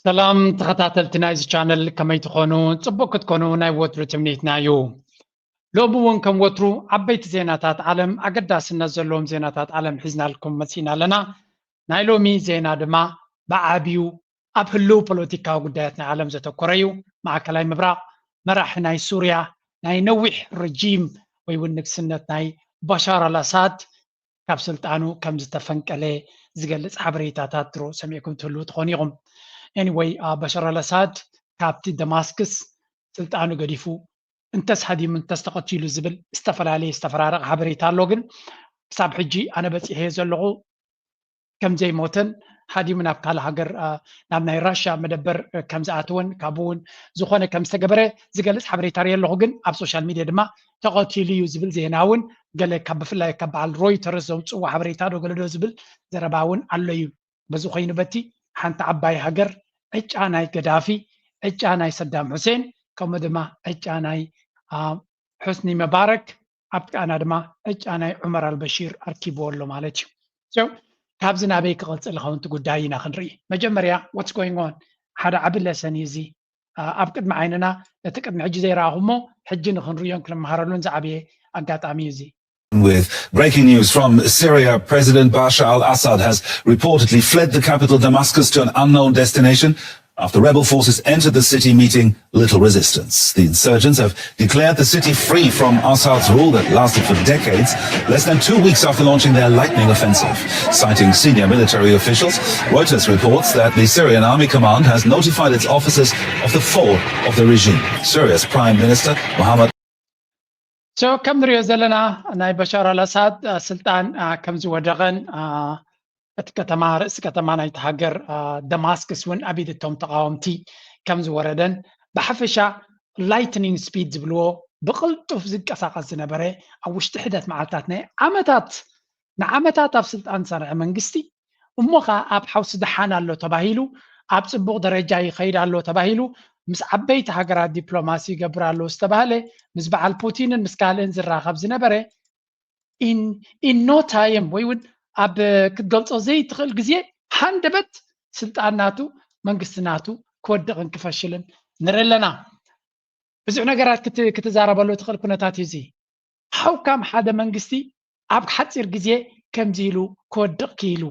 ሰላም ተኸታተልቲ ናይዚ ቻነል፣ ከመይ ትኾኑ? ጽቡቕ ክትኮኑ ናይ ወትሩ ትምኒትና እዩ። ሎሚ እውን ከም ወትሩ ዓበይቲ ዜናታት ዓለም፣ ኣገዳስነት ዘለዎም ዜናታት ዓለም ሒዝናልኩም መጺና ኣለና። ናይ ሎሚ ዜና ድማ ብዓብዩ ኣብ ህልው ፖለቲካዊ ጉዳያት ናይ ዓለም ዘተኮረ እዩ። ማእከላይ ምብራቕ፣ መራሒ ናይ ሱርያ፣ ናይ ነዊሕ ረጂም ወይ እውን ንግስነት ናይ ባሻር ኣልኣሳድ ካብ ስልጣኑ ከም ዝተፈንቀለ ዝገልጽ ሓበሬታታት ድሮ ሰሚዕኩም ትህልዉ ትኾኑ ኢኹም። ኤኒወይ፣ ባሻር ኣልኣሳድ ካብቲ ደማስክስ ስልጣኑ ገዲፉ እንተስ ሃዲሙ እንተስ ተቐቲሉ ዝብል ዝተፈላለየ ዝተፈራረቐ ሓበሬታ ኣሎ። ግን ክሳብ ሕጂ ኣነ በጺሐዮ ዘለኹ ከም ዘይሞተን ሃዲሙ ናብ ካልእ ሃገር፣ ናብ ናይ ራሽያ መደበር ከም ዝኣተወን ካብኡ እውን ዝኾነ ከም ዝተገበረ ዝገልጽ ሓበሬታ ርኢ ኣለኹ። ግን ኣብ ሶሻል ሚድያ ድማ ተቐቲሉ እዩ ዝብል ዜና እውን ገለ ካብ፣ ብፍላይ ካብ በዓል ሮይተርስ ዘውፅዎ ሓበሬታ ዶ ገለ ዶ ዝብል ዘረባ እውን ኣሎ እዩ። በዚ ኮይኑ በቲ ሓንቲ ዓባይ ሃገር ዕጫ ናይ ገዳፊ፣ ዕጫ ናይ ሰዳም ሑሴን፣ ከምኡ ድማ ዕጫ ናይ፣ አ፣ ሑስኒ መባረክ፣ ኣብ ጥቃና ድማ ዕጫ ናይ ዑመር ኣልበሺር ኣርኪብዎ ኣሎ ማለት እዩ። So ካብዚ ናበይ ክቐጽል ይኸውን እቲ ጉዳይ ኢና ክንርኢ። መጀመርያ what's going on፣ ሓደ ዓቢ ለሰን እዩ እዚ። አ፣ ኣብ ቅድሚ ዓይንና ነቲ ቅድሚ ሕጂ ዘይረኣኹሞ ሕጂ ንኽንርእዮን ክንመሃረሉን ዝዓበየ ኣጋጣሚ እዩ እዚ። With breaking news from Syria, President Bashar al-Assad has reportedly fled the capital Damascus to an unknown destination after rebel forces entered the city, meeting little resistance. The insurgents have declared the city free from Assad's rule that lasted for decades, less than two weeks after launching their lightning offensive. Citing senior military officials, Reuters reports that the Syrian Army Command has notified its officers of the fall of the regime. Syria's Prime Minister Mohammad So ከም ንሪኦ ዘለና ናይ በሻር ኣልኣሳድ ስልጣን ከም ዝወደቐን እቲ ከተማ፣ ርእሲ ከተማ ናይቲ ሃገር ደማስክስ እውን ኣብ ኢድ እቶም ተቓወምቲ ከም ዝወረደን፣ ብሓፈሻ ላይትኒንግ ስፒድ ዝብልዎ ብቕልጡፍ ዝንቀሳቐስ ዝነበረ፣ ኣብ ውሽጢ ሒደት መዓልታት ናይ ዓመታት ንዓመታት ኣብ ስልጣን ዝጸንሐ መንግስቲ፣ እሞ ኸኣ ኣብ ሓውሲ ደሓን ኣሎ ተባሂሉ፣ ኣብ ጽቡቕ ደረጃ ይኸይድ ኣሎ ተባሂሉ፣ ምስ ዓበይቲ ሃገራት ዲፕሎማሲ ይገብር ኣሎ ዝተባህለ፣ ምስ በዓል ፑቲንን ምስ ካልእን ዝራኸብ ዝነበረ፣ in no time ወይ እውን ኣብ ክትገልጾ ዘይትኽእል ግዜ ሃንደበት ስልጣን ናቱ፣ መንግስቲ ናቱ ክወድቕን ክፈሽልን ንርኢ ኣለና። ብዙሕ ነገራት ክትዛረበሉ ትኽእል ኩነታት እዩ እዚ። How come ሓደ መንግስቲ ኣብ ሓፂር ግዜ ከምዚ ኢሉ ክወድቕ ክኢሉ?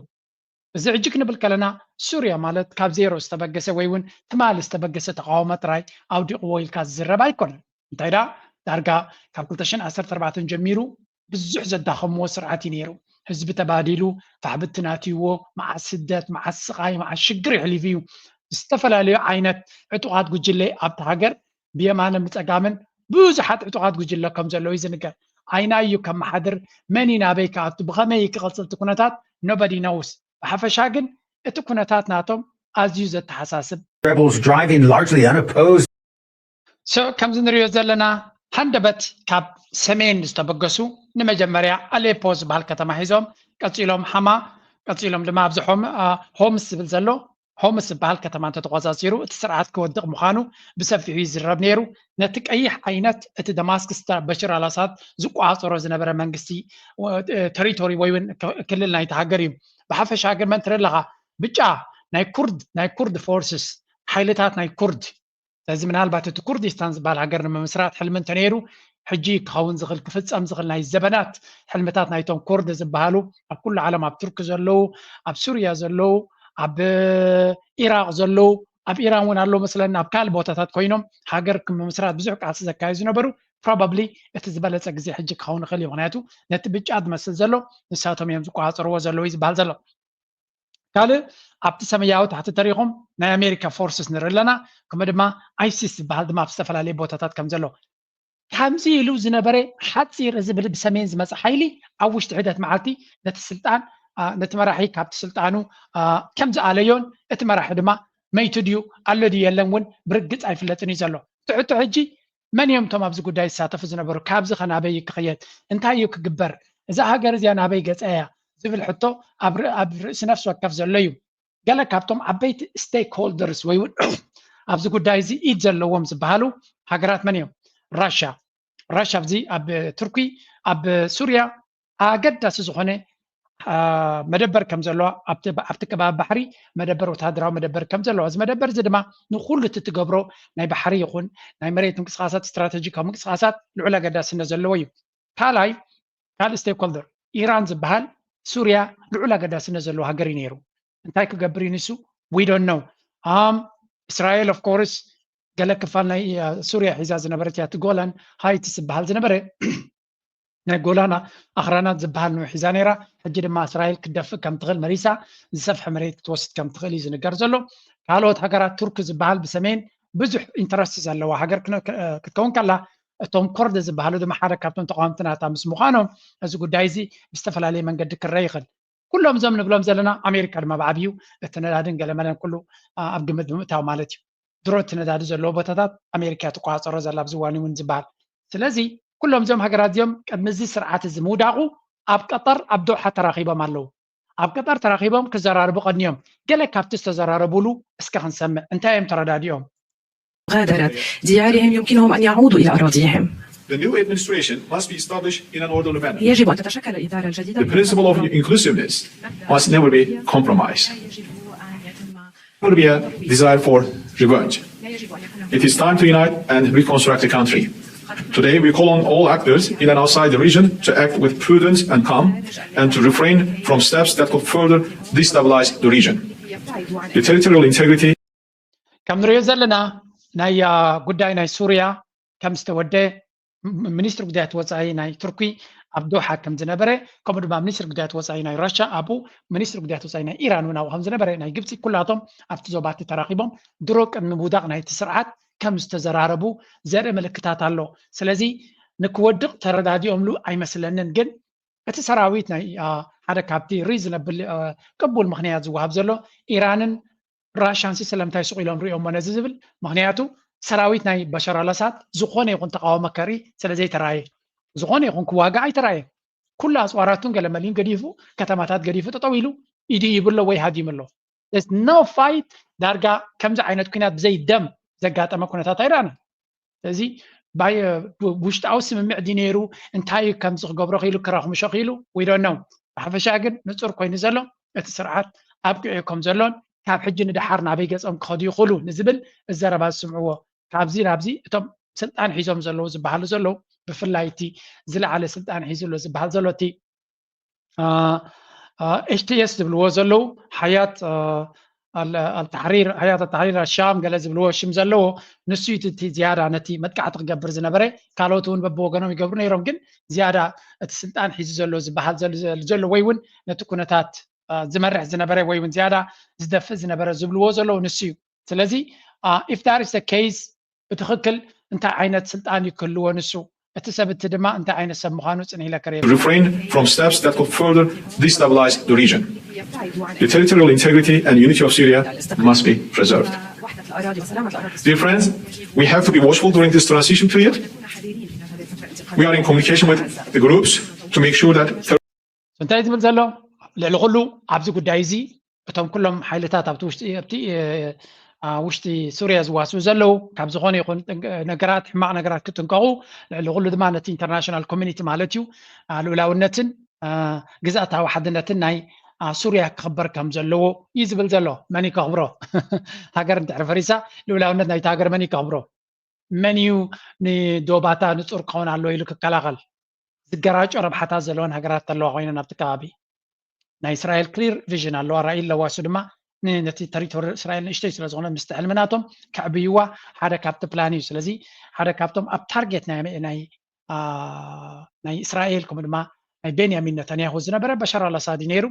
እዚ ሕጂ ክንብል ከለና ሱርያ ማለት ካብ ዜሮ ዝተበገሰ ወይ እውን ትማሊ ዝተበገሰ ተቃውሞ ጥራይ ኣውዲቕዎ ኢልካ ዝዝረብ ኣይኮነን። እንታይ ደኣ ዳርጋ ካብ ክልተ ሽሕን ዓሰርተ ኣርባዕተን ጀሚሩ ብዙሕ ዘዳኸምዎ ስርዓት እዩ ነይሩ። ህዝቢ ተባዲሉ፣ ፋሕብቲ ናትይዎ፣ መዓት ስደት፣ መዓት ስቓይ፣ መዓት ሽግር የሕሊፉ እዩ። ዝተፈላለዩ ዓይነት ዕጡቓት ጉጅለ ኣብቲ ሃገር ብየማንን ብፀጋምን ብዙሓት ዕጡቓት ጉጅለ ከም ዘለዉ እዩ ዝንገር። ኣይናይ እዩ ከመሓድር፣ መን እዩ ናበይ ክኣቱ፣ ብኸመይ እዩ ክቐፅል እቲ ኩነታት nobody knows። ብሓፈሻ ግን እቲ ኩነታት ናቶም ኣዝዩ ዘተሓሳስብ። Rebels driving largely unopposed. So ከምዚ ንሪኦ ዘለና ሃንደበት ካብ ሰሜን ዝተበገሱ ንመጀመርያ ኣሌፖ ዝበሃል ከተማ ሒዞም፣ ቀፂሎም ሓማ፣ ቀፂሎም ድማ ኣብዚ ሖም-፣ አ፣ ሆምስ ዝብል ዘሎ ሆምስ ዝበሃል ከተማ እንተተቆፃፂሩ እቲ ስርዓት ክወድቕ ምዃኑ ብሰፊሑ ይዝረብ ነይሩ። ነቲ ቀይሕ ዓይነት እቲ ደማስክስ በሽር ኣልኣሳድ ዝቆፃፀሮ ዝነበረ መንግስቲ፣ እ፣ ተሪቶሪ ወይ እውን ክ-፣ ክልል ናይቲ ሃገር እዩ። ብሓፈሻ ግን መን ትርኢ ኣለኻ? ብጫ ናይ ኩርድ፣ ናይ ኩርድ ፎርስስ፣ ሓይልታት ናይ ኩርድ። ስለዚ ምናልባት እቲ ኩርዲስታን ዝበሃል ሃገር ንምምስራት ሕልሚ እንተነይሩ፣ ሕጂ ክኸውን ዝኽእል፣ ክፍጸም ዝኽእል ናይ ዘበናት ሕልምታት ናይቶም ኩርድ ዝበሃሉ ኣብ ኩሉ ዓለም፣ ኣብ ቱርኪ ዘለዉ፣ ኣብ ሱርያ ዘለዉ፣ ኣብ ኢራቕ ዘለዉ፣ ኣብ ኢራን እውን ኣለዉ መስለኒ፣ ኣብ ካልእ ቦታታት ኮይኖም ሃገር ክምምስራት ብዙሕ ቃልሲ ዘካየዱ ዝነበሩ፣ ፕሮባብሊ እቲ ዝበለጸ ግዜ ሕጂ ክኸውን ይኽእል እዩ። ምኽንያቱ ነቲ ብጫ ዝመስል ዘሎ ንሳቶም እዮም ዝቆጻጸርዎ ዘለዉ እዩ ዝበሃል ዘሎ። ካልእ ኣብቲ ሰማያዊ ታሕቲ ተሪኹም ናይ ኣሜሪካ ፎርስስ ንርኢ ኣለና። ከምኡ ድማ ኣይሲስ ዝበሃል ድማ ኣብ ዝተፈላለየ ቦታታት ከም ዘሎ። ከምዚ ኢሉ ዝነበረ ሓጺር፣ እዚ ብል-፣ ብሰሜን ዝመጸ ሓይሊ ኣብ ውሽጢ ሒደት መዓልቲ ነቲ ስልጣን፣ አ፣ ነቲ መራሒ ካብቲ ስልጣኑ፣ አ፣ ከም ዝኣለዮን እቲ መራሒ ድማ መይቱ ድዩ ኣሎ ድዩ የለን እውን ብርግጽ ኣይፍለጥን እዩ ዘሎ። እቲ ሕቶ ሕጂ መን እዮም እቶም ኣብዚ ጉዳይ ዝሳተፉ ዝነበሩ? ካብዚ ከ ናበይ እዩ ክኽየድ? እንታይ እዩ ክግበር? እዛ ሃገር እዚኣ ናበይ ገጻ እያ? ዝብል ሕቶ ኣብ ር-፣ ኣብ ርእሲ ነፍሲ ወከፍ ዘሎ እዩ። ገለ ካብቶም ዓበይቲ ስቴክሆልደርስ ወይ እውን ኣብዚ ጉዳይ እዚ ኢድ ዘለዎም ዝበሃሉ ሃገራት መን እዮም? ራሽያ። ራሽያ ኣብዚ ኣብ ቱርኪ፣ ኣብ ሱርያ ኣገዳሲ ዝኾነ መደበር ከም ዘለዋ ኣብቲ ከባቢ ባሕሪ መደበር ወተሃደራዊ መደበር ከም ዘለዋ እዚ መደበር እዚ ድማ ንኩሉ እቲ ትገብሮ ናይ ባሕሪ ይኹን ናይ መሬት ምንቅስቃሳት ስትራቴጂካዊ ምንቅስቃሳት ልዑል ኣገዳስነት ዘለዎ እዩ። ካልኣይ ካልእ stakeholder ኢራን ዝበሃል ሱርያ ልዑል ኣገዳስነት ዘለዎ ሃገር እዩ ነይሩ። እንታይ ክገብር እዩ ንሱ? We don't know። እስራኤል of course ገለ ክፋል ናይ ሱርያ ሒዛ ዝነበረት እያ። እቲ ጎላን ሃይትስ ዝበሃል ዝነበረ ናይ ጎላን ኣኽራናት ዝበሃል ንዑ ሒዛ ነይራ። ሕጂ ድማ እስራኤል ክትደፍእ ከም ትኽእል መሪሳ ዝሰፍሐ መሬት ክትወስድ ከም ትኽእል እዩ ዝንገር ዘሎ። ካልኦት ሃገራት ቱርኪ ዝበሃል ብሰሜን ብዙሕ ኢንተረስት ዘለዋ ሃገር ክትከውን ከላ እቶም ኮርድ ዝበሃሉ ድማ ሓደ ካብቶም ተቃወምቲ ናታ ምስ ምዃኖም እዚ ጉዳይ እዚ ብዝተፈላለየ መንገዲ ክረአ ይኽእል። ኩሎም እዞም ንብሎም ዘለና ኣሜሪካ ድማ ብዓብዩ እቲ ነዳድን ገለመለን ኩሉ ኣብ ግምት ብምእታው ማለት እዩ። ድሮ እቲ ነዳዲ ዘለዎ ቦታታት ኣሜሪካ ትቆፃፀሮ ዘላ ኣብዚ ዋኒ እውን ዝበሃል። ስለዚ ኩሎም እዞም ሃገራት እዚኦም ቅድሚ እዚ ስርዓት እዚ ምውዳቁ ኣብ ቀጠር ኣብ ዶሓ ተራኺቦም ኣለዉ። ኣብ ቀጠር ተራኺቦም ክዘራርቡ ቀንዮም። ገለ ካብቲ ዝተዘራረቡሉ እስከ ክንሰምዕ። እንታይ እዮም ተረዳዲኦም? غادرت ديارهم يمكنهم أن يعودوا إلى أراضيهم. The new administration must be established in an orderly manner. يجب أن تتشكل الإدارة الجديدة The principle of inclusiveness must never be compromised. يجب أن يتم There will be a desire for revenge. لا يجب أن يكون It is time to unite and reconstruct the country. Today, we call on all actors in and outside the region to act with prudence and calm and to refrain from steps that could further destabilize the region. The territorial integrity ከም ንሪኦ ዘለና ናይ ጉዳይ ናይ ሱርያ ከም ዝተወደ ሚኒስትሪ ጉዳያት ወፃኢ ናይ ቱርኪ ኣብ ዶሓ ከም ዝነበረ ከምኡ ድማ ሚኒስትሪ ጉዳያት ወፃኢ ናይ ራሻ ኣብኡ ሚኒስትሪ ጉዳያት ወፃኢ ናይ ኢራን እውን ኣብኡ ከም ዝነበረ ናይ ግብፂ ኩላቶም ኣብቲ ዞባቲ ተራኺቦም ድሮ ቅድሚ ምውዳቕ ናይቲ ስርዓት ከም ዝተዘራረቡ ዘርኢ ምልክታት ኣሎ። ስለዚ ንክወድቕ ተረዳዲኦምሉ ኣይመስለንን። ግን እቲ ሰራዊት ናይ ሓደ ካብቲ ሪዝነብል ቅቡል ምክንያት ዝወሃብ ዘሎ ኢራንን ራሻንሲ ስለምንታይ ስቕ ኢሎም ሪኦሞ ነዚ ዝብል ምክንያቱ ሰራዊት ናይ በሻር ኣልኣሳድ ዝኾነ ይኹን ተቃውሞ ከርኢ ስለ ዘይተራየ ዝኾነ ይኹን ክዋጋእ ኣይተራየ ኩሉ ኣፅዋራቱን ገለመሊን ገዲፉ ከተማታት ገዲፉ ጠጠው ኢሉ ኢዱ ይብሎ ወይ ሃዲሙ ኣሎ። No fight ዳርጋ ከምዚ ዓይነት ኩናት ብዘይ ደም ዘጋጠመ ኩነታት ኣይረኣናን። ስለዚ ውሽጣዊ ስምምዕ ድዩ ነይሩ እንታይ እዩ ከምዚ ክገብሮ ክኢሉ ክራኽምሾ ክኢሉ we don't know። ብሓፈሻ ግን ንፁር ኮይኑ ዘሎ እቲ ስርዓት ኣብቂዑ ከም ዘሎን ካብ ሕጂ ንደሓር ናበይ ገፆም ክኸዱ ይኽእሉ ንዝብል ዘረባ ዝስምዕዎ ካብዚ ናብዚ እቶም ስልጣን ሒዞም ዘለዉ ዝበሃሉ ዘለዉ ብፍላይ እቲ ዝለዓለ ስልጣን ሒዙ ኣሎ ዝበሃል ዘሎ እቲ ኤች ቲ ኤስ ዝብልዎ ዘለዉ ሓያት ኣልተሕሪር ሓያት ኣልተሕሪር ኣሻም ገለ ዝብልዎ ሽም ዘለዎ ንሱ እዩ እቲ ዝያዳ ነቲ መጥቃዕቲ ክገብር ዝነበረ ካልኦት እውን በብወገኖም ይገብሩ ነይሮም ግን ዝያዳ እቲ ስልጣን ሒዙ ዘሎ ዝበሃል ዘሎ ወይ እውን ነቲ ኩነታት ዝመርሕ ዝነበረ ወይ እውን ዝያዳ ዝደፍእ ዝነበረ ዝብልዎ ዘለዉ ንሱ እዩ ስለዚ if that is the case ብትኽክል እንታይ ዓይነት ስልጣን እዩ ክህልዎ ንሱ እቲ ሰብ እቲ ድማ እንታይ ዓይነት ሰብ ምዃኑ ፅን ኢለ ክርኢ refrain from steps that could further destabilize the region. The territorial integrity and unity of Syria must be preserved. Dear friends, we have to be watchful during this transition period. We are in communication with the groups to make sure that እንታይ ዝብል ዘሎ ልዕሊ ኩሉ ኣብዚ ጉዳይ እዚ እቶም ኩሎም ሓይልታት ኣብቲ ውሽጢ ኣብቲ ውሽጢ ሱርያ ዝዋስኡ ዘለዉ ካብ ዝኾነ ይኹን ነገራት ሕማቕ ነገራት ክጥንቀቑ ልዕሊ ኩሉ ድማ ነቲ ኢንተርናሽናል ኮሚኒቲ ማለት እዩ ልኡላውነትን ግዝኣታዊ ሓድነትን ናይ ሱርያ ክኽበር ከም ዘለዎ እዩ ዝብል ዘሎ። መን እዩ ከኽብሮ? ሃገር እንድሕሪ ፈሪሳ ልኡላውነት ናይቲ ሃገር መን እዩ ከኽብሮ? መን እዩ ንዶባታ ንፁር ክኸውን ኣለዎ ኢሉ ክከላኸል? ዝገራጮ ረብሓታት ዘለወን ሃገራት ኣለዋ ኮይነን ኣብቲ ከባቢ ናይ እስራኤል ክሊር ቪዥን ኣለዋ ራእይ ኣለዋ እሱ ድማ ነቲ ተሪቶሪ እስራኤል ንእሽተይ ስለ ዝኾነ ምስቲ ሕልሚ ናቶም ከዕብይዋ ሓደ ካብቲ ፕላን እዩ ስለዚ ሓደ ካብቶም ኣብ ታርጌት ናይ እስራኤል ከምኡ ድማ ናይ ቤንያሚን ነታንያሁ ዝነበረ በሻር ኣልኣሳድ ነይሩ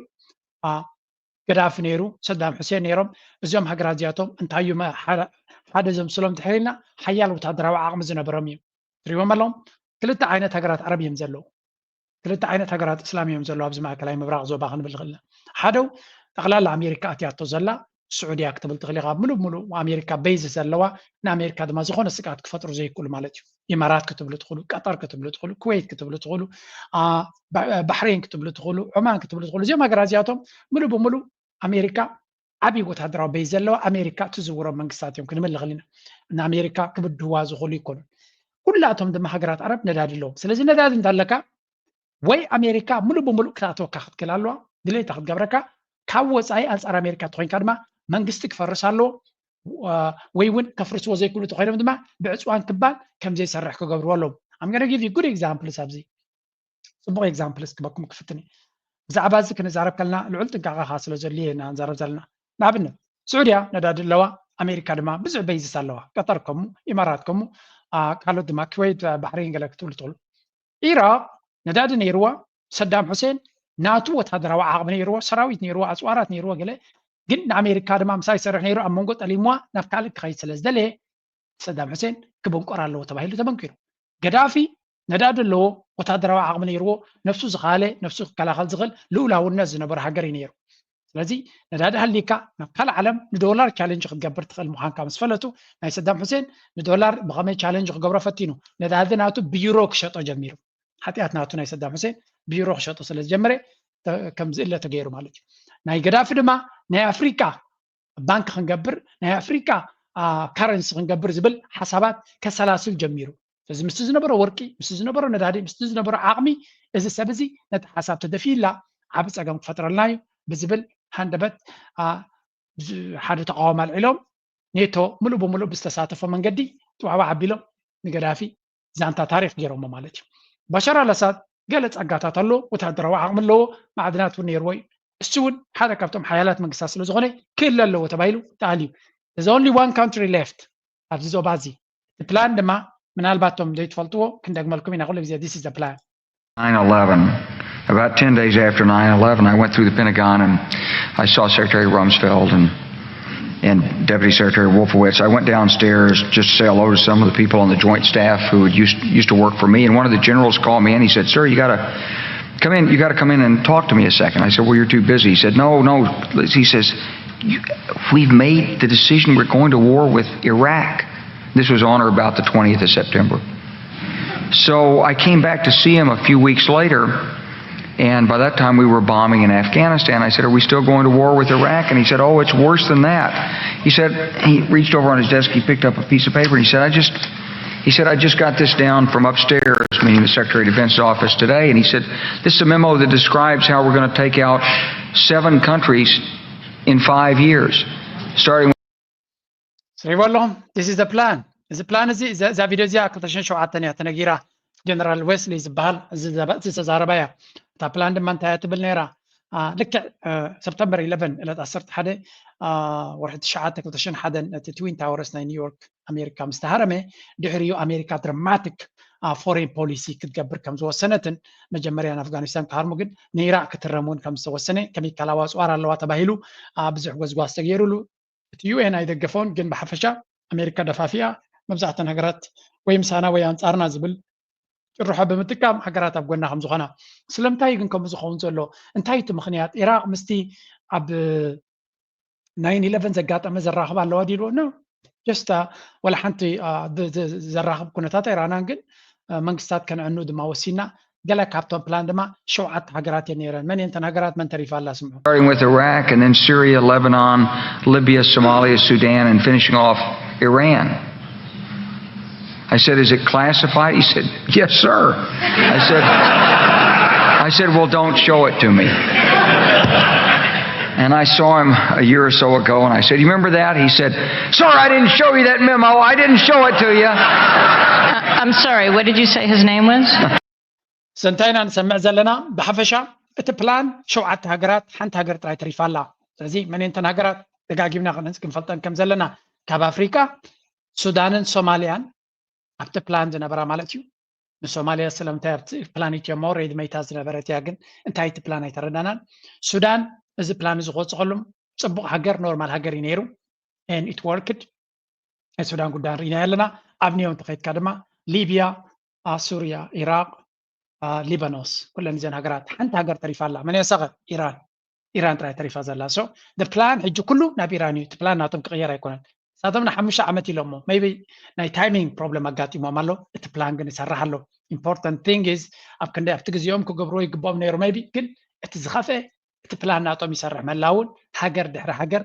ገዳፊ ነይሩ ሰዳም ሑሴን ነይሮም እዚኦም ሃገራት እዚኣቶም እንታይ እዩ ሓደ ዘምስሎም ድሕር ኢልና ሓያል ወታደራዊ ዓቕሚ ዝነበሮም እዮም ትሪዎም ኣለዎም ክልተ ዓይነት ሃገራት ዓረብ እዮም ዘለዉ ክልተ ዓይነት ሃገራት እስላም እዮም ዘለዉ ኣብዚ ማእከላይ ምብራቕ ዞባ ክንብል ንኽእል ሓደው ጠቕላላ ኣሜሪካ ኣትያቶ ዘላ ስዑድያ ክትብል ትኽእል ኢኻ ሙሉእ ሙሉእ ኣሜሪካ ቤዝ ዘለዋ ንኣሜሪካ ድማ ዝኾነ ስግኣት ክፈጥሩ ዘይክእሉ ማለት እዩ ኢማራት ክትብሉ ትኽእሉ ቀጠር ክትብሉ ትኽእሉ ኩዌት ክትብሉ ትኽእሉ ባሕሬን ክትብሉ ትኽእሉ ዑማን ክትብሉ ትኽእሉ እዚኦም ሃገራት እዚኣቶም ሙሉእ ብሙሉእ ኣሜሪካ ዓብዪ ወታደራዊ ቤዝ ዘለዋ ኣሜሪካ እትዝውሮም መንግስታት እዮም ክንብል ንኽእል ኢና ንኣሜሪካ ክብድህዋ ዝኽእሉ ይኮኑን ኩላቶም ድማ ሃገራት ዓረብ ነዳዲ ኣለዎም ስለዚ ነዳዲ እንተለካ ወይ ኣሜሪካ ሙሉእ ብሙሉእ ክትኣተወካ ክትክእል ኣለዋ ድሌታ ክትገብረካ ካብ ወፃኢ ኣንፃር ኣሜሪካ ተኮይንካ ድማ መንግስቲ ክፈርስ ኣለዎ። ወይ እውን ከፍርስዎ ዘይክእሉ ተኮይኖም ድማ ብዕፅዋን ክባል ከምዘይሰርሕ ክገብርዎ ኣለዎም። I'm gonna give you good examples ኣብዚ ፅቡቅ examples ክበኩም ክፍትን። ብዛዕባ እዚ ክንዛረብ ከለና ልዑል ጥንቃቐ ከዓ ስለ ዘድልየ ኢና ንዛረብ ዘለና። ንኣብነት ስዑድያ ነዳዲ ኣለዋ፣ ኣሜሪካ ድማ ብዙሕ bases ኣለዋ፣ ቀጠር ከሙ፣ ኢማራት ከሙ፣ ካልኦት ድማ ክወይት፣ ባሕሬን ገለ ክትብሉ ትኽእሉ። ኢራቅ ነዳዲ ነይርዋ፣ ሰዳም ሑሴን ናቱ ወታደራዊ ዓቕሚ ነይርዎ፣ ሰራዊት ነይርዎ፣ ኣፅዋራት ነይርዎ ገለ፣ ግን ንኣሜሪካ ድማ ምሳይ ይሰርሕ ነይሩ ኣብ መንጎ ጠሊምዋ ናብ ካልእ ክኸይድ ስለ ዝደለየ ሰዳም ሑሴን ክብንቆር ኣለዎ ተባሂሉ ተበንኪሩ። ገዳፊ ነዳዲ ኣለዎ፣ ወታደራዊ ዓቕሚ ነይርዎ፣ ነፍሱ ዝኻለ ነፍሱ ክከላኸል ዝኽእል ልኡላውነት ዝነበሮ ሃገር እዩ ነይሩ። ስለዚ ነዳዲ ሃልይካ ናብ ካልእ ዓለም ንዶላር ቻለንጅ ክትገብር ትኽእል ምዃንካ ምስ ፈለጡ ናይ ሰዳም ሑሴን ንዶላር ብኸመይ ቻለንጅ ክገብሮ ፈቲኑ ነዳዲ ናቱ ብዩሮ ክሸጦ ጀሚሩ። ሓጢኣት ናቱ ናይ ሰዳም ሑሴን ብዩሮ ክሸጦ ስለ ዝጀመረ ከም ዝእለ ተገይሩ ማለት እዩ። ናይ ገዳፊ ድማ ናይ ኣፍሪቃ ባንክ ክንገብር ናይ ኣፍሪካ ካረንሲ ክንገብር ዝብል ሓሳባት ከሰላስል ጀሚሩ። ስለዚ ምስቲ ዝነበሮ ወርቂ፣ ምስቲ ዝነበሮ ነዳዲ፣ ምስቲ ዝነበሮ ዓቕሚ እዚ ሰብ እዚ ነቲ ሓሳብ ተደፊላ ዓቢ ፀገም ክፈጥረልና እዩ ብዝብል ሃንደበት ሓደ ተቃውሞ ኣልዒሎም ኔቶ ምሉእ ብምሉእ ብዝተሳተፎ መንገዲ ጥዋዕዋዕ ኣቢሎም ንገዳፊ ዛንታ ታሪክ ገይሮሞ ማለት እዩ። ባሻር ኣልኣሳድ ገለ ጸጋታት ኣለዎ፣ ወታደራዊ ዓቕሚ ኣለዎ፣ ማዕድናት እውን ነይርዎ እዩ። እሱ እውን ሓደ ካብቶም ሓያላት መንግስታት ስለ ዝኾነ ክእለ ኣለዎ ተባሂሉ ተኣልዩ። There's only one country left ኣብዚ ዞባ እዚ። እቲ ፕላን ድማ ምናልባት እቶም ዘይትፈልጥዎ ክንደግመልኩም ኢና ኩሉ ግዜ this is the plan። nine eleven. About ten days after nine eleven, I went through the Pentagon and I saw Secretary Rumsfeld and and Deputy Secretary Wolfowitz. I went downstairs just to say hello to some of the people on the joint staff who had used used to work for me. And one of the generals called me in. He said, "Sir, you gotta come in. You gotta come in and talk to me a second." I said, "Well, you're too busy." He said, "No, no." He says, "We've made the decision. We're going to war with Iraq." This was on or about the twentieth of September. So I came back to see him a few weeks later, and by that time we were bombing in Afghanistan. I said, "Are we still going to war with Iraq?" And he said, "Oh, it's worse than that." He said, he reached over on his desk, he picked up a piece of paper, and he said, "I just," he said, "I just got this down from upstairs," meaning the Secretary of Defense's office today, and he said, "This is a memo that describes how we're going to take out seven countries in five years, starting with ስዒቡ ኣለኹም this is the plan። እዚ ፕላን እዚ እዛ ቪድዮ እዚኣ ክልተ ሽሕን ሸውዓተን እያ ተነጊራ። ጀነራል ዌስሊ ዝበሃል ዝተዛረባ እያ። እታ ፕላን ድማ እንታይ እያ ትብል ነይራ? ልክዕ ሰፕተምበር ኢለቨን ዕለት ዓሰርተ ሓደ ወርሒ ትሽዓተ ክልተ ሽሕን ሓደን እቲ ትዊን ታወርስ ናይ ኒውዮርክ ኣሜሪካ ምስ ተሃረመ ድሕሪኡ ኣሜሪካ ድራማቲክ ፎሬን ፖሊሲ ክትገብር ከም ዝወሰነትን መጀመርያ ንኣፍጋኒስታን ክሃርሙ ግን ንኢራቅ ክትረም እውን ከም ዝተወሰነ ኬሚካላዊ ኣፅዋር ኣለዋ ተባሂሉ ብዙሕ ጎዝጓዝ ተገይሩሉ እቲ ዩ ኤን ኣይደገፎን ግን ብሓፈሻ ኣሜሪካ ደፋፊኣ መብዛሕተን ሃገራት ወይ ምሳና ወይ ኣንፃርና ዝብል ጭርሖ ብምጥቃም ሃገራት ኣብ ጎና ከም ዝኾና ስለምንታይ ግን ከምኡ ዝኸውን ዘሎ እንታይ እቲ ምኽንያት ኢራቅ ምስቲ ኣብ ናይን ኢለቨን ዘጋጠመ ዘራኽብ ኣለዋ ዲልዎ ኖ ጀስታ ወላ ሓንቲ ዘራኽብ ኩነታት ኣይረኣናን ግን መንግስታት ከነዕኑ ድማ ወሲና ገለ ካብቶም ፕላን ድማ ሸውዓተ ሃገራት እየን ነይረን መን እየን እተን ሃገራት መን ተሪፋ ኣላ ስምዑ starting with Iraq and then Syria, Lebanon, Libya, Somalia, Sudan, and finishing off Iran. I said, "Is it classified?" He said, "Yes, sir." I said, I said, "Well, don't show it to me." And I saw him a year or so ago, and I said, "You remember that?" He said, "Sir, I didn't show you that memo. I didn't show it to you." I'm sorry, what did you say his name was? ሰንታይና ንሰምዕ ዘለና ብሓፈሻ እቲ ፕላን ሸውዓተ ሃገራት ሓንቲ ሃገር ጥራይ ተሪፋ ኣላ። ስለዚ መን እየን እተን ሃገራት ደጋጊምና ክንፈልጠን ከም ዘለና ካብ ኣፍሪቃ ሱዳንን ሶማልያን ኣብቲ ፕላን ዝነበራ ማለት እዩ። ንሶማልያ ስለምንታይ ኣብቲ ፕላን ኢትዮሞ ሬድ መይታ ዝነበረት እያ፣ ግን እንታይ እቲ ፕላን ኣይተረዳናን። ሱዳን እዚ ፕላን እዚ ክወፅእ ከሉ ፅቡቅ ሃገር ኖርማል ሃገር እዩ ነይሩ። And it worked። ናይ ሱዳን ጉዳይ ንርኢና ኣለና። ኣብ ኒዮ እንተኸይድካ ድማ ሊብያ፣ ሱርያ፣ ኢራቅ፣ ሊባኖስ ኩለን እዘን ሃገራት ሓንቲ ሃገር ተሪፋ ኣላ። መን እያ እሳኸ? ኢራን። ኢራን ጥራይ ተሪፋ ዘላ። So the plan ሕጂ ኩሉ ናብ ኢራን እዩ። እቲ ፕላን ናቶም ክቕየር ኣይኮነን። ንሳቶም ንሓሙሽተ ዓመት ኢሎሞ maybe ናይ ታይሚንግ ፕሮብለም ኣጋጢሞም ኣሎ። እቲ ፕላን ግን ይሰርሕ ኣሎ። Important thing is ኣብ ክንደይ ኣብቲ ግዜኦም ክገብርዎ ይግብኦም ነይሩ maybe ግን እቲ ዝኸፍአ እቲ ፕላን ናቶም ይሰርሕ ምህላውን ሃገር ድሕሪ ሃገር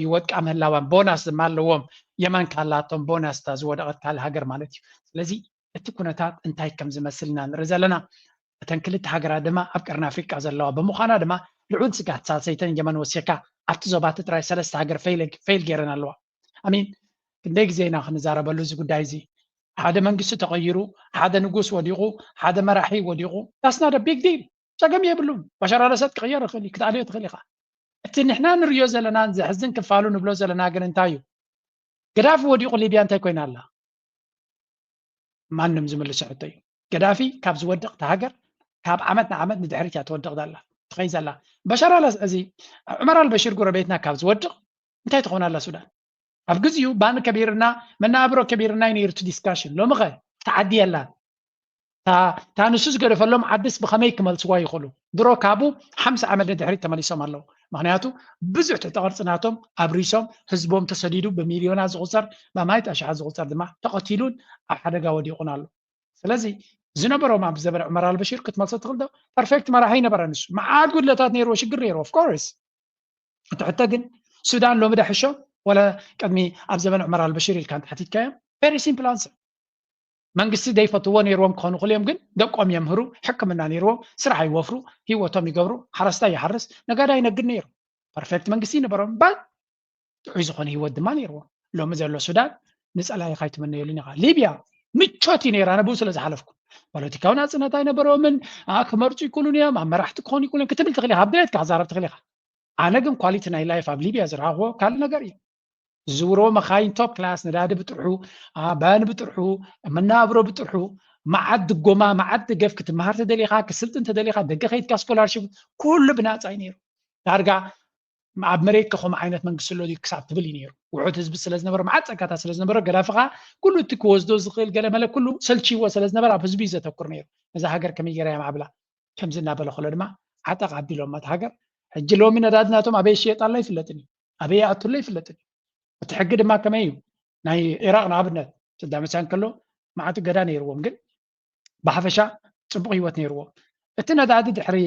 ይወድቃ ምህላዋን ቦናስ ድማ ኣለዎም። የመን ካላቶም ቦናስ እታ ዝወደቐት ካልእ ሃገር ማለት እዩ። ስለዚ እቲ ኩነታት እንታይ ከም ዝመስል ኢና ንርኢ ዘለና። እተን ክልተ ሃገራት ድማ ኣብ ቀርኒ ኣፍሪቃ ዘለዋ ብምዃና ድማ ልዑል ስጋት ሳልሰይተን የመን ወሲኽካ ኣብቲ ዞባቲ ጥራይ ሰለስተ ሃገር ፌል ገይረን ኣለዋ። ኣሚን ክንደይ ግዜ ኢና ክንዛረበሉ እዚ ጉዳይ እዚ? ሓደ መንግስቲ ተቐይሩ፣ ሓደ ንጉስ ወዲቑ፣ ሓደ መራሒ ወዲቑ፣ that's not a big deal። ጸገም የብሉን። በሻር ኣልኣሳድ ክቕየር ይኽእል እዩ፣ ክትኣልዮ ትኽእል ኢኻ። እቲ ንሕና ንርእዮ ዘለናን ዘሕዝን ክፋሉ ንብሎ ዘለና ግን እንታይ እዩ? ገዳፊ ወዲቑ ሊብያ እንታይ ኮይና ኣላ? ማንም ዝምልሶ ሕቶ እዩ። ገዳፊ ካብ ዝወድቕ እታ ሃገር ካብ ዓመት ንዓመት ንድሕሪት እያ ትወድቕ ዘላ ትኸይ ዘላ። በሻር ኣል እዚ ዑመር ኣልበሽር ጎረቤትና ካብ ዝወድቕ እንታይ ትኾን ኣላ ሱዳን? ኣብ ግዜኡ ባኒ ከቢርና መናብሮ ከቢርና እዩ ነይሩ እቲ ዲስካሽን። ሎሚ ኸ ተዓዲ የላን። እታ ንሱ ዝገደፈሎም ዓድስ ብኸመይ ክመልስዋ ይኽእሉ? ድሮ ካብኡ ሓምሳ ዓመት ንድሕሪት ተመሊሶም ኣለዉ። ምኽንያቱ ብዙሕ ትሕተ ቅርጺ ናቶም ኣብሪሶም ህዝቦም ተሰዲዱ ብሚልዮናት ዝቑጸር ብኣማይት ኣሽሓት ዝቑጸር ድማ ተቐቲሉን ኣብ ሓደጋ ወዲቑን ኣሎ። ስለዚ ዝነበሮም ኣብ ዘበን ዑመር ኣልበሽር ክትመልሶ ትኽእል ዶ? ፐርፌክት መራሒ ይነበረ ንሱ። መዓት ጉድለታት ነይርዎ ሽግር ነይርዎ of course። እቲ ሕቶ ግን ሱዳን ሎሚ ዳሕሾ ወላ ቅድሚ ኣብ ዘበን ዑመር ኣልበሽር ኢልካ እንተሓቲትካዮም very simple answer። መንግስቲ ዘይፈትዎ ነይርዎም ክኾኑ ክልዮም ግን ደቆም የምህሩ፣ ሕክምና ነይርዎም፣ ስራሕ ይወፍሩ፣ ህይወቶም ይገብሩ፣ ሓረስታይ ይሓርስ፣ ነጋዳይ ይነግድ ነይሩ። ፐርፌክት መንግስቲ ይነበሮም ባት ጥዑይ ዝኾነ ህይወት ድማ ነይርዎም። ሎሚ ዘሎ ሱዳን ንጸላኢኻ ኣይትምነየሉን ኢኻ። ሊብያ ምቾት እዩ ነይራ፣ ኣነ ብኡ ስለ ዝሓለፍኩ። ፖለቲካዊ ናጽነት ኣይነበሮምን፣ ክመርጹ ይክእሉን እዮም፣ ኣብ መራሕቲ ክኾኑ ይክእሉን ክትብል ትኽእል ኢኻ፣ ኣብ ድሌትካ ክዛረብ ትኽእል ኢኻ። ኣነ ግን ኳሊቲ ናይ ላይፍ ኣብ ሊብያ ዝረኣኽዎ ካልእ ነገር እዩ። ዝውሮ መኻይን ቶፕ ክላስ፣ ነዳዲ ብጥርሑ፣ ባኒ ብጥርሑ፣ መናብሮ ብጥርሑ፣ መዓት ድጎማ፣ መዓት ደገፍ፣ ክትመሃር ተደሊኻ፣ ክስልጥን ተደሊኻ፣ ደገ ከይድካ ስኮላርሽፕ፣ ኩሉ ብናጻ እዩ ነይሩ። ዳርጋ ኣብ መሬት ከ ከምኡ ዓይነት መንግስቲ ኣሎ ድዩ ክሳብ ትብል እዩ ነይሩ። ውሑድ ህዝቢ ስለ ዝነበረ፣ መዓት ጸጋታት ስለ ዝነበረ፣ ገዳፊ ከኣ ኩሉ እቲ ክወስዶ ዝኽእል ገለ መለ ኩሉ ሰልችዎ ስለ ዝነበረ ኣብ ህዝቢ እዩ ዘተኩር ነይሩ። ነዛ ሃገር ከመይ ገይራ እያ ማዕብላ? ከምዚ እናበለ ከሎ ድማ ዓጠቕ ኣቢሎማ እቲ ሃገር። ሕጂ ሎሚ ነዳዲ ናቶም ኣበይ ይሽየጥ ኣሎ ኣይፍለጥን እዩ፣ ኣበይ ይኣቱ ኣሎ ኣይፍለጥን እዩ። እቲ ሕጊ ድማ ከመይ እዩ? ናይ ኢራቕ ንኣብነት ሰዳም ሕሳን ከሎ መዓት እገዳ ነይርዎም፣ ግን ብሓፈሻ ጽቡቕ ህይወት ነይርዎም። እቲ ነዳዲ ድሕሪ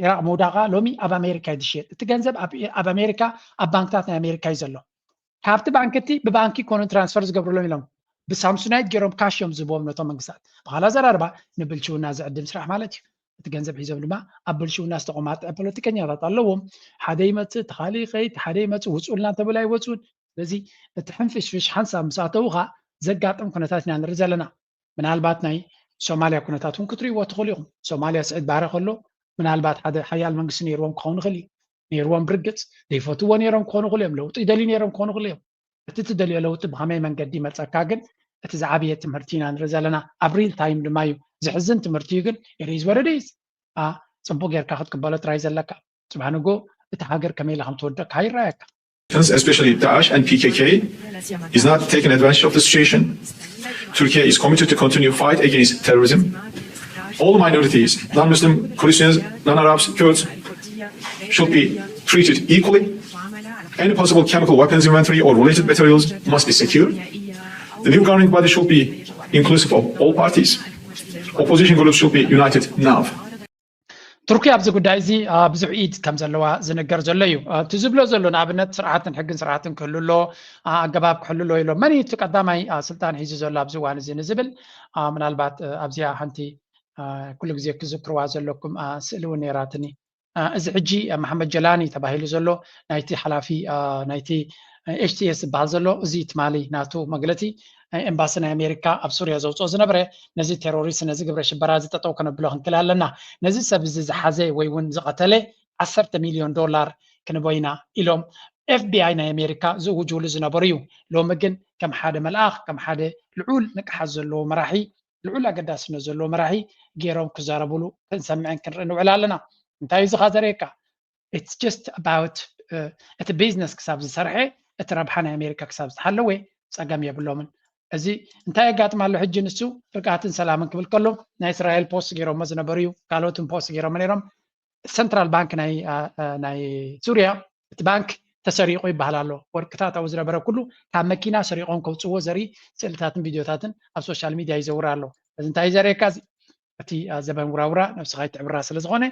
ኢራቕ ምውዳቓ ሎሚ ኣብ ኣሜሪካ እዩ ዝሽየጥ። እቲ ገንዘብ ኣብ ኣሜሪካ ኣብ ባንክታት ናይ ኣሜሪካ እዩ ዘሎ። ካብቲ ባንኪ እቲ ብባንኪ ይኮኑ ትራንስፈር ዝገብርሎም ኢሎም ብሳምሱናይት ገይሮም ካሽ እዮም ዝህብዎም ነቶም መንግስታት። ብኻልእ ኣዘራርባ ንብልሽውና ዝዕድም ስራሕ ማለት እዩ። እቲ ገንዘብ ሒዞም ድማ ኣብ ብልሽውና ዝተቆማጠዐ ፖለቲከኛታት ኣለዎም። ሓደ ይመፅእ፣ እቲ ካሊእ ይኸይድ፣ ሓደ ይመፅእ፣ ውፁልና እንተበሉ ኣይወፁን። ስለዚ እቲ ሕንፍሽፍሽ ሓንሳብ ምስ ኣተዉ ኸዓ ዘጋጥም ኩነታት ኢና ንርኢ ዘለና። ምናልባት ናይ ሶማልያ ኩነታት እውን ክትርእይዎ ትኽእሉ ኢኹም። ሶማልያ ስዒድ ባረ ከሎ ምናልባት ሓደ ሓያል መንግስቲ ነይርዎም ክኸውን ይኽእል እዩ። ነይርዎም ብርግፅ ዘይፈትዎ ነይሮም ክኾኑ ይኽእሉ እዮም። ለውጢ ይደልዩ ነይሮም ክኾኑ ይኽእሉ እዮም። እቲ ትደልዮ ለውጢ ብኸመይ መንገዲ ይመፀካ ግን እቲ ዝዓበየ ትምህርቲ ኢና ንርኢ ዘለና። ኣብ ሪል ታይም ድማ እዩ። ዝሕዝን ትምህርቲ እዩ ግን it is what it is። አ፣ ፅቡቅ ጌርካ ክትቅበሎ ጥራይ ዘለካ። ፅባሕ ንጎ እቲ ሃገር ከመይ ኢላ ከም ትወድቅ ከዓ ይረኣየካ። Especially Daesh and P K K, is not taking advantage of the situation. Turkey is committed to continue fight against terrorism. All minorities, non-Muslim, Christians, non-Arabs, Kurds, should be treated equally. Any possible chemical weapons inventory or related materials must be secured. The new governing body should be inclusive of all parties. Opposition groups should be united now. ቱርኪ ኣብዚ ጉዳይ እዚ ብዙሕ ኢድ ከም ዘለዋ ዝንገር ዘሎ እዩ። እቲ ዝብሎ ዘሎ ንኣብነት ስርዓትን ሕግን ስርዓትን ክህሉ ኣሎ፣ ኣገባብ ክህሉ ኣሎ ኢሎ። መን እዩ እቲ ቀዳማይ ስልጣን ሒዙ ዘሎ ኣብዚ እዋን እዚ ንዝብል ምናልባት ኣብዚኣ ሓንቲ ኩሉ ግዜ ክዝክርዋ ዘለኩም ስእሊ እውን ነይራትኒ። እዚ ሕጂ መሓመድ ጀላኒ ተባሂሉ ዘሎ ናይቲ ሓላፊ ናይቲ ኤች ቲ ኤስ ዝበሃል ዘሎ እዚ ትማሊ ናቱ መግለጺ ኤምባሲ ናይ ኣሜሪካ ኣብ ሱርያ ዘውፅኦ ዝነበረ ነዚ ቴሮሪስት ነዚ ግብረ ሽበራ እዚ ጠጠው ከነብሎ ክንክል ኣለና። ነዚ ሰብ እዚ ዝሓዘ ወይ እውን ዝቐተለ ዓሰርተ ሚልዮን ዶላር ክንቦ ኢና ኢሎም ኤፍ ቢ ኣይ ናይ ኣሜሪካ ዝእውጅሉ ዝነበሩ እዩ። ሎሚ ግን ከም ሓደ መልኣኽ ከም ሓደ ልዑል ንቅሓት ዘለዎ መራሒ ልዑል ኣገዳስነት ዘለዎ መራሒ ገይሮም ክዛረብሉ ክንሰምዕን ክንርኢ ንውዕል ኣለና። እንታይ እዩ እዚ ከ ዘርእየካ? It's just about እቲ ቢዝነስ ክሳብ ዝሰርሐ እቲ ረብሓ ናይ ኣሜሪካ ክሳብ ዝተሓለወ ፀገም የብሎምን። እዚ እንታይ የጋጥም ኣሎ ሕጂ ንሱ ርግኣትን ሰላምን ክብል ከሎ ናይ እስራኤል ፖስት ገይሮሞ ዝነበሩ እዩ። ካልኦትን ፖስት ገይሮሞ ነይሮም። ሰንትራል ባንክ ናይ ሱርያ እቲ ባንክ ተሰሪቑ ይበሃል ኣሎ። ወርቅታት ኣብኡ ዝነበረ ኩሉ ካብ መኪና ሰሪቖም ከውፅዎ ዘርኢ ስእልታትን ቪድዮታትን ኣብ ሶሻል ሚድያ ይዘውር ኣሎ። እዚ እንታይ እዩ ዘርእየካ? እዚ እቲ ዘበን ውራውራ ነብስኻ ይትዕብራ ስለ ዝኾነ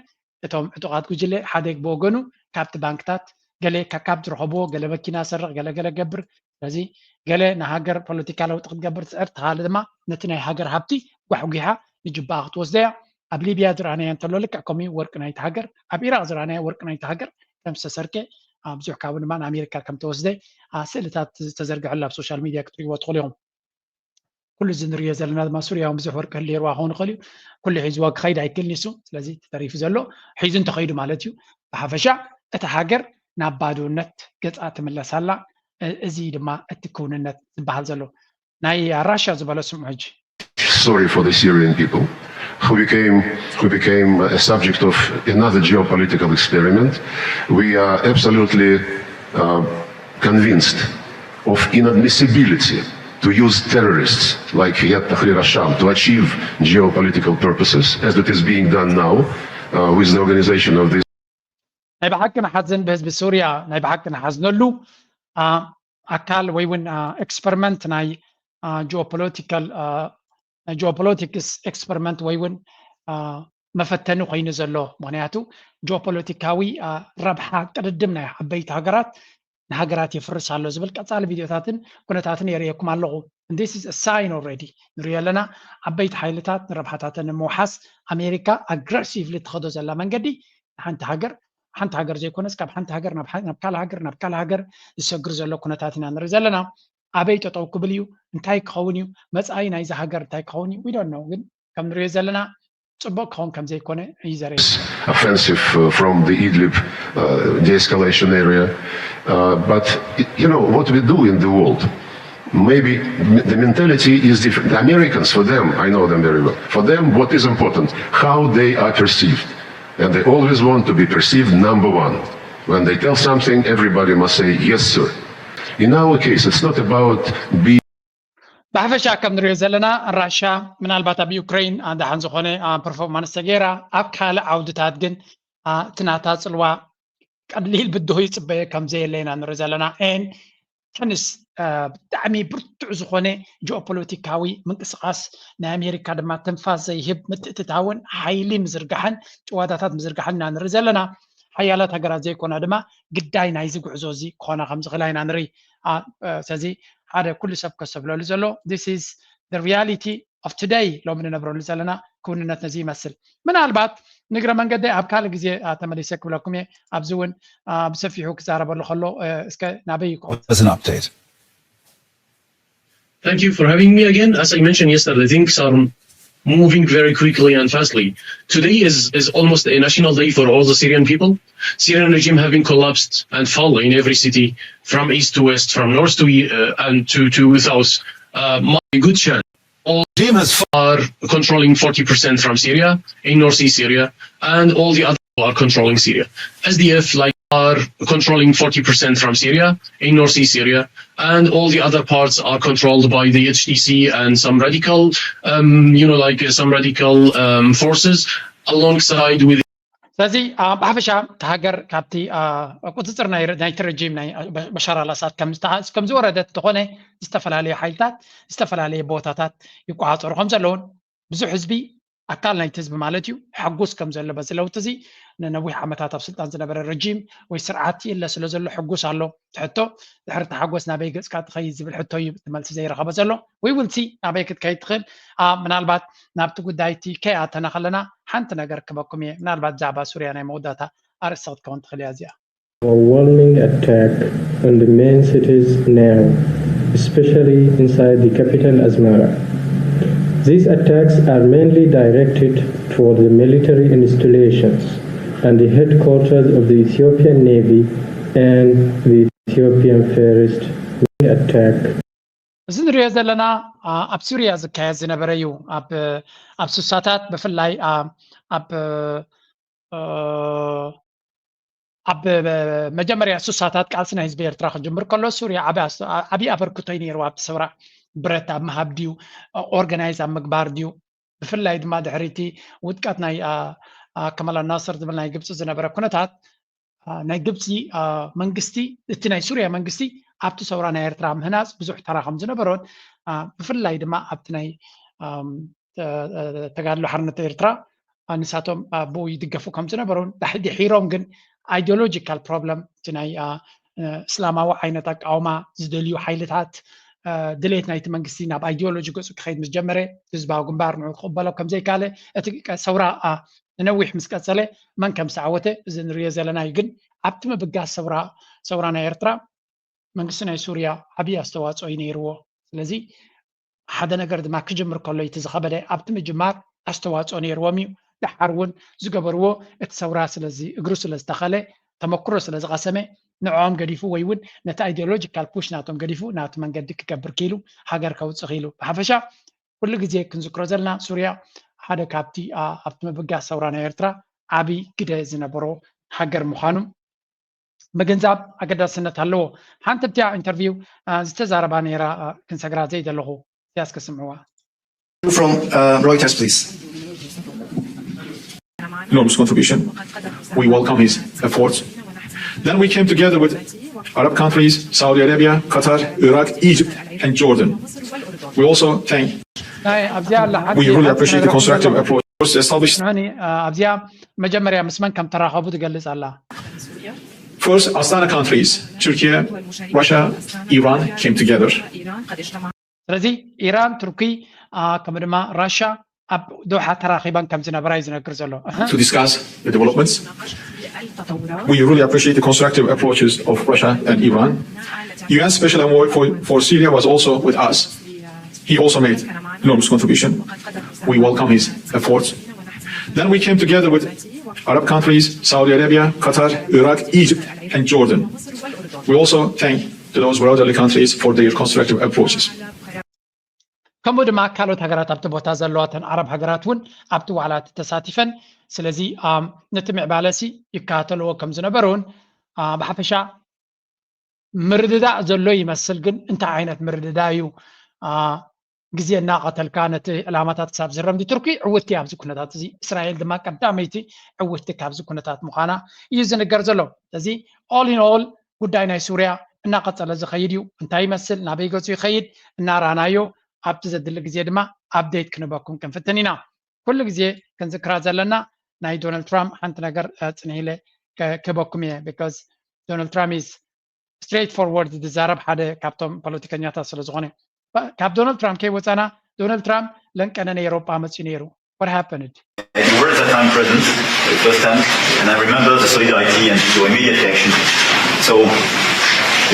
እቶም ዕጡቓት ጉጅለ ሓደ ብወገኑ ካብቲ ባንክታት ገለ ካብ ዝረኸብዎ ገለ መኪና ሰርቕ ገለ ገለ ገብር። ስለዚ ገለ ንሃገር ፖለቲካ ለውጢ ክትገብር ትፅዕር፣ ተኻለ ድማ ነቲ ናይ ሃገር ሃብቲ ጓሕጒሓ ንጅባኣ ክትወስዶ እያ። ኣብ ሊብያ ዝረኣናዮ እንተሎ ልክዕ ከምኡ ወርቂ ናይቲ ሃገር፣ ኣብ ኢራቅ ዝረኣናዮ ወርቂ ናይቲ ሃገር ከም ዝተሰርቀ፣ ብዙሕ ካብኡ ድማ ንኣሜሪካ ከም ተወስደ ስእልታት ዝተዘርግሐሉ ኣብ ሶሻል ሚድያ ክትሪእዎ ትኽእሉ ኢኹም። ኩሉ እዚ ንሪኦ ዘለና ድማ ሱርያውን ብዙሕ ወርቂ ህልየርዋ ክኸውን ይኽእል እዩ። ኩሉ ሒዝዎ ክኸይድ ኣይክእልን እዩ። ስለዚ ተሪፉ ዘሎ ሒዙ እንተኸይዱ ማለት እዩ። ብሓፈሻ እታ ሃገር ናብ ባዶነት ገጻ ትምለስ ኣላ። እዚ ድማ እቲ ክውንነት ዝበሃል ዘሎ ናይ ራሻ ዝበሎ ስምዑ ሕጂ። Sorry for the Syrian people who became who became a subject of another geopolitical experiment. We are absolutely uh, convinced of inadmissibility to use terrorists like Hayat Tahrir al-Sham to achieve geopolitical purposes, as it is being done now uh, with the organization of this. ናይ ብሓቂ ንሓዝን ብህዝቢ ሱርያ ናይ ብሓቂ ንሓዝነሉ ኣካል ወይ እውን ኤክስፐሪመንት ናይ ጂኦፖለቲካል ናይ ጂኦፖለቲክስ ኤክስፐሪመንት ወይ እውን መፈተኒ ኮይኑ ዘሎ። ምክንያቱ ጂኦፖለቲካዊ ረብሓ ቅድድም ናይ ዓበይቲ ሃገራት ንሃገራት የፍርስ ኣሎ ዝብል ቀፃሊ ቪድዮታትን ኩነታትን የርእየኩም ኣለኹ። This is a sign already ንሪኦ ኣለና። ዓበይቲ ሓይልታት ንረብሓታተን ንምውሓስ ኣሜሪካ ኣግረሲቭሊ ትኸዶ ዘላ መንገዲ ንሓንቲ ሃገር ሓንቲ ሃገር ዘይኮነስ ካብ ሓንቲ ሃገር ናብ ካልእ ሃገር ናብ ካልእ ሃገር ዝሰግር ዘሎ ኩነታት ኢና ንርኢ ዘለና። ኣበይ ጠጠው ክብል እዩ? እንታይ ክኸውን እዩ? መፃኢ ናይዚ ሃገር እንታይ ክኸውን እዩ? We don't know። ግን ከም ንሪኦ ዘለና ጽቡቕ ክኸውን ከም ዘይኮነ እዩ ዘርኢ። offensive uh, from the Idlib uh, de-escalation area. Uh, but you know what we do in the world. Maybe the mentality is different. The Americans, for them, I know them very well. For them, what is important? How they are perceived. And they always want to be perceived number one. When they tell something, everybody must say, yes, sir. In our case, it's not about being ብሓፈሻ ከም ንሪኦ ዘለና ራሻ ምናልባት ኣብ ዩክሬን ደሓን ዝኾነ ፐርፎርማንስ ተገይራ፣ ኣብ ካልእ ዓውድታት ግን እቲ ናታ ፅልዋ ቀሊል ብድሆ ይፅበየ ከም ዘየለ ኢና ንርኢ ዘለና። ን ሕንስ ብጣዕሚ ብርቱዕ ዝኾነ ጂኦፖለቲካዊ ምንቅስቃስ ናይ ኣሜሪካ ድማ ትንፋስ ዘይህብ ምትእትታውን ሓይሊ ምዝርጋሕን ጭዋዳታት ምዝርጋሕን ኢና ንርኢ ዘለና። ሓያላት ሃገራት ዘይኮና ድማ ግዳይ ናይዚ ጉዕዞ እዚ ክኾና ከም ዝኽእላ ኢና ንርኢ። ስለዚ ሓደ ኩሉ ሰብ ከስተብለሉ ዘሎ this is the reality of today ሎሚ ንነብረሉ ዘለና ክውንነት ነዚ ይመስል። ምናልባት ንግረ መንገደይ ኣብ ካልእ ግዜ ተመሊሰ ክብለኩም እየ። ኣብዚ እውን ብሰፊሑ ክዛረበሉ ከሎ እስከ ናበይ ይኮ As an update. Thank you for having me again. As I mentioned yesterday, things are moving very quickly and fastly. Today is, is almost a national day for all the Syrian people. Syrian regime have been collapsed and fall in every city, from east to west, from north to uh, and to, to south. Uh, my good chance. All Regime has are controlling forty percent from Syria, in northeast Syria, and all the other are controlling Syria. S D F like are controlling forty percent from Syria, in northeast Syria, and all the other parts are controlled by the H T C and some radical, um, you know, like uh, some radical um, forces alongside with ስለዚ ብሓፈሻ እቲ ሃገር ካብቲ ቁፅፅር ናይቲ ረጂም ናይ በሻር ኣልኣሳድ ከም ዝወረደት እንተኾነ ዝተፈላለዩ ሓይልታት ዝተፈላለየ ቦታታት ይቆፃፀሩ ከም ዘለውን ብዙሕ ህዝቢ ኣካል ናይቲ ህዝቢ ማለት እዩ ሕጉስ ከም ዘሎ በዚ ለውጢ እዚ ንነዊሕ ዓመታት ኣብ ስልጣን ዝነበረ ረጂም ወይ ስርዓት የለ ስለ ዘሎ ሕጉስ ኣሎ። ሕቶ ድሕሪ እቲ ሓጎስ ናበይ ገፅካ ትኸይድ ዝብል ሕቶ እዩ እቲ መልሲ ዘይረኸበ ዘሎ። We will see ናበይ ክትከይድ ትኽእል። ምናልባት ናብቲ ጉዳይ እቲ ከይኣተና ከለና ሓንቲ ነገር ክበኩም እየ። ምናልባት ብዛዕባ ሱርያ ናይ መወዳእታ ኣርእስቲ ክትከውን ትኽእል እያ እዚኣ። Overwhelming attack on the main cities now, especially inside the capital Asmara. These attacks are mainly directed toward the military installations and the headquarters of the Ethiopian Navy and the Ethiopian First Navy attack. እዚ ንሪኦ ዘለና ኣብ ሱርያ ዝካየድ ዝነበረ እዩ። ኣብ ስሳታት ብፍላይ ኣብ ኣብ መጀመርያ ስሳታት ቃልሲ ናይ ህዝቢ ኤርትራ ክጅምር ከሎ ሱርያ ዓብዪ ኣበርክቶ እዩ ነይርዋ ኣብቲ ሰውራ። ብረት ኣብ ምሃብ ድዩ፣ ኦርጋናይዝ ኣብ ምግባር ድዩ፣ ብፍላይ ድማ ድሕሪ እቲ ውድቀት ናይ ከማል ናስር ዝብል ናይ ግብፂ ዝነበረ ኩነታት ናይ ግብፂ መንግስቲ እቲ ናይ ሱርያ መንግስቲ ኣብቲ ሰውራ ናይ ኤርትራ ምህናፅ ብዙሕ ተራ ከም ዝነበሮን ብፍላይ ድማ ኣብቲ ናይ ተጋድሎ ሓርነት ኤርትራ ንሳቶም ብኡ ይድገፉ ከም ዝነበሩን ድሒሮም ግን ideological problem እቲ ናይ እስላማዊ ዓይነት ኣቃውማ ዝደልዩ ሓይልታት ድሌት ናይቲ መንግስቲ ናብ ኣይዲዮሎጂ ገፁ ክኸይድ ምስ ጀመረ፣ ህዝባዊ ግንባር ንዑ ክቕበሎ ከም ዘይካለ፣ እቲ ሰውራ ንነዊሕ ምስ ቀፀለ መን ከም ዝተዓወተ እዚ ንሪኦ ዘለና እዩ። ግን ኣብቲ ምብጋስ ሰውራ ሰውራ ናይ ኤርትራ መንግስቲ ናይ ሱርያ ዓብዪ ኣስተዋፅኦ እዩ ነይርዎ። ስለዚ ሓደ ነገር ድማ ክጅምር ከሎ እቲ ዝኸበደ ኣብቲ ምጅማር ኣስተዋፅኦ ነይርዎም እዩ። ደሓር እውን ዝገበርዎ እቲ ሰውራ ስለዚ እግሩ ስለ ዝተኸለ ተመክሮ ስለ ዝቐሰመ ንዕኦም ገዲፉ ወይ እውን ነቲ ኣይዲዮሎጂካል ፑሽ ናቶም ገዲፉ ናቲ መንገዲ ክገብር ክኢሉ ሃገር ከውፅእ ክኢሉ። ብሓፈሻ ኩሉ ግዜ ክንዝክሮ ዘለና ሱርያ ሓደ ካብቲ ኣብቲ ምብጋስ ሰውራ ናይ ኤርትራ ዓብዪ ግደ ዝነበሮ ሃገር ምዃኑ ምግንዛብ ኣገዳስነት ኣለዎ። ሓንቲ ኣብቲያ ኢንተርቪው ዝተዛረባ ነይራ ክንሰግራ ዘይደለኹ እዚያስ ከስምዕዋ። From uh, Reuters, please. Enormous contribution. We welcome his efforts. Then we came together with Arab countries, Saudi Arabia, Qatar, Iraq, Egypt, and Jordan. We also thank. We really appreciate the constructive approach. Established. ኣብዚኣ መጀመርያ ምስ መን ከም ተራኸቡ ትገልጽ ኣላ። First, Astana countries, Turkey, Russia, Iran came together. ስለዚ ኢራን፣ ቱርኪ ከምኡ ድማ ራሻ ኣብ ዶሓ ተራኺበን ከም ዝነበራ እዩ ዝነግር ዘሎ። To discuss the developments. We really appreciate the constructive approaches of Russia and Iran. U N Special Envoy for, for Syria was also with us. He also made enormous contribution. We welcome his efforts. Then we came together with Arab countries, Saudi Arabia, Qatar, Iraq, Egypt, and Jordan. We also thank to those brotherly countries for their constructive approaches. ከምኡ ድማ ካልኦት ሃገራት ኣብቲ ቦታ ዘለዋ ተን ዓረብ ሃገራት እውን ኣብቲ ዋዕላ ተሳቲፈን። ስለዚ ነቲ ምዕባለ ሲ ይከታተልዎ ከም ዝነበሩ እውን ብሓፈሻ ምርድዳእ ዘሎ ይመስል። ግን እንታይ ዓይነት ምርድዳእ እዩ? ግዜ እናቐተልካ ነቲ ዕላማታት ክሳብ ዝረምዲ ቱርኪ ዕውቲ ኣብዚ ኩነታት እዚ እስራኤል ድማ ቀዳመይቲ ዕውቲ ካብዚ ኩነታት ምዃና እዩ ዝንገር ዘሎ። እዚ all in all ጉዳይ ናይ ሱርያ እናቐፀለ ዝኸይድ እዩ። እንታይ ይመስል፣ ናበይ ገፁ ይኸይድ እናራናዮ ኣብቲ ዘድሊ ግዜ ድማ ኣፕዴት ክንበኩም ክንፍትን ኢና። ኩሉ ግዜ ክንዝክራ ዘለና ናይ ዶናልድ ትራምፕ ሓንቲ ነገር ፅንሂለ ክበኩም እየ። Because ዶናልድ ትራምፕ is straight forward ዝዛረብ ሓደ ካብቶም ፖለቲከኛታት ስለ ዝኾነ ካብ ዶናልድ ትራምፕ ከይወፃና ዶናልድ ትራምፕ ለንቀነ ናይ ኤሮጳ መፅኡ ነይሩ። What happened? You were at that time present, the first time, and I remember the solidarity and your immediate reaction. So,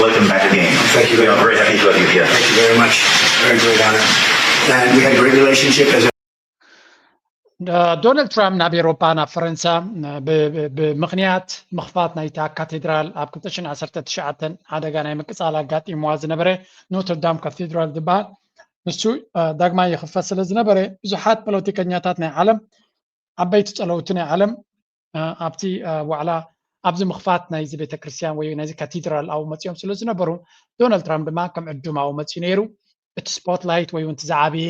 welcome back again. Thank you We very are much. Very happy to have you here. Thank you very much. Very great honor. And we had a great relationship as a ዶናልድ ትራምፕ ናብ ኤሮፓ ናብ ፈረንሳ ብምክንያት ምኽፋት ናይታ ካቴድራል ኣብ ክልተ ሽሕን ዓሰርተ ትሽዓተን ሓደጋ ናይ ምቅፃል ኣጋጢምዋ ዝነበረ ኖትርዳም ካቴድራል ዝበሃል ንሱ ዳግማይ ይኽፈት ስለ ዝነበረ ብዙሓት ፖለቲከኛታት ናይ ዓለም ዓበይቲ ፀለውቲ ናይ ዓለም ኣብቲ ዋዕላ ኣብዚ ምኽፋት ናይዚ ቤተክርስትያን ወይ ናይዚ ካቴድራል ኣብኡ መፂኦም ስለ ዝነበሩ ዶናልድ ትራምፕ ድማ ከም ዕዱም ኣብኡ መፂኡ ነይሩ። እቲ ስፖትላይት ወይ እውን እቲ ዝዓበየ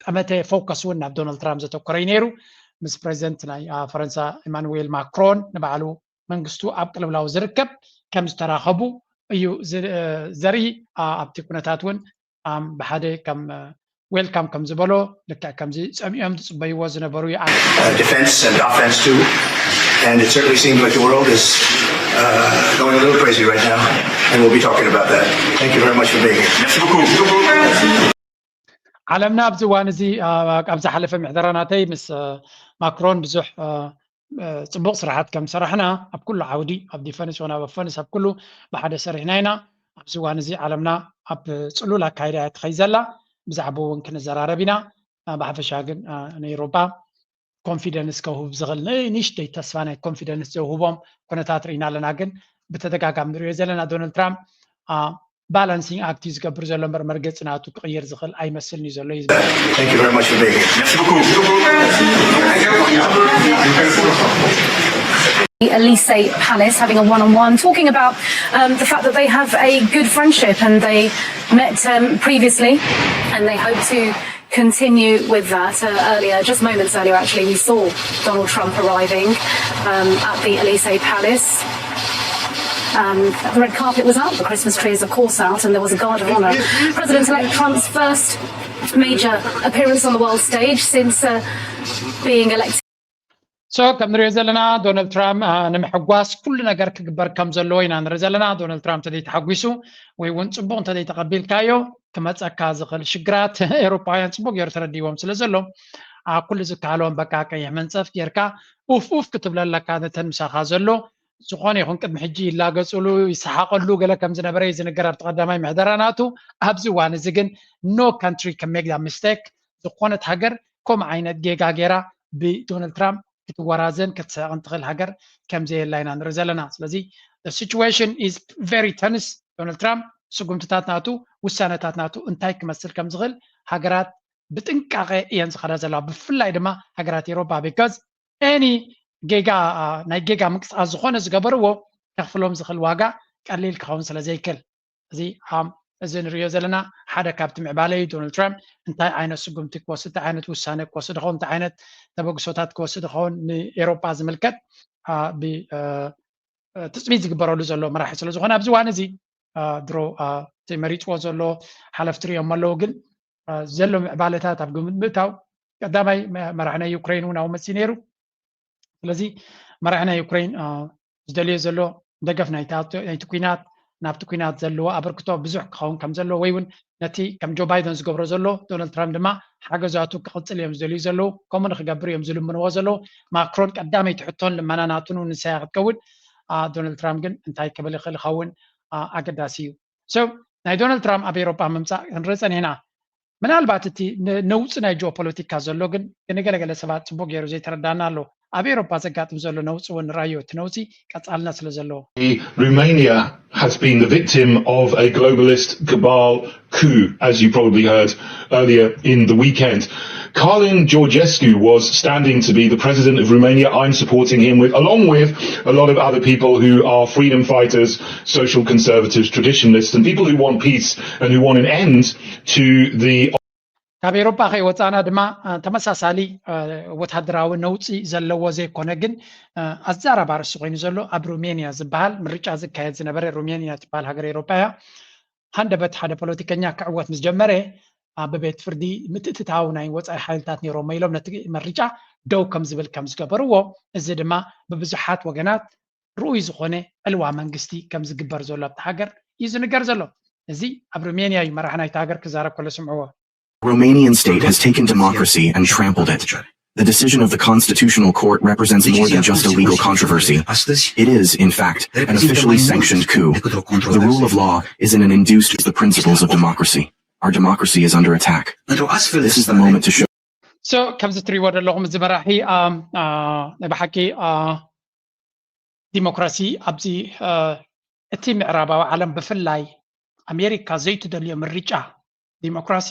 ጠመተ ፎከስ እውን ናብ ዶናልድ ትራምፕ ዘተኮረ እዩ ነይሩ። ምስ ፕሬዚደንት ናይ ፈረንሳ ኢማኑዌል ማክሮን ንባዕሉ መንግስቱ ኣብ ቅልውላው ዝርከብ ከም ዝተራኸቡ እዩ ዘርኢ። ኣብቲ ኩነታት እውን ብሓደ ከም ዌልካም ከም ዝበሎ ልክዕ ከምዚ ጸሚኦም ዝጽበይዎ ዝነበሩ ይኣ defense and offense too. And it certainly seems like the world is uh, going a little crazy right now, and we'll be talking about that. Thank you very much for being here. ዓለምና ኣብዚ እዋን እዚ ኣብ ዝሓለፈ ምሕደራ ናተይ ምስ ማክሮን ብዙሕ ፅቡቕ ስራሓት ከም ሰራሕና ኣብ ኩሉ ዓውዲ ኣብ ዲፈንስ ወን ኣብ ፈንስ ኣብ ኩሉ ብሓደ ሰሪሕና ኢና። ኣብዚ እዋን እዚ ዓለምና ኣብ ፅሉል ኣካይዳ እያ ትኸይ ዘላ። ብዛዕባኡ እውን ክንዘራረብ ኢና። ብሓፈሻ ግን ንኤሮፓ ኮንፊደንስ ከውህብ ዝኽእል ንእሽተይ ተስፋ ናይ ኮንፊደንስ ዘውህቦም ኩነታት ርኢና ኣለና። ግን ብተደጋጋሚ ንሪኦ ዘለና ዶናልድ ትራምፕ ባላንሲንግ ኣክት እዩ ዝገብር ዘሎ እምበር መርገፂ ናቱ ክቕይር ዝኽእል ኣይመስልን እዩ ዘሎ እዩ ዝብል። Thank you very much for being here. Elysee Palace having a one-on-one, talking about um, the fact that they have a good friendship and they met um, previously and they hope to continue with that. Uh, earlier, just moments earlier, actually, we saw Donald Trump arriving um, at the Elysee Palace. Um, the red carpet was out, the Christmas tree is, of course, out, and there was a guard of honour. President-elect Trump's first major appearance on the world stage since uh, being elected. So ከም ንሪኦ ዘለና ዶናልድ ትራምፕ ንምሕጓስ ኩሉ ነገር ክግበር ከም ዘለዎ ኢና ንርኢ ዘለና። ዶናልድ ትራምፕ እንተዘይተሓጒሱ ወይ እውን ፅቡቕ እንተዘይተቐቢልካዮ ክመፀካ ዝኽእል ሽግራት ኤውሮፓውያን ፅቡቕ ገይሩ ተረዲዎም ስለ ዘሎ ኩሉ ዝከኣሎም በቃ ቀይሕ መንፀፍ ጌርካ ኡፍ ኡፍ ክትብለለካ ነተን ምሳኻ ዘሎ ዝኾነ ይኹን ቅድሚ ሕጂ ይላገፅሉ ይሰሓቐሉ ገለ ከም ዝነበረ እዩ ዝንገር ኣብቲ ቀዳማይ ምሕደራ ናቱ። ኣብዚ እዋን እዚ ግን no country can make that mistake። ዝኾነት ሃገር ከምኡ ዓይነት ጌጋ ገይራ ብዶናልድ ትራምፕ ክትወራዘን ክትስሕቕን ትኽእል ሃገር ከም ዘየላ ኢና ንርኢ ዘለና። ስለዚ situation is very tense። ዶናልድ ትራምፕ ስጉምትታት ናቱ ውሳነታት ናቱ እንታይ ክመስል ከም ዝኽእል ሃገራት ብጥንቃቐ እየን ዝኸዳ ዘለዋ፣ ብፍላይ ድማ ሃገራት ኤውሮፓ because any ጌጋ ናይ ጌጋ ምንቅስቃስ ዝኾነ ዝገበርዎ ከኽፍሎም ዝኽእል ዋጋ ቀሊል ክኸውን ስለ ዘይክእል እዚ እዚ ንሪኦ ዘለና ሓደ ካብቲ ምዕባለ እዩ። ዶናልድ ትራምፕ እንታይ ዓይነት ስጉምቲ ክወስድ እንታይ ዓይነት ውሳነ ክወስድ ኸውን እንታይ ዓይነት ተበግሶታት ክወስድ ኸውን ንኤውሮጳ ዝምልከት ትፅቢት ዝግበረሉ ዘሎ መራሒ ስለ ዝኾነ ኣብዚ እዋን እዚ ድሮ መሪፅዎ ዘሎ ሓለፍቲ ሪኦሞ ኣለዉ። ግን ዘሎ ምዕባለታት ኣብ ግምት ምእታው ቀዳማይ መራሒ ናይ ዩክሬን እውን ኣብኡ መፂኡ ነይሩ። ስለዚ መራሒ ናይ ዩክሬን ዝደልዮ ዘሎ ደገፍ ናይቲ ኩናት ናብቲ ኩናት ዘለዎ ኣበርክቶ ብዙሕ ክኸውን ከም ዘለዎ ወይ እውን ነቲ ከም ጆ ባይደን ዝገብሮ ዘሎ ዶናልድ ትራምፕ ድማ ሓገዛቱ ክቕፅል እዮም ዝደልዩ ዘለዉ። ከምኡ ንክገብር እዮም ዝልምንዎ ዘለዉ። ማክሮን ቀዳመይቲ ሕቶን ልመና ናቱን እውን ንሳያ ክትከውን ዶናልድ ትራምፕ ግን እንታይ ክብል ይኽእል ይኸውን ኣገዳሲ እዩ። So ናይ ዶናልድ ትራምፕ ኣብ ኤውሮጳ ምምፃእ ክንርኢ ፀኒሕና። ምናልባት እቲ ነውፂ ናይ ጂኦፖለቲካ ዘሎ ግን ንገለገለ ሰባት ፅቡቅ ገይሩ ዘይተረዳና ኣሎ። ኣብ ኤውሮጳ ዘጋጥም ዘሎ ነውፂ እውን ንራዮ እቲ ነውፂ ቀፃልነት ስለ ዘለዎ። Romania has been the victim of a globalist cabal coup, as you probably heard earlier in the weekend. Carlin Georgescu was standing to be the president of Romania. I'm supporting him with, along with a lot of other people who are freedom fighters, social conservatives, traditionalists, and people who want peace and who want an end to the ካብ ኤውሮጳ ከይወፃእና ድማ ተመሳሳሊ ወታደራዊ ነውፂ ዘለዎ ዘይኮነ ግን ኣዛራቢ ኣርእስቲ ኮይኑ ዘሎ ኣብ ሩሜንያ ዝበሃል ምርጫ ዝካየድ ዝነበረ። ሩሜንያ ትበሃል ሃገር ኤውሮጳ እያ። ሃንደበት ሓደ ፖለቲከኛ ክዕወት ምስ ጀመረ ኣብ ቤት ፍርዲ ምትእትታው ናይ ወፃኢ ሓይልታት ነይሮሞ ኢሎም ነቲ ምርጫ ደው ከም ዝብል ከም ዝገበርዎ፣ እዚ ድማ ብብዙሓት ወገናት ርኡይ ዝኾነ ዕልዋ መንግስቲ ከም ዝግበር ዘሎ ኣብቲ ሃገር እዩ ዝንገር ዘሎ። እዚ ኣብ ሩሜንያ እዩ መራሒ ናይቲ ሃገር ክዛረብ ከሎ ስምዕዎ። Romanian state has taken democracy and trampled it. The decision of the Constitutional Court represents more than just a legal controversy. It is, in fact, an officially sanctioned coup. The rule of law is in an induced the principles of democracy. Our democracy is under attack. This is the moment to show. So ከምዚ ትሪእዎ ዘለኹም እዚ መራሒ ናይ ብሓቂ ዲሞክራሲ ኣብዚ እቲ ምዕራባዊ ዓለም ብፍላይ ኣሜሪካ ዘይትደልዮ ምርጫ ዲሞክራሲ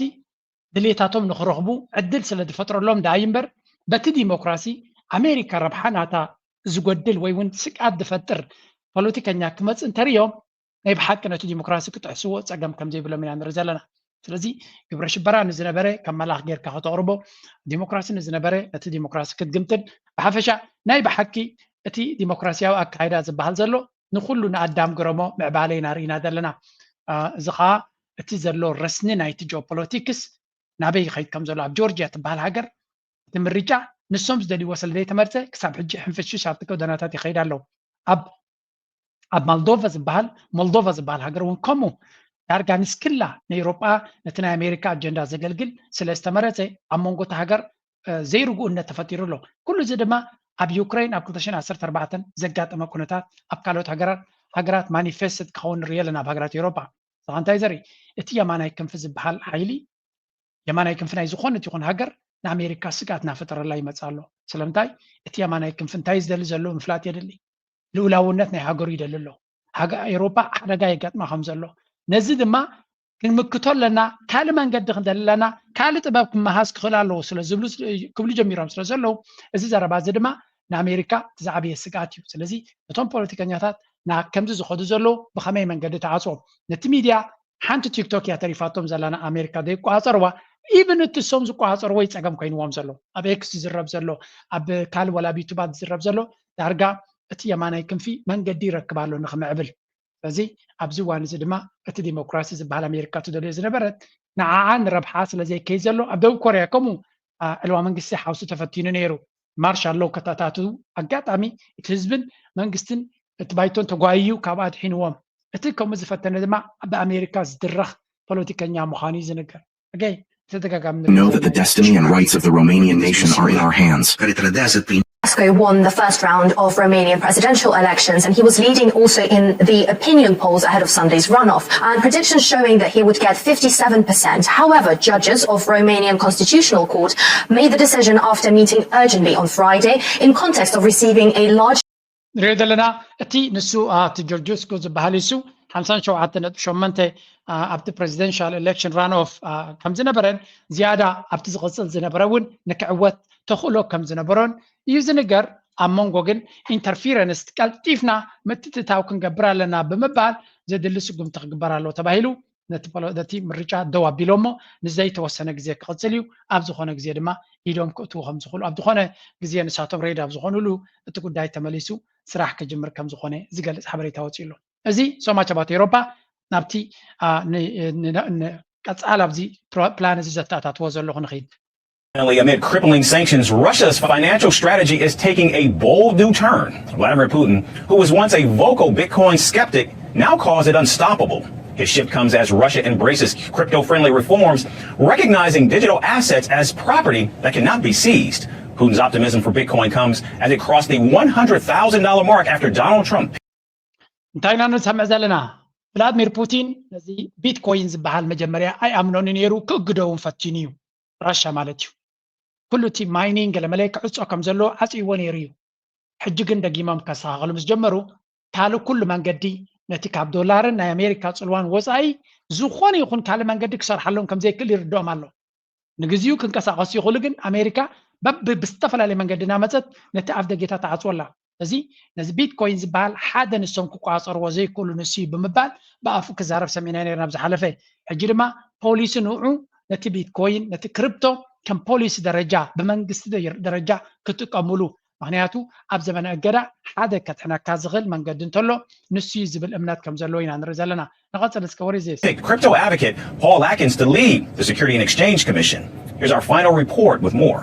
ድሌታቶም ንክረኽቡ ዕድል ስለ ዝፈጥረሎም ደኣ እምበር በቲ ዲሞክራሲ ኣሜሪካ ረብሓ ናታ ዝጎድል ወይ እውን ስግኣት ዝፈጥር ፖለቲከኛ ክመፅእ እንተሪኦም ናይ ብሓቂ ነቲ ዲሞክራሲ ክጥሕስዎ ፀገም ከም ዘይብሎም ኢና ንርኢ ዘለና። ስለዚ ግብረ ሽበራ ንዝነበረ ከም መላኽ ጌርካ ከተቕርቦ፣ ዲሞክራሲ ንዝነበረ ነቲ ዲሞክራሲ ክትግምጥል፣ ብሓፈሻ ናይ ብሓቂ እቲ ዲሞክራሲያዊ ኣካይዳ ዝበሃል ዘሎ ንኹሉ ንኣዳም ግረሞ ምዕባለ ኢና ርኢና ዘለና። እዚ ኸዓ እቲ ዘሎ ረስኒ ናይቲ ጂኦፖለቲክስ ናበይ ይኸይድ ከም ዘሎ ኣብ ጆርጅያ ትበሃል ሃገር እቲ ምርጫ ንሶም ዝደልይዎ ስለ ዘይተመርፀ ክሳብ ሕጂ ሕንፍሽፍሽ ኣብቲ ጎደናታት ይኸይድ ኣለዉ። ኣብ ኣብ ማልዶቫ ዝበሃል ሞልዶቫ ዝበሃል ሃገር እውን ከምኡ ዳርጋ ንስክላ ንኤውሮጳ ነቲ ናይ ኣሜሪካ ኣጀንዳ ዘገልግል ስለ ዝተመረፀ ኣብ መንጎ እቲ ሃገር ዘይርጉእነት ተፈጢሩ ኣሎ። ኩሉ እዚ ድማ ኣብ ዩክሬን ኣብ ክልተ ሽሕን ዓሰርተ ኣርባዕተን ዘጋጠመ ኩነታት ኣብ ካልኦት ሃገራት ሃገራት ማኒፌስት ክኸውን ንርኢ ኣለና ኣብ ሃገራት ኤውሮጳ። እዚ እንታይ ዘርኢ እቲ የማናይ ክንፊ ዝበሃል ሓይሊ የማናይ ክንፊ ናይ ዝኾነት ይኹን ሃገር ንኣሜሪካ ስግኣት እናፈጠረላ ይመፅእ ኣሎ። ስለምንታይ እቲ የማናይ ክንፊ እንታይ ዝደሊ ዘሎ ምፍላጥ የድሊ። ልኡላውነት ናይ ሃገሩ ይደሊ ኣሎ። ኤውሮፓ ሓደጋ የጋጥማ ከም ዘሎ ነዚ ድማ ክንምክቶ ኣለና። ካልእ መንገዲ ክንደሊ ኣለና። ካልእ ጥበብ ክመሃዝ ክኽእል ኣለዎ ስለ ዝብሉ ክብሉ ጀሚሮም ስለ ዘለዉ እዚ ዘረባ እዚ ድማ ንኣሜሪካ ዝዓበየ ስግኣት እዩ። ስለዚ እቶም ፖለቲከኛታት ና ከምዚ ዝኸዱ ዘለዉ ብኸመይ መንገዲ ተዓፅዎም ነቲ ሚድያ ሓንቲ ቲክቶክ እያ ተሪፋቶም ዘላ ንኣሜሪካ ዘይቋፀርዋ። ኢቭን እቲ እሶም ዝቋፀርዎ እዩ ፀገም ኮይንዎም ዘሎ ኣብ ኤክስ ዝዝረብ ዘሎ ኣብ ካልእ ወላ ኣብ ዩቱባት ዝዝረብ ዘሎ ዳርጋ እቲ የማናይ ክንፊ መንገዲ ይረክብ ኣሎ ንክምዕብል። ስለዚ ኣብዚ እዋን እዚ ድማ እቲ ዲሞክራሲ ዝበሃል ኣሜሪካ ትደልዮ ዝነበረት ንዓዓ ንረብሓ ስለ ዘይከይድ ዘሎ ኣብ ደቡብ ኮርያ ከምኡ ዕልዋ መንግስቲ ሓውሲ ተፈቲኑ ነይሩ። ማርሻል ሎው ከተኣታትዉ ኣጋጣሚ እቲ ህዝብን መንግስትን እቲ ባይቶን ተጓይዩ ካብ ኣድሒንዎም። እቲ ከምኡ ዝፈተነ ድማ ብኣሜሪካ ዝድረኽ ፖለቲከኛ ምዃኑ እዩ ዝንገር። ኣገይ ተደጋጋሚ Know that the destiny and rights of the Romanian nation are in our hands. Moscow won the first round of Romanian presidential elections, and he was leading also in the opinion polls ahead of Sunday's runoff, and predictions showing that he would get fifty-seven percent. However, judges of Romanian Constitutional Court made the decision after meeting urgently on Friday in context of receiving a large ንሪኦ ዘለና እቲ ንሱ እቲ ጆርጆስኮ ዝበሃል እሱ ሓምሳን ሸውዓተ ነጥቢ ሸሞንተ ኣብቲ presidential election runoff ከም ዝነበረን ዝያዳ ኣብቲ ዝቕፅል ዝነበረ እውን ንክዕወት ተኽእሎ ከም ዝነበሮን እዩ ዝንገር። ኣብ መንጎ ግን interference ቀልጢፍና ምትእትታው ክንገብር ኣለና ብምባል ዘድሊ ስጉምቲ ክግበር ኣለዎ ተባሂሉ ነቲ ምርጫ ደው ኣቢሎሞ ንዘይተወሰነ ግዜ ክቕፅል እዩ። ኣብ ዝኾነ ግዜ ድማ ኢዶም ክእትዉ ከም ዝኽእሉ ኣብ ዝኾነ ግዜ ንሳቶም ሬዲ ኣብ ዝኾኑሉ እቲ ጉዳይ ተመሊሱ ስራሕ ክጅምር ከም ዝኾነ ዝገልፅ ሓበሬታ ወፂኡ ኣሎ። እዚ so much about ኤሮፓ ናብቲ ቀፃል ኣብዚ ፕላን እዚ ዘተኣታትዎ ዘለኹ ንኽይድ። Amid crippling sanctions, Russia's financial strategy is taking a bold new turn. Vladimir Putin, who was once a vocal Bitcoin skeptic, now calls it unstoppable. His shift comes as Russia embraces crypto friendly reforms, recognizing digital assets as property that cannot be seized. Putin's optimism for Bitcoin comes as it crossed the one hundred thousand dollar mark after Donald Trump እንታይ ኢና ንሰምዕ ዘለና? ቭላድሚር ፑቲን ነዚ ቢትኮይን ዝበሃል መጀመርያ ኣይኣምኖን ነይሩ፣ ክእግዶ እውን ፈቲኑ እዩ። ራሻ ማለት እዩ። ኩሉ እቲ mining ገለመለ ክዕጾ ከም ዘለዎ ዓጽይዎ ነይሩ እዩ። ሕጂ ግን ደጊሞም ከስተኻኸሉ ምስ ጀመሩ ካልእ ኩሉ መንገዲ ነቲ ካብ ዶላርን ናይ ኣሜሪካ ጽልዋን ወጻኢ ዝኾነ ይኹን ካልእ መንገዲ ክሰርሓሎም ከም ዘይክእል ይርድኦም ኣሎ። ንግዚኡ ክንቀሳቐሱ ይኽእሉ፣ ግን ኣሜሪካ በብ ብዝተፈላለየ መንገዲ እናመፀት ነቲ ኣፍ ደጌታ ትዓፅወላ። እዚ ነዚ ቢትኮይን ዝበሃል ሓደ ንሶም ክቋፀርዎ ዘይክእሉ ንሱ እዩ ብምባል ብኣፉ ክዛረብ ሰሚዕና ነርና ኣብ ዝሓለፈ። ሕጂ ድማ ፖሊሲ ንዑ ነቲ ቢትኮይን ነቲ ክሪፕቶ ከም ፖሊሲ ደረጃ ብመንግስቲ ደረጃ ክጥቀምሉ፣ ምክንያቱ ኣብ ዘመነ እገዳ ሓደ ከድሕነካ ዝኽእል መንገዲ እንተሎ ንሱ እዩ ዝብል እምነት ከም ዘለዎ ኢና ንርኢ ዘለና። ንቐፅል እስከ ወሬ ዜስ Crypto advocate Paul Atkins to lead the Security and Exchange Commission. Here's our final report with more.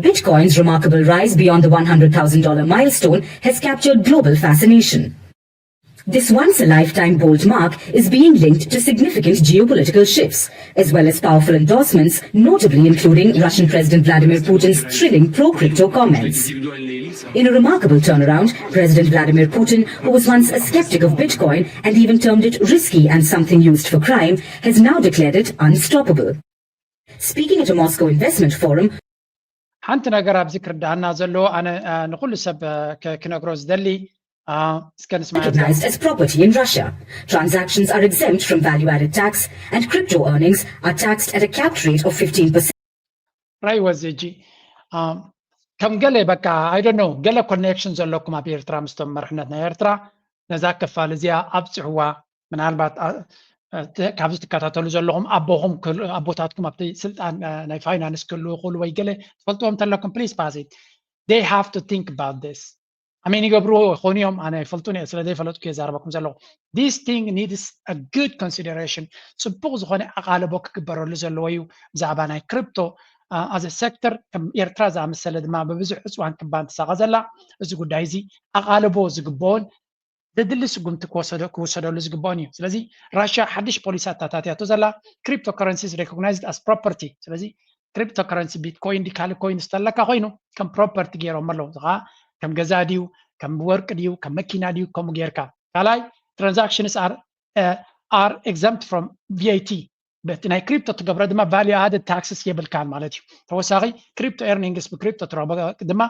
Bitcoin's remarkable rise beyond the one hundred thousand dollar milestone has captured global fascination. This once a lifetime bold mark is being linked to significant geopolitical shifts, as well as powerful endorsements, notably including Russian President Vladimir Putin's thrilling pro crypto comments. In a remarkable turnaround, President Vladimir Putin, who was once a skeptic of Bitcoin and even termed it risky and something used for crime, has now declared it unstoppable. Speaking at a Moscow investment forum, ሓንቲ ነገር ኣብዚ ክርዳኣና ዘለዎ ኣነ ንኩሉ ሰብ ክነግሮ ዝደሊ እስከ ንስማ recognized as property in Russia. Transactions are exempt from value added tax, and crypto earnings are taxed at a capped rate of fifteen percent. ራይ ወዚ ሕጂ ከም ገለ በቃ I don't know ገለ connection ዘለኩም ኣብ ኤርትራ ምስቶም መርሕነት ናይ ኤርትራ ነዛ ክፋል እዚኣ ኣብፅሕዋ። ምናልባት ካብዚ ትከታተሉ ዘለኹም ኣቦኹም ኣቦታትኩም ኣብቲ ስልጣን ናይ ፋይናንስ ክህልዉ ይኽእሉ ወይ ገለ ትፈልጥዎም እንተለኩም please pass it. They have to think about this. I mean ይገብርዎ ይኾኑ እዮም፣ ኣነ ኣይፈልጡን እየ፣ ስለ ዘይፈለጥኩ እየ ዛረበኩም ዘለኹ። This thing needs a good consideration. ፅቡቕ ዝኾነ ኣቓልቦ ክግበረሉ ዘለዎ እዩ። ብዛዕባ ናይ ክሪፕቶ as a sector ከም ኤርትራ ዝኣመሰለ ድማ ብብዙሕ ዕፅዋን ክባን ትሳቐ ዘላ እዚ ጉዳይ እዚ ኣቓልቦ ዝግበኦን ዘድሊ ስጉምቲ ክወሰደሉ ዝግበኦን እዩ። ስለዚ ራሽያ ሓድሽ ፖሊሲ ኣታታትያቶ ዘላ cryptocurrencies recognized as property። ስለዚ cryptocurrency ቢትኮይን ዲ ካልእ ኮይን ዝተለካ ኮይኑ ከም ፕሮፐርቲ ገይሮም ኣለዉ። እዚ ከዓ ከም ገዛ ድዩ ከም ወርቂ ድዩ ከም መኪና ድዩ ከምኡ ጌርካ ካልኣይ transactions are exempt from VAT። በቲ ናይ ክሪፕቶ ትገብረ ድማ value added taxes የብልካን ማለት እዩ። ተወሳኺ crypto earnings ብክሪፕቶ ትረክቦ ድማ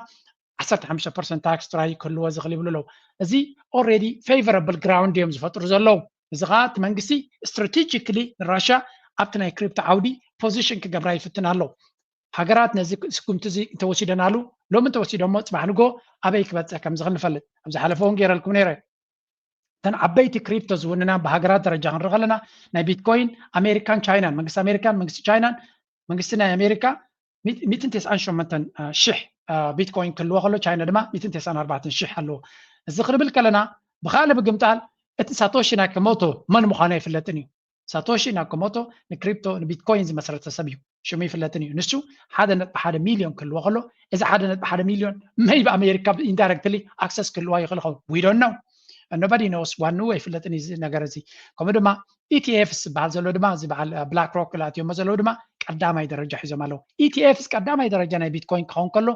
ዓሰርተ ሓሙሽተ percent tax ጥራይ ክህልዎ ዝኽእል ይብሉ ኣለዉ። እዚ already favorable ground እዮም ዝፈጥሩ ዘለዉ። እዚ ከዓ እቲ መንግስቲ strategically ንራሽያ ኣብቲ ናይ ክሪፕቶ ዓውዲ position ክገብራ ይፍትን ኣሎ። ሃገራት ነዚ ስጉምቲ እዚ እንተወሲደናሉ ሎሚ እንተወሲዶሞ ፅባሕ ንጎ ኣበይ ክበፅሕ ከም ዝኽእል ንፈልጥ። ኣብ ዝሓለፈ እውን ገይረልኩም ነይረ። እተን ዓበይቲ ክሪፕቶ ዝውንና ብሃገራት ደረጃ ክንርኢ ከለና ናይ ቢትኮይን ኣሜሪካን ቻይናን መንግስቲ ኣሜሪካን መንግስቲ ቻይናን መንግስቲ ናይ ኣሜሪካ ሚእትን ተስዓን ሸሞንተን ሽሕ ቢትኮይን ክህልዎ ከሎ ቻይና ድማ ሚእትን ተስዓን ኣርባዕተን ሽሕ ኣለዎ። እዚ ክንብል ከለና ብካልእ ምግምጣል እቲ ሳቶሺ ናካሞቶ መን ምዃኑ ኣይፍለጥን እዩ። ሳቶሺ ናካሞቶ ንክሪፕቶ ንቢትኮይን ዝመስረተ ሰብ እዩ። ሽሙ ይፍለጥን እዩ። ንሱ ሓደ ነጥቢ ሓደ ሚልዮን ክህልዎ ከሎ፣ እዚ ሓደ ነጥቢ ሓደ ሚልዮን maybe ኣሜሪካ indirectly access ክህልዋ ይኽእል ኸውን። We don't know, nobody knows። ዋንኡ ኣይፍለጥን እዩ እዚ ነገር እዚ። ከምኡ ድማ ኢቲኤፍስ ዝበሃል ዘሎ ድማ፣ እዚ በዓል ብላክ ሮክ ኣእትዮሞ ዘለዉ ድማ ቀዳማይ ደረጃ ሒዞም ኣለዉ። ኢቲኤፍስ ቀዳማይ ደረጃ ናይ ቢትኮይን ክኸውን ከሎ፣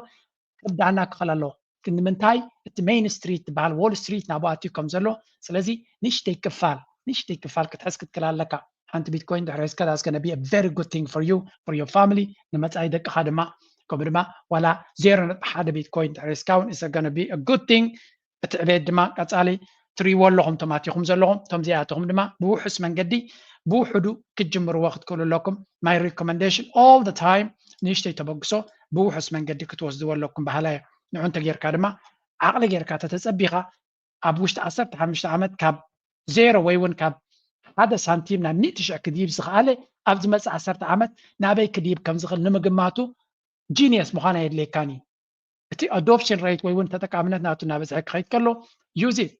ክርዳና ክኽእል ኣለዎ። ክንዲ ምንታይ? እቲ ሜይን ስትሪት ዝበሃል፣ ዎል ስትሪት ናብኡ ኣትዩ ከም ዘሎ። ስለዚ ንእሽተይ ክፋል ንእሽተይ ክፋል ክትሕዝ ክትክእል ኣለካ። ሓንቲ ቢትኮይን ድሕሪ ሒዝካ፣ that's gonna be a very good thing for you, for your family, ንመጻኢ ደቅኻ ድማ። ከምኡ ድማ ዋላ ዜሮ ነጥቢ ሓደ ቢትኮይን ድሕሪ ሒዝካ እውን is gonna be a good thing። እቲ ዕቤት ድማ ቀጻሊ ትሪእዎ ኣለኹም፣ እቶም ኣቲኹም ዘለኹም። እቶም ዘይኣተኹም ድማ ብውሑስ መንገዲ ብውሑዱ ክትጅምርዎ ክትክእሉ ኣለኩም። My recommendation all the time፣ ንእሽተይ ተበግሶ ብውሑስ መንገዲ ክትወስድዎ ኣለኩም በሃላይ እየ። ንዑ እንተጌርካ ድማ ዓቕሊ ጌርካ ተተጸቢኻ፣ ኣብ ውሽጢ ዓሰርተ ሓሙሽተ ዓመት ካብ ዜሮ ወይ እውን ካብ ሓደ ሳንቲም ናብ ሚእቲ ሽሕ ክድይብ ዝኸኣለ፣ ኣብ ዝመጽእ ዓሰርተ ዓመት ናበይ ክድይብ ከም ዝኽእል ንምግማቱ ጂኒየስ ምዃን ኣየድልየካን እዩ። እቲ ኣዶፕሽን ሬት ወይ እውን ተጠቃምነት ናቱ እናበዝሐ ክኸይድ ከሎ፣ use it።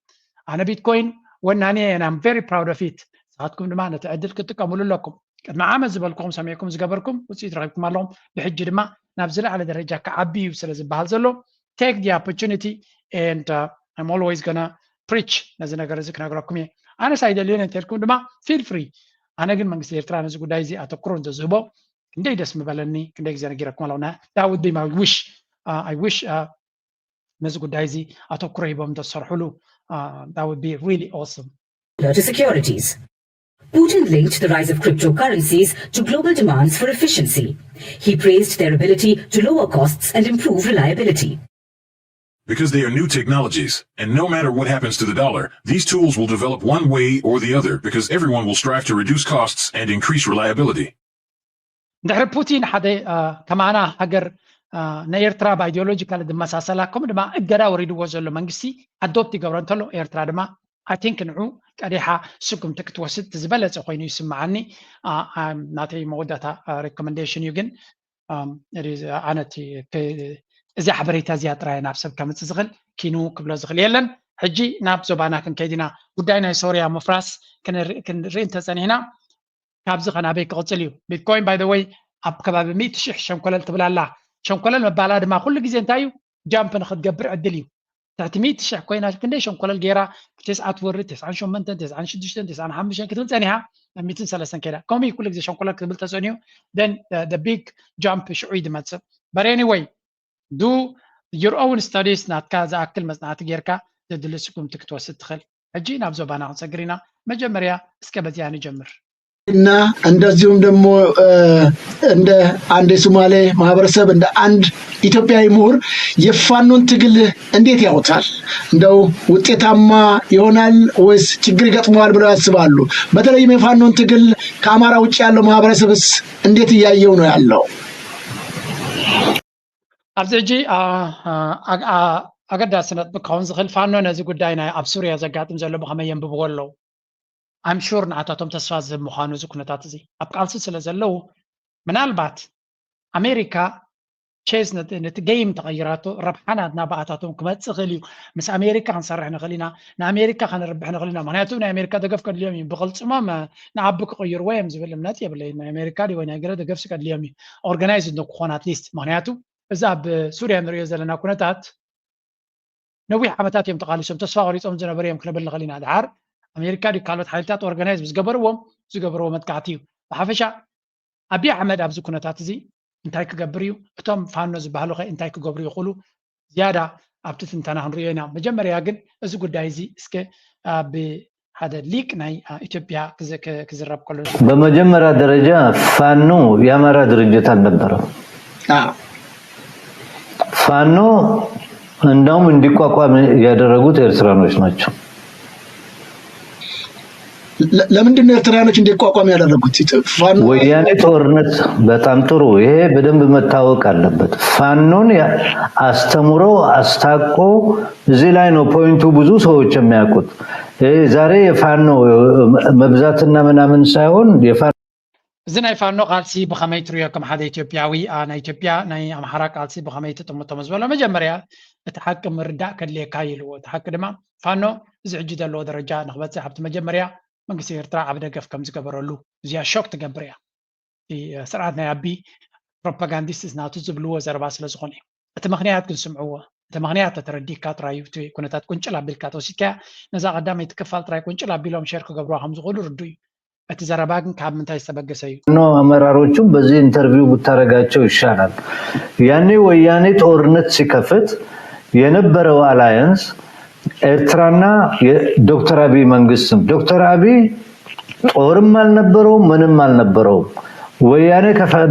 ኣነ ቢትኮይን ወናኒ እየ፣ and I'm very proud of it። ንስኻትኩም ድማ ነቲ ዕድል ክትጥቀምሉ ኣለኩም። ቅድሚ ዓመት ዝበልኩኹም ሰሚዕኩም ዝገበርኩም ውፅኢት ረኺብኩም ኣለኹም። ብሕጂ ድማ ናብ ዝለዓለ ደረጃ ክዓቢ እዩ ስለ ዝበሃል ዘሎ፣ take the opportunity, and uh, I'm always gonna preach ነዚ ነገር እዚ ክነግረኩም እየ። ኣነስ ኣይደልዮን እንተልኩም ድማ feel free። ኣነ ግን መንግስቲ ኤርትራ ነዚ ጉዳይ እዚ ኣተኩሮ እንተዝህቦ ክንደይ ደስ ምበለኒ፣ ክንደይ ግዜ ነጊረኩም ኣለኹ። That would be my wish. Uh, I wish uh, ነዚ ጉዳይ እዚ ኣተኩሮ ሂቦም እንተዝሰርሕሉ, uh, that would be really awesome. To securities. Putin linked the rise of cryptocurrencies to global demands for efficiency. He praised their ability to lower costs and improve reliability. Because they are new technologies, and no matter what happens to the dollar, these tools will develop one way or the other because everyone will strive to reduce costs and increase reliability. ድሕሪ ፑቲን ሓደ ከማና ሃገር ንኤርትራ ብኣይዲዮሎጂካል ዝመሳሰላ ከምኡ ድማ እገዳ ወሪድዎ ዘሎ መንግስቲ ኣዶፕት ይገብሮ እንተሎ ኤርትራ ድማ I think ንዑ ቀዲሓ ስጉምቲ ክትወስድ ዝበለፀ ኮይኑ ይስምዓኒ። ናተይ መወዳእታ ሪኮመንዴሽን እዩ ግን ኣነ እዚ ሓበሬታ እዚኣ ጥራይ ናብ ሰብ ከምፅእ ዝኽእል ኪኑ ክብሎ ዝኽእል የለን። ሕጂ ናብ ዞባና ክንከይድ ኢና። ጉዳይ ናይ ሶርያ ምፍራስ ክንርኢ እንተፀኒሕና ካብዚ ከናበይ ክቕፅል እዩ? ቢትኮይን by the way ኣብ ከባቢ ሚእቲ ሽሕ ሸንኮለል ትብል ኣላ። ሸንኮለል ምባላ ድማ ኩሉ ግዜ እንታይ እዩ? ጃምፕ ንክትገብር ዕድል እዩ። ትሕቲ ሚእቲ ሽሕ ኮይና ክንደይ ሸንኮለል ገይራ ትስዓ ትወርድ፣ ትስዓን ሸሞንተን፣ ትስዓን ሽዱሽተን፣ ትስዓን ሓሙሽተን ክትብል ፀኒሓ ናብ ሚእትን ሰለስተን ከይዳ። ከምኡ እዩ ኩሉ ግዜ ሸንኮለል ክትብል ተፀኒሑ then the big jump ሽዑ እዩ ዝመፅእ። But anyway do your own studies ናትካ ዝኣክል መፅናዕቲ ጌርካ ዘድሊ ስጉምቲ ክትወስድ ትኽእል። ሕጂ ናብ ዞባና ክንሰግር ኢና። መጀመርያ እስከ በዚኣ ንጀምር። እና እንደዚሁም ደግሞ እንደ አንድ የሶማሌ ማህበረሰብ እንደ አንድ ኢትዮጵያዊ ምሁር የፋኖን ትግል እንዴት ያውታል? እንደው ውጤታማ ይሆናል ወይስ ችግር ይገጥመዋል ብለው ያስባሉ? በተለይም የፋኖን ትግል ከአማራ ውጭ ያለው ማህበረሰብስ እንዴት እያየው ነው ያለው? ኣብዚ ሕጂ ኣገዳሲ ነጥቢ ክኸውን ዝኽእል ፋኖ ነዚ ጉዳይ ናይ ኣብ ሱርያ ዘጋጥም ዘሎ ብኸመይ የንብብዎ ኣለዉ? I'm sure ንዓታቶም ተስፋ ዝህብ ምዃኑ እዚ ኩነታት እዚ ኣብ ቃልሲ ስለ ዘለዉ ምናልባት ኣሜሪካ ቼዝ ነቲ game ተቐይራቶ ረብሓ ናትና ብኣታቶም ክመፅእ ይኽእል እዩ። ምስ ኣሜሪካ ክንሰርሕ ንኽእል ኢና፣ ንኣሜሪካ ከነርብሕ ንኽእል ኢና። ምክንያቱ ናይ ኣሜሪካ ደገፍ ከድልዮም እዩ። ብቕልፅሞም ንኣቢ ክቕይርዎ እዮም ዝብል እምነት የብለይ። ናይ ኣሜሪካ ድዩ ወይ ናይ ገለ ደገፍ ከድልዮም እዩ organized ንክኾን at least። ምክንያቱ እዚ ኣብ ሱርያ ንሪኦ ዘለና ኩነታት ነዊሕ ዓመታት እዮም ተቓሊሶም፣ ተስፋ ቆሪፆም ዝነበሩ እዮም ክንብል ንኽእል ኢና። ድሓር ኣሜሪካ ድዩ ካልኦት ሓይልታት organize ምስ ገበርዎም ዝገበርዎ መጥቃዕቲ እዩ። ብሓፈሻ ኣቢይ ኣሕመድ ኣብዚ ኩነታት እዚ እንታይ ክገብር እዩ? እቶም ፋኖ ዝበሃሉ ኸ እንታይ ክገብሩ ይኽእሉ? ዝያዳ ኣብቲ ትንተና ክንሪኦ ኢና። መጀመርያ ግን እዚ ጉዳይ እዚ እስከ ብሓደ ሊቅ ናይ ኢትዮጵያ ክዝረብ ከሎ በመጀመሪያ ደረጃ ፋኖ የአማራ ድርጅት አልነበረም። ፋኖ እንደውም እንዲቋቋም ያደረጉት ኤርትራኖች ናቸው። ለምንድን ነው ኤርትራኖች እንዲቋቋም ያደረጉት? ወያኔ ጦርነት በጣም ጥሩ፣ ይሄ በደንብ መታወቅ አለበት። ፋኖን አስተምሮ አስታቆ እዚህ ላይ ነው ፖይንቱ ብዙ ሰዎች የሚያውቁት። ዛሬ የፋኖ መብዛትና ምናምን ሳይሆን የፋኖ እዚ ናይ ፋኖ ቃልሲ ብኸመይ ትሪኦ ከም ሓደ ኢትዮጵያዊ? ናይ ኢትዮጵያ ናይ ኣምሓራ ቃልሲ ብኸመይ ትጥምቶ ምስ በሎ መጀመርያ እቲ ሓቂ ምርዳእ ከድልየካ እዩ ኢልዎ። እቲ ሓቂ ድማ ፋኖ እዚ ሕጂ ዘለዎ ደረጃ ንክበፅሕ ኣብቲ መጀመርያ መንግስቲ ኤርትራ ዓቢ ደገፍ ከም ዝገበረሉ እዚኣ ሾክ ትገብር እያ። ስርዓት ናይ ኣቢ ፕሮፓጋንዲስት ናቱ ዝብልዎ ዘረባ ስለ ዝኾነ እዩ። እቲ ምኽንያት ግን ስምዕዎ። እቲ ምኽንያት ተተረዲካ ጥራዩ እቲ ኩነታት ቁንጭል ኣቢልካ ተወሲድካያ ነዛ ቀዳመይቲ ክፋል ጥራይ ቁንጭል ኣቢሎም ሸር ክገብርዋ ከም ዝኽእሉ ርዱ እዩ። እቲ ዘረባ ግን ካብ ምንታይ ዝተበገሰ እዩ? ኖ አመራሮቹም በዚህ ኢንተርቪው ብታረጋቸው ይሻላል። ያኔ ወያኔ ጦርነት ሲከፍት የነበረው አላያንስ ኤርትራና ዶክተር አብይ መንግስትም ዶክተር አብይ ጦርም አልነበረውም፣ ምንም አልነበረውም። ወያኔ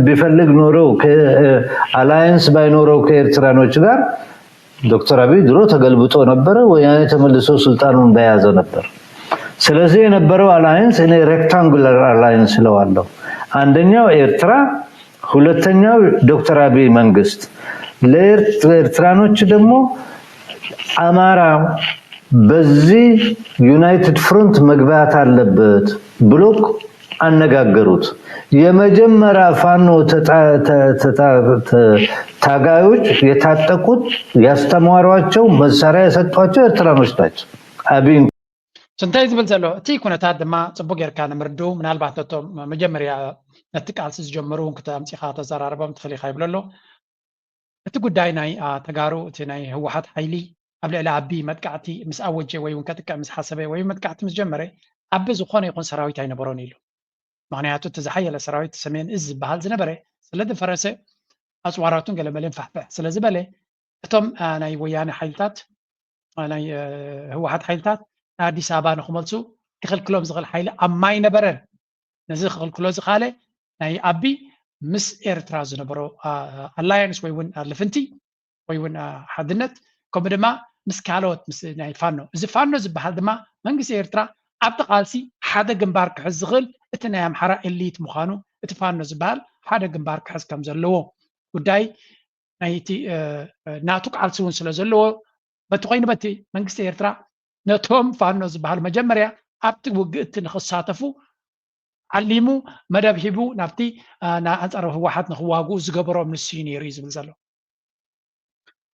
ቢፈልግ ኖረው አላያንስ ባይኖረው ከኤርትራኖች ጋር ዶክተር አብይ ድሮ ተገልብጦ ነበረ። ወያኔ ተመልሶ ስልጣኑን በያዘ ነበር። ስለዚህ የነበረው አላያንስ እኔ ሬክታንጉላር አላያንስ እለዋለሁ። አንደኛው ኤርትራ፣ ሁለተኛው ዶክተር አብይ መንግስት። ለኤርትራኖች ደግሞ አማራ በዚህ ዩናይትድ ፍሮንት መግባት አለበት ብሎ አነጋገሩት። የመጀመሪያ ፋኖ ታጋዮች የታጠቁት ያስተማሯቸው መሳሪያ የሰጧቸው ኤርትራኖች ናቸው። አብይ እንታይ ዝብል ዘሎ እቲ ኩነታት ድማ ፅቡቅ ጌርካ ንምርዱ ምናልባት ነቶም መጀመርያ ነቲ ቃልሲ ዝጀመሩ እውን ክተምፂኻ ተዘራርቦም ትኽእል ኢኻ ይብሎ ኣሎ። እቲ ጉዳይ ናይ ተጋሩ እቲ ናይ ህወሓት ሓይሊ ኣብ ልዕሊ ኣቢ መጥቃዕቲ ምስ ኣወጀ ወይ እውን ከጥቅዕ ምስ ሓሰበ ወይ መጥቃዕቲ ምስ ጀመረ ኣቢ ዝኾነ ይኹን ሰራዊት ኣይነበሮን ኢሉ። ምክንያቱ እቲ ዝሓየለ ሰራዊት ሰሜን እዝ ዝበሃል ዝነበረ ስለ ዝፈረሰ ኣፅዋራቱን ገለመለን ፋሕፍሕ ስለ ዝበለ እቶም ናይ ወያነ ሓይልታት ናይ ህወሓት ሓይልታት ንኣዲስ ኣበባ ንክመልሱ ክኽልክሎም ዝኽእል ሓይሊ ኣማ ኣይነበረን። ነዚ ክኽልክሎ ዝኻለ ናይ ኣቢ ምስ ኤርትራ ዝነበሮ ኣላያንስ ወይ እውን ልፍንቲ ወይ እውን ሓድነት ከምኡ ድማ ምስ ካልኦት ምስ ናይ ፋኖ እዚ ፋኖ ዝበሃል ድማ መንግስቲ ኤርትራ ኣብቲ ቃልሲ ሓደ ግንባር ክሕዝ ዝኽእል እቲ ናይ ኣምሓራ ኤሊት ምዃኑ እቲ ፋኖ ዝበሃል ሓደ ግንባር ክሕዝ ከም ዘለዎ ጉዳይ ናይቲ ናቱ ቃልሲ እውን ስለ ዘለዎ በቲ ኮይኑ በቲ መንግስቲ ኤርትራ ነቶም ፋኖ ዝበሃሉ መጀመርያ ኣብቲ ውግእቲ ንክሳተፉ ዓሊሙ መደብ ሂቡ ናብቲ ኣንፃር ህወሓት ንክዋግኡ ዝገበሮም ንሱ እዩ ነይሩ እዩ ዝብል ዘሎ።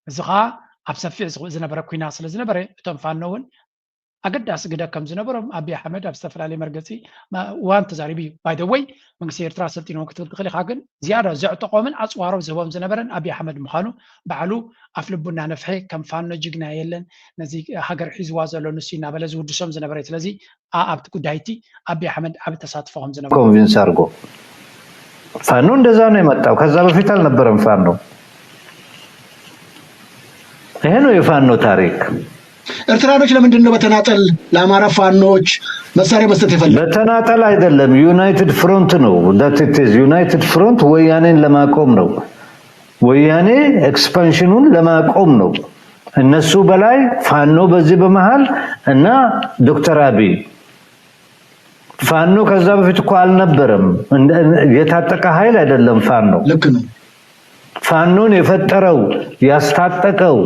እዚ ከዓ ኣብ ሰፊሕ ዝነበረ ኩናት ስለ ዝነበረ እቶም ፋኖ እውን ኣገዳሲ ግደ ከም ዝነበሮም ኣቢ ኣሕመድ ኣብ ዝተፈላለየ መርገፂ እዋን ተዛሪቡ እዩ። ባይደወይ መንግስቲ ኤርትራ ሰልጢኖም ክትብል ትኽእል ኢኻ፣ ግን ዝያዳ ዘዕጠቆምን ኣፅዋሮም ዝህቦም ዝነበረን ኣቢ ኣሕመድ ምዃኑ ባዕሉ ኣፍ ልቡ እናነፍሐ ከም ፋኖ ጅግና የለን ነዚ ሃገር ሒዝዋ ዘሎ ንሱ እናበለ ዝውድሶም ዝነበረ። ስለዚ ኣብቲ ጉዳይ እቲ ኣቢ ኣሕመድ ዓቢ ተሳትፎ ከም ዝነበረ ኮንቪንስ አድርጎ ፋኖ እንደዛ ነው የመጣው። ከዛ በፊት አልነበረም ፋኖ። ይሄ ነው የፋኖ ታሪክ። ኤርትራኖች ለምንድን ነው በተናጠል ለአማራ ፋኖዎች መሳሪያ መስጠት የፈለጉ? በተናጠል አይደለም፣ ዩናይትድ ፍሮንት ነው። ዩናይትድ ፍሮንት ወያኔን ለማቆም ነው። ወያኔ ኤክስፓንሽኑን ለማቆም ነው። እነሱ በላይ ፋኖ በዚህ በመሃል እና ዶክተር አብይ ፋኖ ከዛ በፊት እኮ አልነበረም። የታጠቀ ኃይል አይደለም ፋኖ። ልክ ነው። ፋኖን የፈጠረው ያስታጠቀው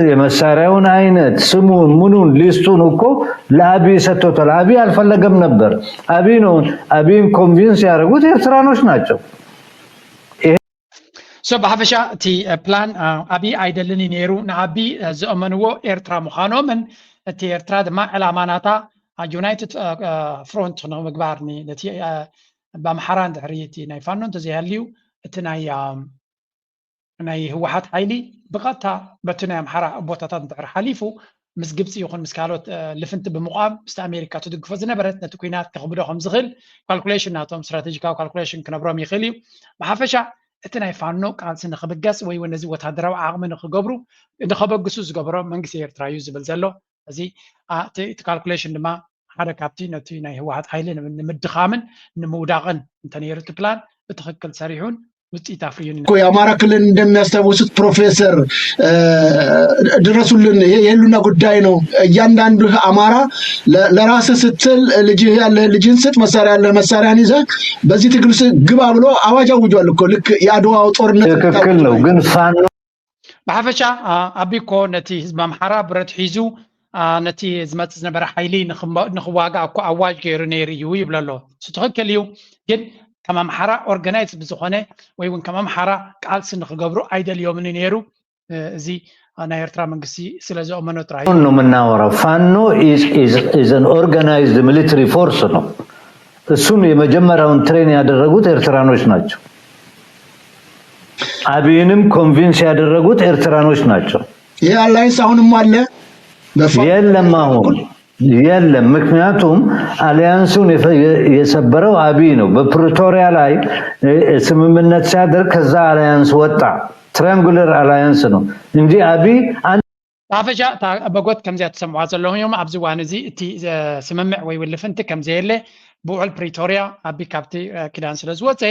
የመሳሪያውን አይነት ስሙን ምኑን ሊስቱን እኮ ለአብይ ሰጥቶታል። አብይ አልፈለገም ነበር። አብይ ነው አብይን ኮንቪንስ ያደረጉት ኤርትራኖች ናቸው። ሶ ብሓፈሻ እቲ ፕላን ኣቢ ኣይደልን እዩ ነይሩ። ንኣቢ ዝእመንዎ ኤርትራ ምዃኖምን እቲ ኤርትራ ድማ ዕላማ ናታ ዩናይትድ ፍሮንት ንምግባር ነቲ ብኣምሓራ እንድሕሪ እቲ ናይ ፋኖ እንተዘይሃልዩ እቲ ናይ ናይ ህወሓት ሓይሊ ብቐጥታ በቲ ናይ ኣምሓራ ቦታታት እንድሕር ሓሊፉ ምስ ግብፂ ይኹን ምስ ካልኦት ልፍንቲ ብምቋም ምስቲ ኣሜሪካ ትድግፎ ዝነበረት ነቲ ኩናት ከኽብዶ ከም ዝኽእል ካልኩሌሽን ናቶም ስትራቴጂካዊ ካልኩሌሽን ክነብሮም ይኽእል እዩ። ብሓፈሻ እቲ ናይ ፋኖ ቃልሲ ንኽብገስ ወይ እውን ነዚ ወታደራዊ ዓቕሚ ንኽገብሩ ንኸበግሱ ዝገበሮ መንግስቲ ኤርትራ እዩ ዝብል ዘሎ። እዚ እቲ ካልኩሌሽን ድማ ሓደ ካብቲ ነቲ ናይ ህወሓት ሓይሊ ንምድኻምን ንምውዳቕን እንተነይሩ እቲ ፕላን ብትኽክል ሰሪሑን ውፅኢት ኣፍርዩን። የአማራ ክልል እንደሚያስታውሱት ፕሮፌሰር ድረሱልን፣ ይሄ የህልውና ጉዳይ ነው። እያንዳንዱ አማራ ለራስህ ስትል ልጅህ ያለህ ልጅህን ስጥ፣ መሳሪያ ያለህ መሳሪያን ይዘህ በዚህ ትግል ውስጥ ግባ ብሎ አዋጅ አውጇል እኮ ልክ የአድዋው ጦርነት ትክክል ነው። ግን ፋኖ ብሓፈሻ ኣቢ እኮ ነቲ ህዝቢ ኣምሓራ ብረት ሒዙ ነቲ ዝመፅእ ዝነበረ ሓይሊ ንኽዋጋእ እኮ ኣዋጅ ገይሩ ነይሩ እዩ ይብሎ ኣሎ። እሱ ትኽክል እዩ። ግን ከም ኣምሓራ ኦርጋናይዝ ብዝኾነ ወይ እውን ከም ኣምሓራ ቃልሲ ንኽገብሩ ኣይደልዮምን ነይሩ። እዚ ናይ ኤርትራ መንግስቲ ስለ ዝእመኖ ጥራይ ነው የምናወራው። ፋኖ is an organized military force ነው። እሱን የመጀመሪያውን ትሬን ያደረጉት ኤርትራኖች ናቸው። አብይንም ኮንቪንስ ያደረጉት ኤርትራኖች ናቸው። ይህ አላይንስ አሁንም አለ። በፋ- የለም፣ አሁን የለም። ምክንያቱም አሊያንሱን የፈ- የ- የሰበረው አብይ ነው። በፕሪቶሪያ ላይ እ፣ ስምምነት ሲያደርግ ከዛ አሊያንስ ወጣ። ትሪያንጉለር አሊያንስ ነው እንጂ አብይ አንድ ብሓፈሻ እታ በጎት ከምዚኣ ትሰምዖ ዘለኹም እዮም። ኣብዚ እዋን እዚ እቲ ዘ- ስምምዕ ወይ ውልፍንቲ ከምዘየለ ብውዕል ፕሪቶርያ ኣቢ ካብቲ እ፣ ኪዳን ስለ ዝወፀ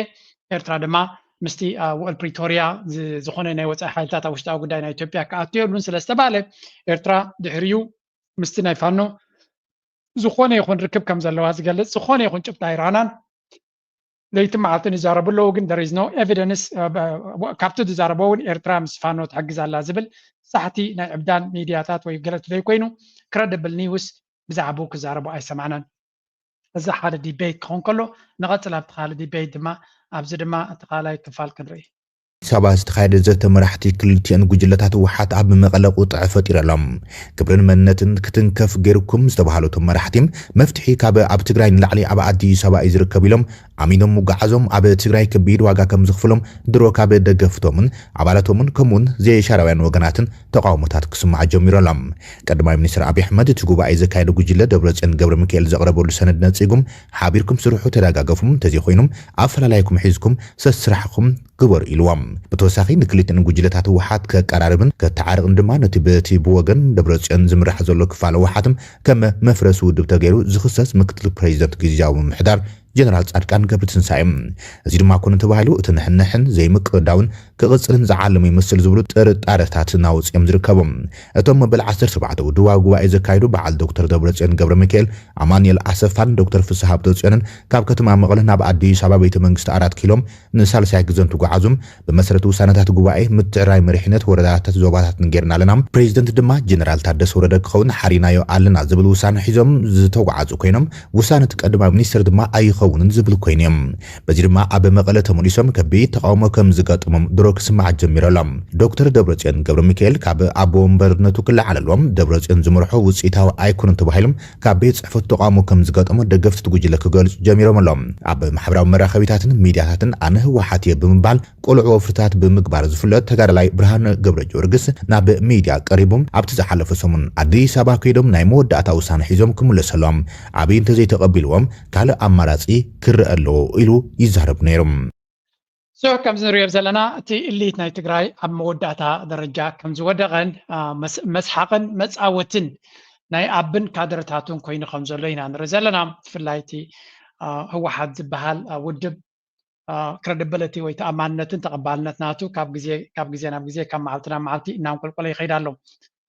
ኤርትራ ድማ ምስቲ እ፣ ውዕል ፕሪቶርያ ዝ- ዝኾነ ናይ ወፃኢ ሓይልታት ኣብ ውሽጣዊ ጉዳይ ናይ ኢትዮጵያ ክኣቱ የብሉን ስለ ዝተባለ ኤርትራ ድሕሪኡ ምስቲ ናይ ፋኖ ዝኾነ ይኹን ርክብ ከም ዘለዋ ዝገልጽ ዝኾነ ይኹን ጭብጢ ኣይረኣናን። ለይቲ መዓልትን ይዛረቡ ኣለዉ፣ ግን there is no evidence። ካብቲ ዝዛረቦ እውን ኤርትራ ምስ ፋኖ ትሕግዝ ኣላ ዝብል ሳሕቲ ናይ ዕብዳን ሚድያታት ወይ ገለ ተዘይኮይኑ ክረድብል ኒውስ ብዛዕባኡ ክዛረቡ ኣይሰማዕናን። እዚ ሓደ ዲቤት ክኸውን ከሎ ንቐጽል ኣብቲ ካልእ ዲቤት ድማ ኣብዚ ድማ እቲ ካልኣይ ክፋል ክንርኢ። ኣዲስ ኣበባ ዝተኻየደ ዘተ መራሕቲ ክልቲአን ጉጅለታት ህወሓት ኣብ መቐለ ቁጥዐ ፈጢሩ ኣሎ። ክብርን መንነትን ክትንከፍ ገይርኩም ዝተባሃሉ እቶም መራሕቲ መፍትሒ ካብ ኣብ ትግራይ ንላዕሊ ኣብ ኣዲስ ኣበባ እዩ ዝርከብ ኢሎም ኣሚኖም ምጉዓዞም ኣብ ትግራይ ከቢድ ዋጋ ከም ዝኽፍሎም ድሮ ካብ ደገፍቶምን ኣባላቶምን ከምኡውን ዘይሻራውያን ወገናትን ተቃውሞታት ክስማዕ ጀሚሩ ኣሎ። ቀዳማይ ሚኒስትር ኣብይ ኣሕመድ እቲ ጉባኤ ዘካየደ ጉጅለ ደብረፅዮን ገብረ ሚካኤል ዘቕረበሉ ሰነድ ነፂጉም ሓቢርኩም ስርሑ ተደጋገፉም እንተዘይኮይኑም ኣፈላላይኩም ሒዝኩም ሰስራሕኹም ግበሩ ኢልዎም። ብተወሳኺ ንክልቲአን ጉጅለታት ህወሓት ከቀራርብን ከተዓርቕን ድማ ነቲ በቲ ብወገን ደብረፅዮን ዝምራሕ ዘሎ ክፋል ህወሓትም ከም መፍረሲ ውድብ ተገይሩ ዝኽሰስ ምክትል ፕሬዚደንት ግዝያዊ ምምሕዳር ጀነራል ፃድቃን ገብረትንሳኤ። እዚ ድማ ኮነ ተባሂሉ እቲ ንሕንሕን ዘይምቅዳውን ክቕፅልን ዝዓለሙ ይመስል ዝብሉ ጥርጣረታት እናወፁ እዮም ዝርከቡ። እቶም መበል ዓሰርተ ኣርባዕተ ውድባዊ ጉባኤ ዘካየዱ በዓል ዶክተር ደብረፅዮን ገብረ ሚካኤል፣ ኣማኑኤል ኣሰፋን ዶክተር ፍስሃ ሃብተፅዮንን ካብ ከተማ መቐለ ናብ ኣዲስ ኣበባ ቤተ መንግስቲ ኣራት ኪሎም ንሳልሳይ ግዘ እንትጓዓዙ ብመሰረት ውሳነታት ጉባኤ ምትዕራይ መሪሕነት ወረዳታት ዞባታትን ጌርና ኣለና። ፕሬዚደንት ድማ ጀነራል ታደሰ ወረደ ክኸውን ሓሪናዮ ኣለና ዝብል ውሳነ ሒዞም ዝተጓዓዙ ኮይኖም ውሳነ እቲ ቀዳማይ ሚኒስትር ድማ ኣይኸውንን ዝብል ኮይኑ እዮም። በዚ ድማ ኣብ መቐለ ተመሊሶም ከቢድ ተቃውሞ ከም ዝገጥሞም ድሮ ክስማዕ ጀሚሩ ኣሎ። ዶክተር ደብረፅዮን ገብረ ሚካኤል ካብ ኣቦ ወንበርነቱ ክለዓለሎም ደብረፅዮን ዝመርሖ ውፅኢታዊ ኣይኮነን ተባሂሎም ካብ ቤት ፅሕፈቱ ተቃውሞ ከም ዝገጠሞ ደገፍቲ እቲ ጉጅለ ክገልፁ ጀሚሮም ኣለዉ። ኣብ ማሕበራዊ መራኸቢታትን ሚድያታትን ኣነ ህወሓት እየ ብምባል ቆልዑ ወፍርታት ብምግባር ዝፍለጥ ተጋዳላይ ብርሃነ ገብረ ጊዮርጊስ ናብ ሚድያ ቀሪቡ ኣብቲ ዝሓለፈ ሰሙን ኣዲስ ኣበባ ከይዶም ናይ መወዳእታ ውሳነ ሒዞም ክምለሱ ኣለዎም፣ ኣብይ እንተዘይተቐቢልዎም ካልእ ኣማራፂ ክረአ ኣለዎ ኢሉ ይዛረብ ነይሩ። So ከምዚ ንሪኦ ዘለና እቲ እሊት ናይ ትግራይ ኣብ መወዳእታ ደረጃ ከም ዝወደቐን አ፣ መስ- መስሓቕን መፃወትን ናይ ኣብን ካድረታቱን ኮይኑ ከም ዘሎ ኢና ንርኢ ዘለና። ብፍላይ እቲ አ፣ ህወሓት ዝበሃል አ፣ ውድብ ክረዲቢሊቲ ወይ ተኣማንነትን ተቐባልነት ናቱ ካብ ግዜ ካብ ግዜ ናብ ግዜ ካብ መዓልቲ ናብ መዓልቲ እናንቆልቆለ ይኸይድ ኣሎ።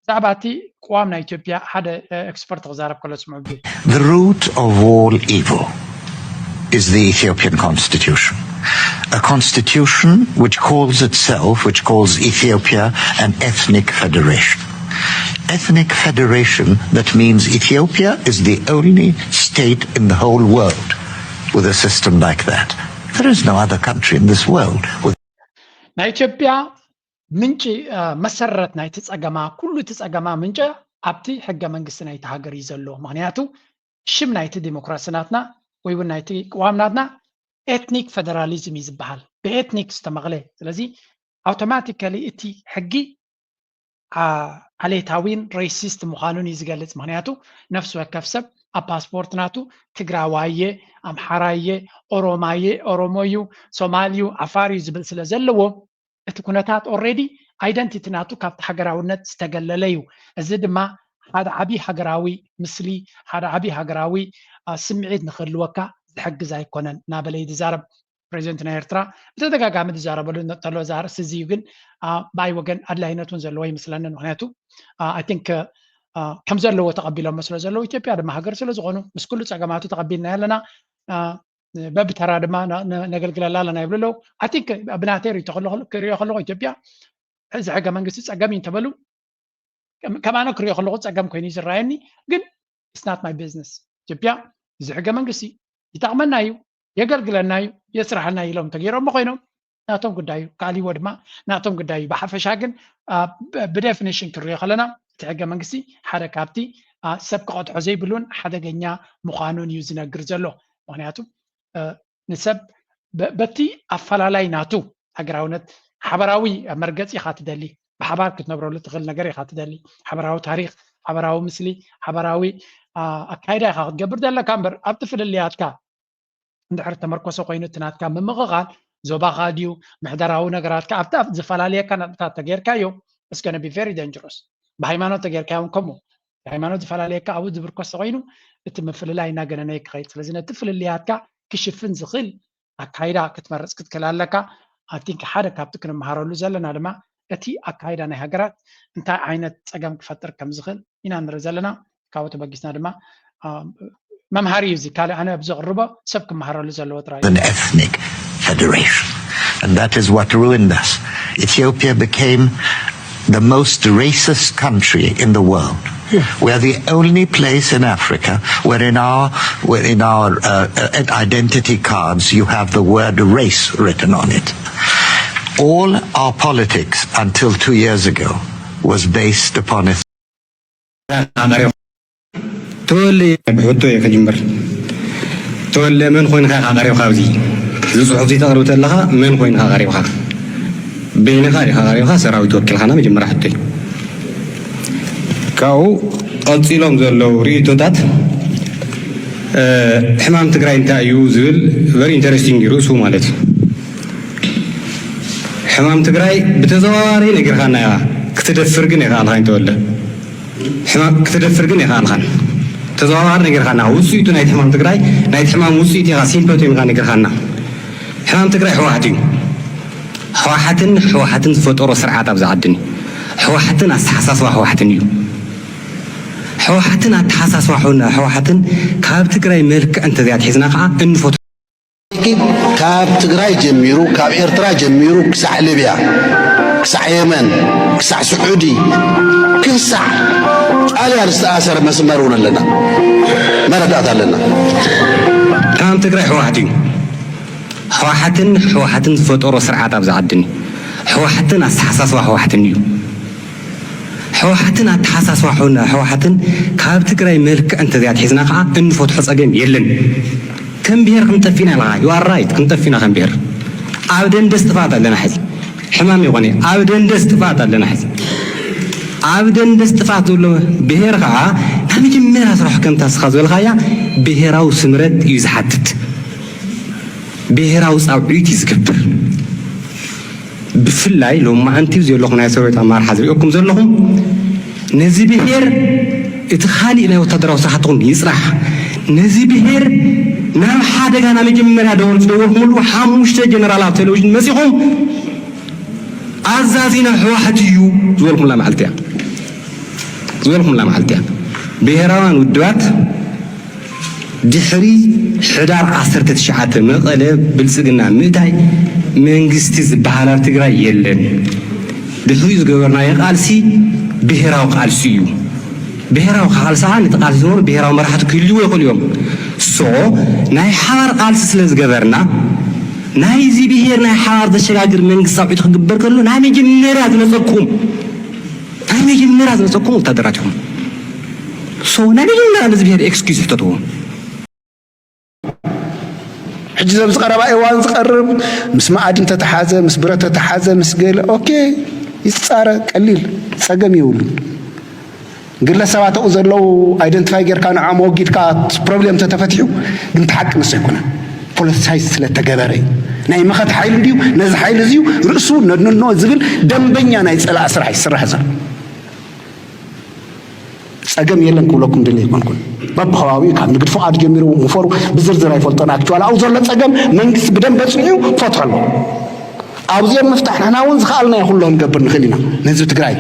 ብዛዕባ እቲ ቅዋም ናይ ኢትዮጵያ ሓደ ኤክስፐርት ክዛረብ ከሎ ስምዑ። The root of all evil is the Ethiopian constitution, a constitution which calls itself, which calls Ethiopia an ethnic federation. Ethnic federation, that means Ethiopia is the only state in the whole world with a system like that. There is no other country in this world with ናይ ኢትዮጵያ ምንጪ አ፣ መሰረት ናይቲ ጸገማ ኩሉ እቲ ጸገማ ምንጪ ኣብቲ ሕገ መንግስቲ ናይቲ ሃገር እዩ ዘሎ። ምክንያቱ ሽም ናይቲ ዲሞክራሲ ናትና ወይ እውን ናይቲ ቅዋም ናትና ኤትኒክ ፌደራሊዝም እዩ ዝበሃል፣ ብኤትኒክ ዝተመቕለ። ስለዚ ኣውቶማቲካሊ እቲ ሕጊ ዓ- ዓሌታዊን ሬሲስት ምዃኑን እዩ ዝገልጽ። ምክንያቱ ነፍሲ ወከፍ ሰብ ኣብ ፓስፖርት ናቱ ትግራዋየ፣ ኣምሓራየ፣ ኦሮማየ፣ ኦሮሞዩ፣ ሶማልዩ፣ ዓፋርዩ ዝብል ስለ ዘለዎ እቲ ኩነታት ኦልሬዲ ኣይደንቲቲ ናቱ ካብቲ ሃገራውነት ዝተገለለ እዩ። እዚ ድማ ሓደ ዓብዪ ሃገራዊ ምስሊ፣ ሓደ ዓብዪ ሃገራዊ አ፣ ስምዒት ንክህልወካ ዝሕግዝ ኣይኮነን እናበለ እዩ ዝዛረብ። ፕሬዚደንት ናይ ኤርትራ ብተደጋጋሚ ዝዛረበሉ ተሎ እዚ ኣርእስቲ እዚ እዩ። ግን አ፣ ብኣይ ወገን ኣድላይነት እውን ዘለዎ ይመስለንን። ምክንያቱ ኣይ ቲንክ ከም ዘለዎ ተቐቢሎሞ ስለ ዘለዉ ኢትዮጵያ ድማ ሃገር ስለ ዝኾኑ ምስ ኩሉ ጸገማቱ ተቐቢልና ኣለና። አ፣ በብተራ ድማ ነ- ነ- ነገልግለላ ኣለና ይብሉ ኣለዉ። ኣይ ቲንክ ብናተይ ርእይቶ ከለኹ- ክሪኦ ከለኹ ኢትዮጵያ እዚ ሕገ መንግስቲ ጸገም እዩ እንተበሉ ከም- ከማነ ክሪኦ ከለኹ ጸገም ኮይኑ እዩ ዝረኣየኒ። ግን it's not my business። ኢትዮጵያ እዚ ሕገ መንግስቲ ይጠቕመና እዩ፣ የገልግለና እዩ፣ የስራሐልና እዩ ኢሎም ተገይሮሞ ኮይኖም ናቶም ጉዳይ እዩ። ካልእዎ ድማ ናቶም ጉዳይ እዩ። ብሓፈሻ ግን አ፣ ብ- ብዴፊኒሽን ክንሪኦ ከለና እቲ ሕገ መንግስቲ ሓደ ካብቲ አ፣ ሰብ ክቐድሖ ዘይብሉን ሓደገኛ ምዃኑን እዩ ዝነግር ዘሎ። ምክንያቱ ንሰብ በቲ ኣፈላላይ ናቱ ሃገራውነት ሓበራዊ መርገፂ ኢኻ ትደሊ፣ ብሓባር ክትነብረሉ ትኽእል ነገር ኢኻ ትደሊ። ሓበራዊ ታሪክ፣ ሓበራዊ ምስሊ፣ ሓበራዊ ኣካይዳ ኢኻ ክትገብር ዘለካ እምበር ኣብቲ ፍልልያትካ እንድሕር ተመርኮሰ ኮይኑ እቲ ናትካ ምምቕቓል ዞባኻ ድዩ ምሕደራዊ ነገራትካ ኣብቲ ዝፈላለየካ ነጥብታት ተጌርካዮ እስከነ ቢ ቨሪ ደንጀሮስ። ብሃይማኖት ተጌርካዮ እውን ከምኡ። ብሃይማኖት ዝፈላለየካ ኣብኡ ዝብርኮስ ተኮይኑ እቲ ምፍልላይ እናገነነ ክኸይድ። ስለዚ ነቲ ፍልልያትካ ክሽፍን ዝኽእል ኣካይዳ ክትመርፅ ክትክእል ኣለካ። ኣይ ቲንክ ሓደ ካብቲ ክንመሃረሉ ዘለና ድማ እቲ ኣካይዳ ናይ ሃገራት እንታይ ዓይነት ፀገም ክፈጥር ከም ዝኽእል ኢና ንርኢ ዘለና። ካብኡ ተበጊስና ድማ መምሃሪ እዩ እዚ። ካልእ ኣነ ኣብ ዘቕርቦ ሰብ ክመሃረሉ ዘለዎ ጥራይ። An ethnic federation. And that is what ruined us. Ethiopia became the most racist country in the world. We are the only place in Africa where in our, where in our uh, uh, identity cards you have the word race written on it. All our politics until two years ago was based upon ethnicity. ተወለ ብሕቶ እየ ክጅምር። ተወለ መን ኮይንካ ኢኻ ቀሪብካ ኣብዚ እዚ ፅሑፍ እዚ ተቕርብ ተለኻ መን ኮይንካ ቀሪብካ? በይንኻ ዲኻ ቀሪብካ ሰራዊት ወኪልካና መጀመርያ ሕቶይ። ካብኡ ቀፂሎም ዘለዉ ርእይቶታት ሕማም ትግራይ እንታይ እዩ ዝብል very interesting እዩ ርእሱ ማለት እዩ። ሕማም ትግራይ ብተዘዋዋሪ ነጊርካና ኢኻ ክትደፍር ግን ኣይከኣልካን ተወለ። ክትደፍር ግን ኣይከኣልካን። ተዘዋዋሪ ነጊርካና ውፅኢቱ ናይቲ ሕማም ትግራይ ናይቲ ሕማም ውፅኢት ኢኻ ሲምፕቶም ኢኻ ነጊርካና። ሕማም ትግራይ ህወሓት እዩ። ህወሓትን ህወሓትን ዝፈጠሮ ስርዓት ኣብዚ ዓድን እዩ። ህወሓትን ኣተሓሳስባ ህወሓትን እዩ። ህወሓትን ኣተሓሳስባ ህወሓትን ካብ ትግራይ መልክዕ እንተዘይ ኣትሒዝና ከዓ እንፈትሖ ካብ ትግራይ ጀሚሩ ካብ ኤርትራ ጀሚሩ ክሳዕ ሊብያ ክሳዕ የመን ክሳዕ ስዑዲ ክሳዕ ጣልያን ዝተኣሰረ መስመር እውን ኣለና፣ መረዳእታ ኣለና። ሕማም ትግራይ ህወሓት እዩ። ህወሓትን ህወሓትን ዝፈጠሮ ስርዓት ኣብዚ ዓድን እዩ። ህወሓትን ኣተሓሳስባ ህወሓትን እዩ። ህወሓትን ኣተሓሳስባ ህወሓትን ካብ ትግራይ መልክዕ እንተዘይ ኣትሒዝና ከዓ እንፈትሖ ፀገም የለን። ከም ብሄር ክንጠፊና ኣለና። You are right፣ ክንጠፊና ከም ብሄር ኣብ ደንደስ ጥፋት ኣለና። ሕዚ ሕማም ይኾነ ኣብ ደንደስ ጥፋት ኣለና። ሕዚ ኣብ ደንደስ ጥፋት ዘሎ ብሄር ከዓ ናይ መጀመርያ ስራሕ ከምታ ስኻ ዝበልካያ ብሄራዊ ስምረት እዩ ዝሓትት። ብሄራዊ ፃውዒት እዩ ዝገብር። ብፍላይ ሎማዓንቲ ዘለኹ ናይ ሰራዊት ኣመራርሓ ዝሪኦኩም ዘለኹም ነዚ ብሄር እቲ ካሊእ ናይ ወታደራዊ ስራሕትኹም ይፅራሕ። ነዚ ብሄር ናብ ሓደጋ ናብ መጀመርያ ደወል ዝደወልኩምሉ ሓሙሽተ ጀነራል ኣብ ቴሌቪዥን መፂኹም ኣዛዚና ህወሓት እዩ ዝበልኩምላ መዓልቲ እያ ዝበልኩምላ መዓልቲ እያ። ብሄራውያን ውድባት ድሕሪ ሕዳር ዓሰርተ ትሽዓተ መቐለ ብልፅግና ምእታይ መንግስቲ ዝበሃል ኣብ ትግራይ የለን። ድሕሪኡ ዝገበርናዮ ቃልሲ ብሄራዊ ቃልሲ እዩ። ብሄራዊ ቃልሲ ከዓ ነቲ ቃልሲ ዝገበሩ ብሄራዊ መራሕቲ ክህልዎ ይኽእሉ እዮም። ሶ ናይ ሓባር ቃልሲ ስለ ዝገበርና ናይዚ ብሄር ናይ ሓባር ዘሸጋግር መንግስታዊ ክግበር ከሎ ናይ መጀመርያ ዝመፀኩም ናይ መጀመርያ ዝመፀኩም ወታደራት ኢኹም። ሶ ናይ መጀመርያ ነዚ ብሄር ኤክስኪዝ ሕተትዎ። ሕጂ ዘብዚ ቀረባ እዋን ዝቐርብ ምስ መኣዲ እንተተሓዘ ምስ ብረት ተተሓዘ ምስ ገለ ኦኬ ይፃረ ቀሊል ፀገም የብሉን። ግለሰባት ኣብኡ ዘለዉ ኣይደንቲፋይ ጌርካ ንዖም ወጊድካ ፕሮብሌም ተተፈቲሑ ግን እቲ ሓቂ ንሱ ኣይኮነን። ፖለቲሳይዝ ስለተገበረ እዩ። ናይ መኸት ሓይሊ እንድዩ ነዚ ሓይሊ እዚዩ ርእሱ ነድንኖ ዝብል ደንበኛ ናይ ፀላእ ስራሕ ይስራሕ ዘሎ። ፀገም የለን ክብለኩም ድል ኣይኮንኩን። በብኸባቢኡ ካብ ንግድ ፍቓድ ጀሚሩ ምፈሩ ብዝርዝር ኣይፈልጦን። ኣክቹዋሊ ኣብኡ ዘሎ ፀገም መንግስቲ ብደንበ ፅንዑ ክፈትሖ ኣለዎ። ኣብዚኦም ምፍታሕ ንሕና እውን ዝኸኣልናዮ ኩሎ ክንገብር ንኽእል ኢና። ንህዝቢ ትግራይ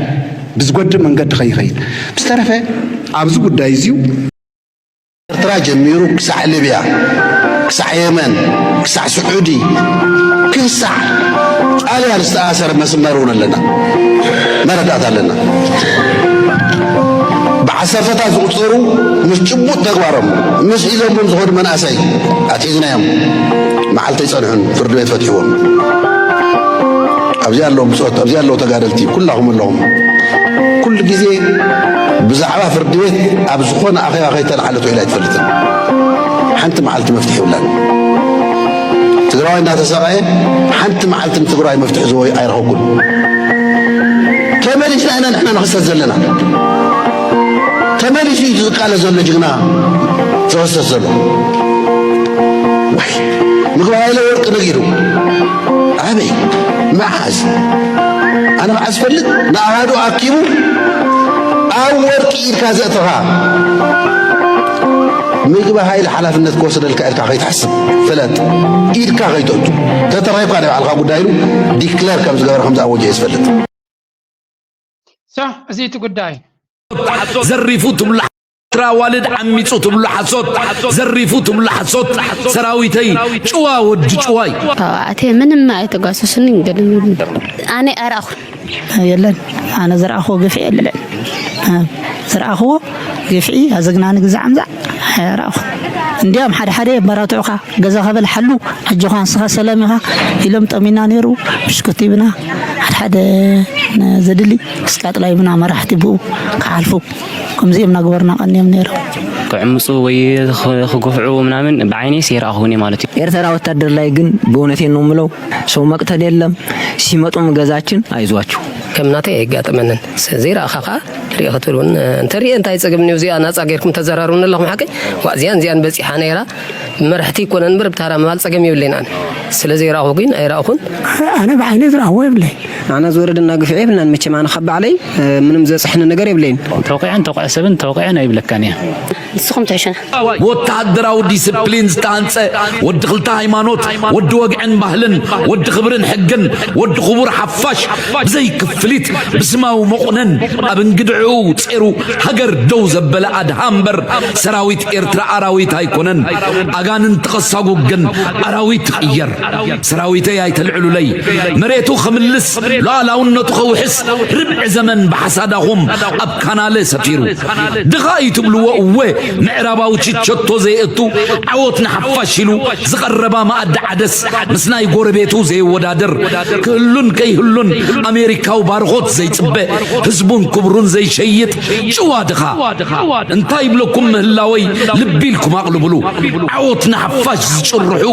ብዝጎድእ መንገዲ ከይኸይድ ብዝተረፈ ኣብዚ ጉዳይ እዚዩ ኤርትራ ጀሚሩ ክሳዕ ሊብያ ክሳዕ የመን ክሳዕ ስዑዲ ክሳዕ ጣልያን ዝተኣሰረ መስመር እውን ኣለና፣ መረዳእታ ኣለና። ብዓሰርተታት ዝቑፀሩ ምስ ጭቡጥ ተግባሮም ምስ ሒዞምዎም ዝኸዱ መናእሰይ ኣትሒዝናዮም። መዓልቲ ኣይፀንሑን ፍርዲ ቤት ፈትሕዎም። ኣብዚ ኣለዉ ብፆት፣ ኣብዚ ኣለዉ ተጋደልቲ ኩላኹም ኣለኹም። ኩሉ ግዜ ብዛዕባ ፍርዲ ቤት ኣብ ዝኾነ ኣኼባ ከይተላዓለት ውዒላ ኣይትፈልጥን። ሓንቲ መዓልቲ መፍትሒ የብላን። ትግራዋይ እንዳተሰቃየ ሓንቲ መዓልቲ ንትግራዋይ መፍትሒ ዝቦ ኣይረኸብኩን። ተመሊስና ኢና ንሕና ንኽሰት ዘለና። ተመሊሱ እዩ ዝቃለ ዘሎ ጅግና ዝኽሰት ዘሎ። ዋይ፣ ምግቢ ሃይለ ወርቂ ነጊሩ። ኣበይ? መዓዝ? ኣነ መዓዝ ፈልጥ? ንኣሃዱ ኣኪቡ ኣብ ወርቂ ኢድካ ዘእተኻ ምግቢ ሃይለ ሓላፍነት ክወስደልካ ኢልካ ከይትሓስብ ፍለጥ። ኢድካ ከይተእቱ። ተተረኺብካ ናይ ባዕልኻ ጉዳይ ኢሉ ዲክለር ከም ዝገበረ ከም ዝኣወጀ እየ ዝፈልጥ። ሶ እዚ እቲ ጉዳይ ዘሪፉ ትብሉ ኤርትራ ዋልድ ዓሚፁ ትብሉ ሓሶት፣ ዘሪፉ ትብሉ ሓሶት። ሰራዊተይ ጭዋ ወዲ ጭዋይ። ተባዕትየ ምንም ኣይተጓሰሱን ግን ኣነ ኣይረኣኹን። የለን ኣነ ዝረኣኽዎ ግፍዒ የለን። ዝረኣኽዎ ግፍዒ ኣዘግናኒ ግዛዕ ምዛዕ ኣይረኣኹን። እንዲያም ሓደ ሓደ የመራትዑኻ ገዛ ከበል ሓሉ ኣጆኻ ንስኻ ሰላም ኢኻ ኢሎም ጠሚና ነይሩ። ብሽኩቲ ብና ሓደ ሓደ ዘድሊ እስካጥላይ ብና መራሕቲ ብኡ ክሓልፉ ከምዚኦም ናግበርና ቀንዮም ነይሮም። ክዕምፁ ወይ ክጉፍዑ ምናምን ብዓይነይስ የረኣኹን ማለት እዩ። ኤርትራ ወታደር ላይ ግን በእውነቴን ነው ምለው ሰው መቅተል የለም። ሲመጡም ገዛችን አይዟችሁ። ከም ናተይ ኣይጋጠመንን። ዘይረኣኻ ከዓ ሪኢ ክትብል እውን እንተሪኤ እንታይ ፀገም እኒኦ እዚኣ ናፃ ገይርኩም ተዘራርቡኒ ኣለኹም ሓቀይ ዋእ እዚኣን እዚኣን በፂሓ ነይራ መርሕቲ ይኮነን እምበር ብታራ ምባል ፀገም የብለይን ኣነ ስለ ዘይረኣኹ ግን ኣይረኣኹን ኣነ ብዓይነይ ዝረኣኽዎ የብለይ ኣነ ዝወረደና ግፍዒ የብልናን መቸም ኣነ ካብ ባዕለይ ምንም ዘፅሕኒ ነገር የብለይን ተወቂዐን ተወቂዐ ሰብን ተወቂዐን ኣይብለካን እየ ንስኹም ትሕሹና። ወተሃደራዊ ዲስፕሊን ዝተሃንጸ፣ ወዲ ክልተ ሃይማኖት፣ ወዲ ወግዕን ባህልን፣ ወዲ ክብርን ሕግን፣ ወዲ ክቡር ሓፋሽ፣ ብዘይ ክፍሊት ብስማዊ መቑነን ኣብ እንግድዕኡ ጼሩ ሃገር ደው ዘበለ ኣድሃ እምበር ሰራዊት ኤርትራ ኣራዊት ኣይኮነን። ኣጋንንቲ ከሳጉግ ግን ኣራዊት ይቕየር። ሰራዊተይ ኣይተልዕሉለይ። መሬቱ ክምልስ፣ ሉዓላውነቱ ከውሕስ ርብዒ ዘመን ብሓሳዳኹም ኣብ ካናለ ሰፊሩ። ድኻ እዩ ትብልዎ እወ ምዕራባዊ ችቸቶ ዘየእቱ ዓወት ንሓፋሽ ኢሉ ዝቐረባ መኣዲ ዓደስ ምስ ናይ ጎረቤቱ ዘየወዳድር ክህሉን ከይህሉን ኣሜሪካዊ ባርኾት ዘይጽበ ህዝቡን ክብሩን ዘይሸይጥ ጭዋ ድኻ እንታይ ይብለኩም ምህላወይ ልቢ ኢልኩም ኣቕልብሉ ዓወት ንሓፋሽ ዝጭርሑ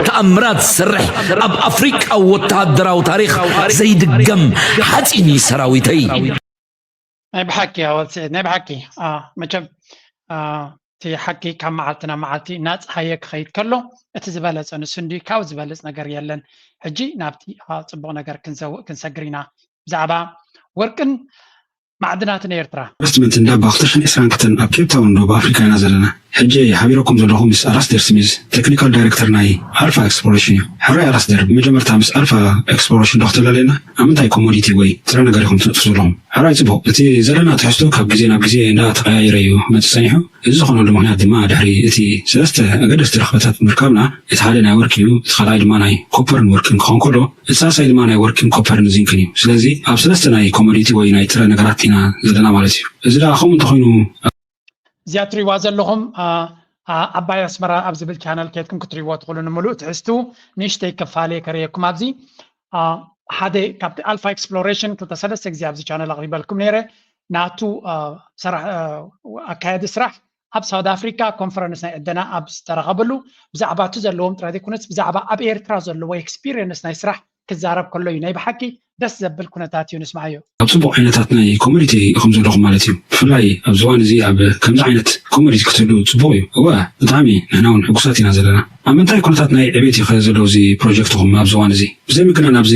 ተኣምራት ዝሰርሕ ኣብ ኣፍሪቃዊ ወተሃደራዊ ታሪኽ ዘይድገም ሓፂን እዩ ሰራዊተይ። ናይ ብሓቂ ኣወል ስዒድ ናይ ብሓቂ መቸም እቲ ሓቂ ካብ መዓልቲ ናብ መዓልቲ እናፀሃየ ክኸይድ ከሎ እቲ ዝበለፀ ንሱ እንዲ ካብ ዝበልፅ ነገር የለን። ሕጂ ናብቲ ፅቡቕ ነገር ክንሰግር ኢና። ብዛዕባ ወርቅን ማዕድናትን ኤርትራ። ኢንቨስትመንት እንዳባ ክልተ ሽሕን ዕስራን ክልተን ኣብ ኬፕ ታውን ደቡብ ኣፍሪካ ኢና ዘለና። ሕጂ ሓቢረኩም ዘለኹ ምስ ኣላስደር ስሚዝ ቴክኒካል ዳይሬክተር ናይ ኣልፋ ኤክስፕሎሬሽን እዩ። ሕራይ ኣላስደር፣ ብመጀመርታ ምስ ኣልፋ ኤክስፕሎሬሽን ዶ ክተላለየና? ኣብ ምንታይ ኮሞዲቲ ወይ ጥረ ነገር ኢኹም ትነጥፉ ዘለኹም? ሕራይ ጽቡቕ፣ እቲ ዘለና ትሕዝቶ ካብ ግዜ ናብ ግዜ እንዳተቐያየረ እዩ ክመጽእ ጸኒሑ። እዚ ዝኾነሉ ምኽንያት ድማ ድሕሪ እቲ ሰለስተ ኣገደስቲ ረኽበታት ምርካብና፣ እቲ ሓደ ናይ ወርቂ እዩ፣ እቲ ካልኣይ ድማ ናይ ኮፐርን ወርቅን ክኸውን ከሎ፣ እቲ ሳልሳይ ድማ ናይ ወርቅን ኮፐርን ዚንክን እዩ። ስለዚ ኣብ ሰለስተ ናይ ኮሞዲቲ ወይ ናይ ጥረ ነገራት ኢና ዘለና ማለት እዩ። እዚ ደኣ ከምኡ እንተኾይኑ። እዚኣ ትሪእዋ ዘለኹም ዓባይ ኣስመራ ኣብ ዝብል ቻነል ኬድኩም ክትሪእዎ ትኽእሉ። ንምሉእ ትሕዝቱ ንእሽተይ ክፋል እየ ከርእየኩም ኣብዚ ሓደ ካብቲ ኣልፋ ኤክስፕሎሬሽን ክልተ ሰለስተ ግዜ ኣብዚ ቻነል ኣቕሪበልኩም ነይረ። ናቱ ኣካያዲ ስራሕ ኣብ ሳውት ኣፍሪካ ኮንፈረንስ ናይ ዕደና ኣብ ዝተረኸበሉ ብዛዕባ እቲ ዘለዎም ጥራይ ዘይኮነስ ብዛዕባ ኣብ ኤርትራ ዘለዎ ኤክስፒሪየንስ ናይ ስራሕ ክዛረብ ከሎ እዩ ናይ ብሓቂ ደስ ዘብል ኩነታት እዩ ንስማዓዮ። ኣብ ጽቡቕ ዓይነታት ናይ ኮሞዲቲ ኢኹም ዘለኹም ማለት እዩ። ብፍላይ ኣብዚ እዋን እዚ ኣብ ከምዚ ዓይነት ኮሞዲቲ ክትህሉ ጽቡቕ እዩ። እወ ብጣዕሚ ንሕና እውን ሕጉሳት ኢና ዘለና። ኣብ ምንታይ ኩነታት ናይ ዕቤት እዩ ከ ዘሎ እዚ ፕሮጀክትኹም ኣብዚ እዋን እዚ? ብዘይ ምግናን ኣብዚ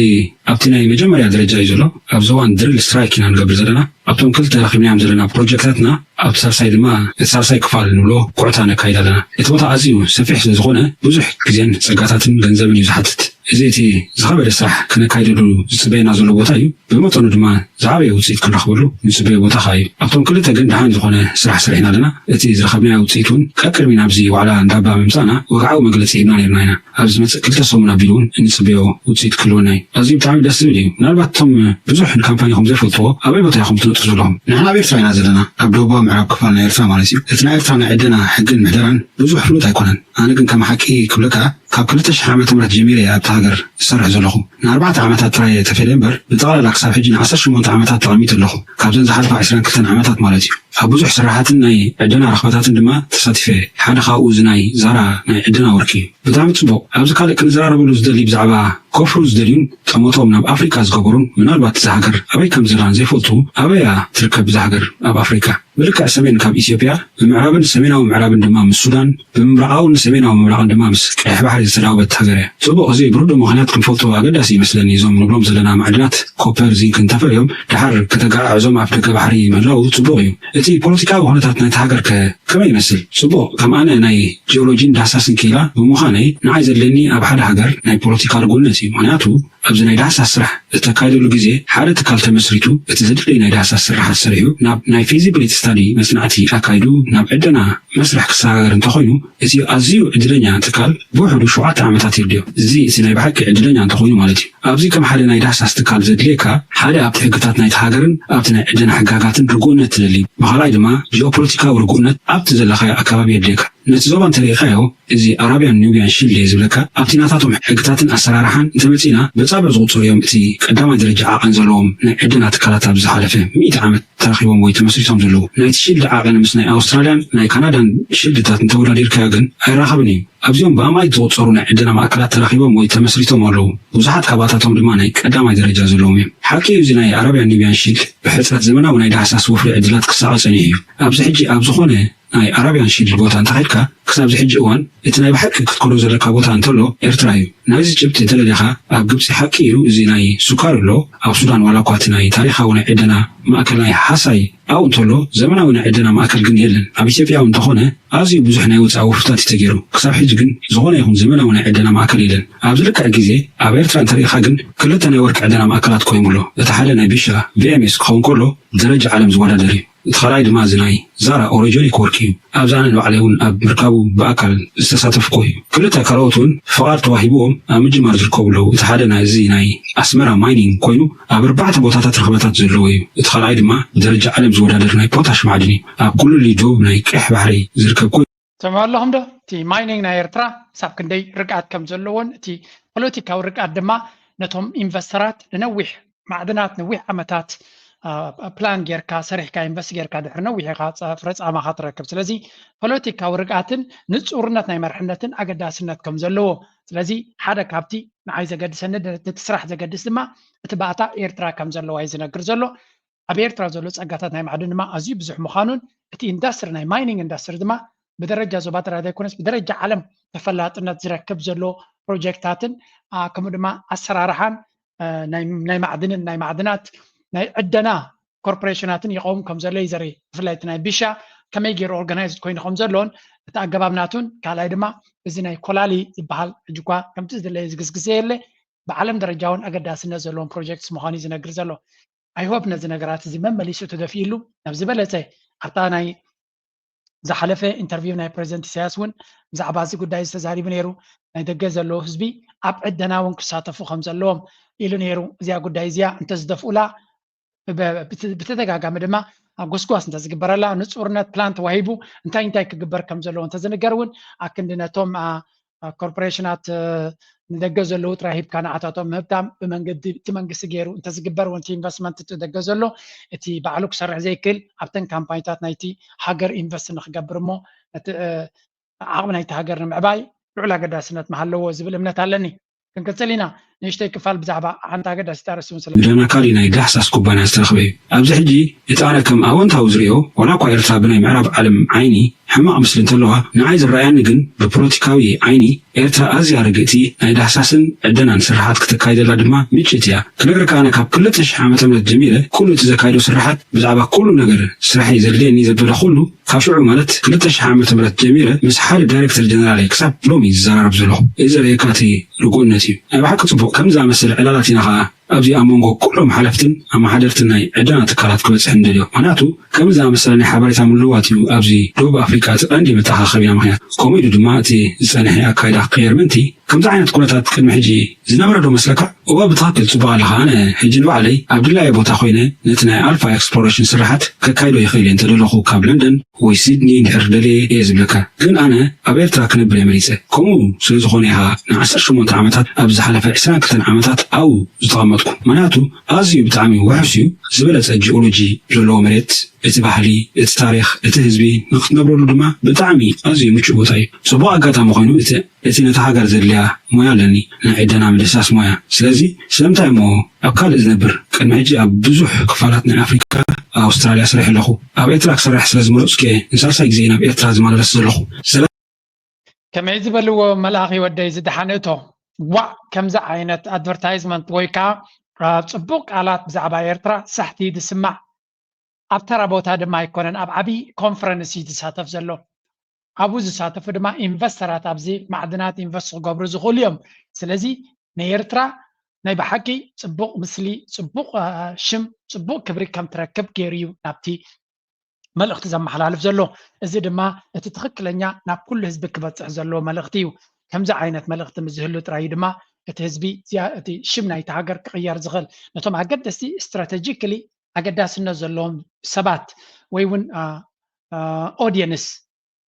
ኣብቲ ናይ መጀመርያ ደረጃ እዩ ዘሎ። ኣብዚ እዋን ድሪል ስትራይክ ኢና ንገብር ዘለና። ኣብቶም ክልተ ረኺብናዮም ዘለና ፕሮጀክታትና ኣብቲ ሳልሳይ ድማ እቲ ሳልሳይ ክፋል ንብሎ ኩዕታ ነካይድ ኣለና። እቲ ቦታ ኣዝዩ ሰፊሕ ስለ ዝኾነ ብዙሕ ግዜን ጸጋታትን ገንዘብን እዩ ዝሓትት። እዚ እቲ ዝኸበደ ስራሕ ክነካይደሉ ዝጽበየና ዘሎ ቦታ እዩ። ብመጠኑ ድማ ዝዓበየ ውጽኢት ክንረኽበሉ ንጽበዮ ቦታ ከኣ እዩ። ኣብቶም ክልተ ግን ደሓን ዝኾነ ስራሕ ሰሪሕና ኣለና። እቲ ዝረኸብናዮ ውጽኢት እውን ቀቅድሚ ናብዚ ዋዕላ እንዳባ ምምጻእና ወግዓዊ መግለጺ ሂብና ነይርና ኢና። ኣብ ዝመጽእ ክልተ ሰሙን ኣቢሉ እውን እንጽበዮ ውጽኢት ክህልወና እዩ። ኣዝዩ ብጣዕሚ ደስ ዝብል እዩ። ምናልባት እቶም ብዙሕ ንካምፓኒኹም ዘይፈልጥዎ ኣበይ ቦታ ኢኹም ትነጥፉ ዘለኹም? ንሕና ኣብ ኤርትራ ኢና ዘለና፣ ኣብ ደቡባዊ ምዕራብ ክፋል ናይ ኤርትራ ማለት እዩ። እቲ ናይ ኤርትራ ናይ ዕደና ሕግን ምሕደራን ብዙሕ ፍሉጥ ኣይኮነን። ኣነ ግን ከም ሓቂ ክብለካ ካብ ክልተ ሽሕ ዓመተ ምህረት ጀሚረ እየ ኣብታ ሃገር ዝሰርሕ ዘለኹ። ንኣርባዕተ ዓመታት ጥራይ እየ ተፈልየ እምበር ብጠቕላላ ክሳብ ሕጂ ንዓሰርተ ሸሞንተ ዓመታት ተቐሚጠ ኣለኹ። ካብዘን ዝሓልፋ ዕስራን ክልተን ዓመታት ማለት እዩ። ኣብ ብዙሕ ስራሓትን ናይ ዕደና ረኽበታትን ድማ ተሳቲፈ። ሓደ ካብኡ እዚ ናይ ዛራ ናይ ዕደና ወርቂ እዩ። ብጣዕሚ ጽቡቕ። ኣብዚ ካልእ ክንዘራረበሉ ዝደሊ ብዛዕባ ኮፍሩ ዝደልዩን ጠመቶም ናብ ኣፍሪካ ዝገበሩን፣ ምናልባት እዛ ሃገር ኣበይ ከም ዘላን ዘይፈልጡ፣ ኣበያ ትርከብ እዛ ሃገር ኣብ ኣፍሪካ? ብልክዕ ሰሜን ካብ ኢትዮጵያ፣ ብምዕራብን ሰሜናዊ ምዕራብን ድማ ምስ ሱዳን፣ ብምብራቓውን ሰሜናዊ ምብራቕን ድማ ምስ ቀይሕ ባሕሪ ዝተዳወበት ሃገር እያ። ጽቡቕ፣ እዚ ብርዱእ ምኽንያት ክንፈልጦ ኣገዳሲ ይመስለኒ። እዞም ንብሎም ዘለና ማዕድናት ኮፐር፣ ዚንክ እንተፈልዮም ድሓር ከተገዓዕዞም ኣብ ደገ ባሕሪ ምህላው ጽቡቕ እዩ። እቲ ፖለቲካዊ ኩነታት ናይቲ ሃገር ከ ከመይ ይመስል? ጽቡቕ፣ ከም ኣነ ናይ ጂኦሎጂን ዳህሳስን ክኢላ ብምዃነይ፣ ንዓይ ዘድልየኒ ኣብ ሓደ ሃገር ናይ ፖለቲካ ርጉእነት እዩ። ምኽንያቱ ኣብዚ ናይ ዳህሳስ ስራሕ እተካይደሉ ግዜ፣ ሓደ ትካል ተመስሪቱ፣ እቲ ዘድልይ ናይ ዳህሳስ ስራሓት ሰሪሑ፣ ናብ ናይ ፊዚቢሊቲ ስታዲ መጽናዕቲ ኣካይዱ፣ ናብ ዕደና መስርሕ ክሰጋገር እንተኾይኑ፣ እቲ ኣዝዩ ዕድለኛ ትካል ብውሕዱ ሸውዓተ ዓመታት የድልዮ። እዚ እቲ ናይ ብሓቂ ዕድለኛ እንተኾይኑ ማለት እዩ። ኣብዚ ከም ሓደ ናይ ዳህሳስ ትካል ዘድልየካ፣ ሓደ ኣብቲ ሕግታት ናይቲ ሃገርን ኣብቲ ናይ ዕደና ሕጋጋትን ርጉእነት ትደሊ። ብኻልኣይ ድማ ጂኦፖለቲካዊ ርጉእነት ኣብቲ ዘለኻዮ ኣከባቢ የድልየካ። ነቲ ዞባ እንተሪኢኻዮ፣ እዚ ኣራብያን ኑብያን ሺልድ እየ ዝብለካ፣ ኣብቲ ናታቶም ሕግታትን ኣሰራርሓን እንተመጺእና፣ በጻብዕ ዝቑጸሩ እዮም እቲ ቀዳማይ ደረጃ ዓቐን ዘለዎም ናይ ዕደና ትካላት ኣብዚ ዝሓለፈ ሚእቲ ዓመት ተረኺቦም ወይ ተመስሪቶም ዘለዉ። ናይቲ ሺልድ ዓቐን ምስ ናይ ኣውስትራልያን ናይ ካናዳን ሺልድታት እንተወዳዲርካዮ ግን ኣይራኸብን እዩ። ኣብዚኦም ብኣማኢት ዝቑጸሩ ናይ ዕደና ማእከላት ተረኺቦም ወይ ተመስሪቶም ኣለዉ። ብዙሓት ካብኣታቶም ድማ ናይ ቀዳማይ ደረጃ ዘለዎም እዮም። ሓቂ እዩ፣ እዚ ናይ ኣራብያን ኑብያን ሺልድ ብሕጽረት ዘመናዊ ናይ ዳህሳስ ወፍሪ ዕድላት ክሳቐ ጸኒሑ እዩ። ኣብዚ ሕጂ ኣብ ዝኾነ ናይ ኣራብያን ሺልድ ቦታ እንተኸድካ፣ ክሳብ እዚ ሕጂ እዋን እቲ ናይ ብሓቂ ክትከዶ ዘለካ ቦታ እንተሎ ኤርትራ እዩ። ናይዚ ጭብጢ እንተደሊኻ፣ ኣብ ግብጺ ሓቂ እዩ፣ እዚ ናይ ሱካር ኣሎ። ኣብ ሱዳን ዋላ እኳ እቲ ናይ ታሪኻዊ ናይ ዕደና ማእከል ናይ ሓሳይ ኣብኡ እንተሎ፣ ዘመናዊ ናይ ዕደና ማእከል ግን የለን። ኣብ ኢትዮጵያ እውን እንተኾነ፣ ኣዝዩ ብዙሕ ናይ ወጻኢ ወፍርታት እዩ ተገይሩ። ክሳብ ሕጂ ግን ዝኾነ ይኹን ዘመናዊ ናይ ዕደና ማእከል የለን። ኣብዚ ልክዕ ግዜ ኣብ ኤርትራ እንተሪኢኻ ግን ክልተ ናይ ወርቂ ዕደና ማእከላት ቆይሙ ኣሎ። እቲ ሓደ ናይ ቢሻ ቪ ኤም ኤስ ክኸውን ከሎ፣ ደረጃ ዓለም ዝወዳደር እዩ። እቲ ካልኣይ ድማ እዚ ናይ ዛራ ኦሮጀኒክ ወርቂ እዩ። ኣብዚ ኣነ ንባዕለይ እውን ኣብ ምርካቡ ብኣካል ዝተሳተፍኩ እዩ። ክልተ ካልኦት እውን ፍቓድ ተዋሂብዎም ኣብ ምጅማር ዝርከቡ ኣለዉ። እቲ ሓደ ናይ እዚ ናይ ኣስመራ ማይኒንግ ኮይኑ ኣብ ኣርባዕተ ቦታታት ርኽበታት ዘለዎ እዩ። እቲ ካልኣይ ድማ ብደረጃ ዓለም ዝወዳደር ናይ ፖታሽ ማዕድን እዩ። ኣብ ኩሉሊ ዶብ ናይ ቀይሕ ባሕሪ ዝርከብ ኮይኑ። ትሰምዑ ኣለኹም ዶ? እቲ ማይኒንግ ናይ ኤርትራ ክሳብ ክንደይ ርግኣት ከም ዘለዎን እቲ ፖለቲካዊ ርግኣት ድማ ነቶም ኢንቨስተራት ንነዊሕ ማዕድናት ነዊሕ ዓመታት፣ አ፣ ፕላን ጌርካ ሰሪሕካ ኢንቨስት ጌርካ ድሕሪ ነዊሕ ኢኻ ጸ-፣ ፍረ ጻማኻ ትረክብ። ስለዚ ፖለቲካዊ ርግኣትን ንጹርነት ናይ መርሕነትን ኣገዳስነት ከም ዘለዎ። ስለዚ ሓደ ካብቲ ንዓይ ዘገድሰኒ ድ-፣ ነቲ ስራሕ ዘገድስ ድማ እቲ ባእታ ኤርትራ ከም ዘለዋ እዩ ዝነግር ዘሎ። ኣብ ኤርትራ ዘሎ ጸጋታት ናይ ማዕድን ድማ ኣዝዩ ብዙሕ ምዃኑን እቲ ኢንዳስትሪ ናይ ማይኒንግ ኢንዳስትሪ ድማ ብደረጃ ዞባ ጥራይ ዘይኮነስ ብደረጃ ዓለም ተፈላጥነት ዝረክብ ዘሎ ፕሮጀክታትን፣ አ፣ ከምኡ ድማ ኣሰራርሓን፣ አ፣ ናይ፣ ናይ ማዕድንን ናይ ማዕድናት ናይ ዕደና ኮርፖሬሽናትን ይቐውም ከም ዘሎ እዩ ዘርኢ። ብፍላይ እቲ ናይ ቢሻ ከመይ ገይሩ ኦርጋናይዝድ ኮይኑ ከም ዘሎን እቲ ኣገባብ ናቱን፣ ካልኣይ ድማ እዚ ናይ ኮላሊ ዝበሃል ሕጂ እኳ ከምቲ ዝድለ ዝግዝግዘ የለ፣ ብዓለም ደረጃ እውን ኣገዳስነት ዘለዎም ፕሮጀክትስ ምዃኑ እዩ ዝነግር ዘሎ። ኣይ ሆፕ ነዚ ነገራት እዚ መመሊሱ ተደፊእሉ ናብ ዝበለጸ ኣብታ ናይ ዝሓለፈ ኢንተርቪው ናይ ፕሬዚደንት ኢሳያስ እውን ብዛዕባ እዚ ጉዳይ ዝተዛሪቡ ነይሩ። ናይ ደገ ዘለዉ ህዝቢ ኣብ ዕደና እውን ክሳተፉ ከም ዘለዎም ኢሉ ነይሩ። እዚኣ ጉዳይ እዚኣ እንተዝደፍኡላ፣ ብ-፣ ብት-፣ ብተደጋጋሚ ድማ ኣብ ጎስጓስ እንተዝግበረላ፣ ንጹርነት ፕላን ተዋሂቡ እንታይ እንታይ ክግበር ከም ዘለዎ እንተዝንገር እውን ኣክንዲ ነቶም፣ አ፣ አ፣ ኮርፖሬሽናት፣ እ፣ ንደገ ዘለዉ ጥራይ ሂብካ ንዓታቶም ምህብታም ብመንገዲ እቲ መንግስቲ ገይሩ እንተዝግበር እውን እቲ ኢንቨስትመንት እቲ ደገ ዘሎ እቲ ባዕሉ ክሰርሕ ዘይክእል ኣብተን ካምፓኒታት ናይቲ ሃገር ኢንቨስት ንክገብር እሞ ነቲ፣ እ፣ ዓቕሚ ናይቲ ሃገር ንምዕባይ ልዑል ኣገዳስነት ምሃለዎ ዝብል እምነት ኣለኒ። ክንቅጽል ኢና። ንእሽተይ ክፋል ብዛዕባ ሓንቲ ኣገዳሲት ኣርእስቲ እውን ስለ ምድናካሊ ናይ ዳህሳስ ኩባንያ ዝተረኽበ እዩ። ኣብዚ ሕጂ እቲ ኣነ ከም ኣወንታዊ ዝርእዮ፣ ዋላ እኳ ኤርትራ ብናይ ምዕራብ ዓለም ዓይኒ ሕማቕ ምስሊ እንተለዋ፣ ንዓይ ዝረኣየኒ ግን ብፖለቲካዊ ዓይኒ ኤርትራ ኣዝያ ርግእቲ ናይ ዳህሳስን ዕደናን ስራሓት ክተካይደላ ድማ ምችእቲ እያ። ክነግረካ ኣነ ካብ ክልተ ሽሕ ዓመተ ምህረት ጀሚረ ኩሉ እቲ ዘካይዶ ስራሓት ብዛዕባ ኩሉ ነገር ስራሐይ ዘድልየኒ ዘበለ ኩሉ ካብ ሽዑ ማለት ክልተ ሽሕ ዓመተ ምህረት ጀሚረ ምስ ሓደ ዳይሬክተር ጀነራል ክሳብ ሎሚ ዝዘራረብ ዘለኹ። እዚ ዘርእየካ እቲ ርጉእነት እዩ። ናይ ብሓቂ ጽቡቕ። ከምዚ ዝኣመሰለ ዕላላት ኢና ኸኣ ኣብዚ ኣብ መንጎ ኩሎም ሓለፍትን ኣመሓደርትን ናይ ዕደና ትካላት ክበጽሕ ንደልዮ። ምኽንያቱ ከምዚ ዝኣመሰለ ናይ ሓበሬታ ምልውዋጥ እዩ ኣብዚ ደቡብ ኣፍሪቃ እቲ ቀንዲ መተኻኸቢና ምኽንያት። ከምኡ ኢሉ ድማ እቲ ዝጸንሐ ኣካይዳ ክቕየር ምእንቲ ከምዚ ዓይነት ኩነታት ቅድሚ ሕጂ ዝነበረ ዶ መስለካ? እወ፣ ብትኽክል ጽቡቕ ኣለኻ። ኣነ ሕጂ ንባዕለይ ኣብ ድላየ ቦታ ኮይነ ነቲ ናይ ኣልፋ ኤክስፕሎሬሽን ስራሓት ከካይዶ ይኽእል እየ። እንተደለኹ ካብ ለንደን ወይ ሲድኒ እንድሕር ደልየ እየ ዝብለካ። ግን ኣነ ኣብ ኤርትራ ክነብር እየ መሪጸ። ከምኡ ስለ ዝኾነ ኢኻ ንዓሰርተ ሸሞንተ ዓመታት፣ ኣብ ዝሓለፈ ዕስራን ክልተን ዓመታት ኣብኡ ዝተቐመጥኩ። ምኽንያቱ ኣዝዩ ብጣዕሚ ውሑስ እዩ። ዝበለጸ ጂኦሎጂ ዘለዎ መሬት እቲ ባህሊ፣ እቲ ታሪኽ፣ እቲ ህዝቢ ንክትነብረሉ ድማ ብጣዕሚ ኣዝዩ ምቹእ ቦታ እዩ። ጽቡቕ ኣጋጣሚ ኮይኑ እቲ እቲ ነታ ሃገር ዘድልያ ሞያ ኣለኒ፣ ናይ ዕደና ምድህሳስ ሞያ። ስለዚ ስለምንታይ እሞ ኣብ ካልእ ዝነብር? ቅድሚ ሕጂ ኣብ ብዙሕ ክፋላት ናይ ኣፍሪካ፣ ኣውስትራልያ ሰሪሐ ኣለኹ። ኣብ ኤርትራ ክሰርሕ ስለ ዝመረጽኩ እየ ንሳልሳይ ግዜ ናብ ኤርትራ ዝመላለስ ዘለኹ። ስለ ከመይ ዝበልዎ መልኣኺ ወደይ ዝደሓን እቶ። ዋእ ከምዚ ዓይነት ኣድቨርታይዝመንት ወይ ከዓ ጽቡቕ ቃላት ብዛዕባ ኤርትራ ሳሕቲ ዝስማዕ ኣብ ተራ ቦታ ድማ ኣይኮነን ኣብ ዓብዪ ኮንፈረንስ እዩ ዝሳተፍ ዘሎ። ኣብኡ ዝሳተፉ ድማ ኢንቨስተራት ኣብዚ ማዕድናት ኢንቨስት ክገብሩ ዝኽእሉ እዮም። ስለዚ ናይ ኤርትራ ናይ ብሓቂ ጽቡቕ ምስሊ፣ ጽቡቕ ሽም፣ ጽቡቕ ክብሪ ከም ትረክብ ገይሩ እዩ ናብቲ መልእኽቲ ዘመሓላልፍ ዘሎ። እዚ ድማ እቲ ትኽክለኛ ናብ ኩሉ ህዝቢ ክበፅሕ ዘለዎ መልእኽቲ እዩ። ከምዚ ዓይነት መልእኽቲ ምስ ዝህሉ ጥራይ እዩ ድማ እቲ ህዝቢ እቲ ሽም ናይቲ ሃገር ክቕየር ዝኽእል። ነቶም ኣገደስቲ ስትራቴጂክሊ ኣገዳስነት ዘለዎም ሰባት ወይ እውን ኦዲየንስ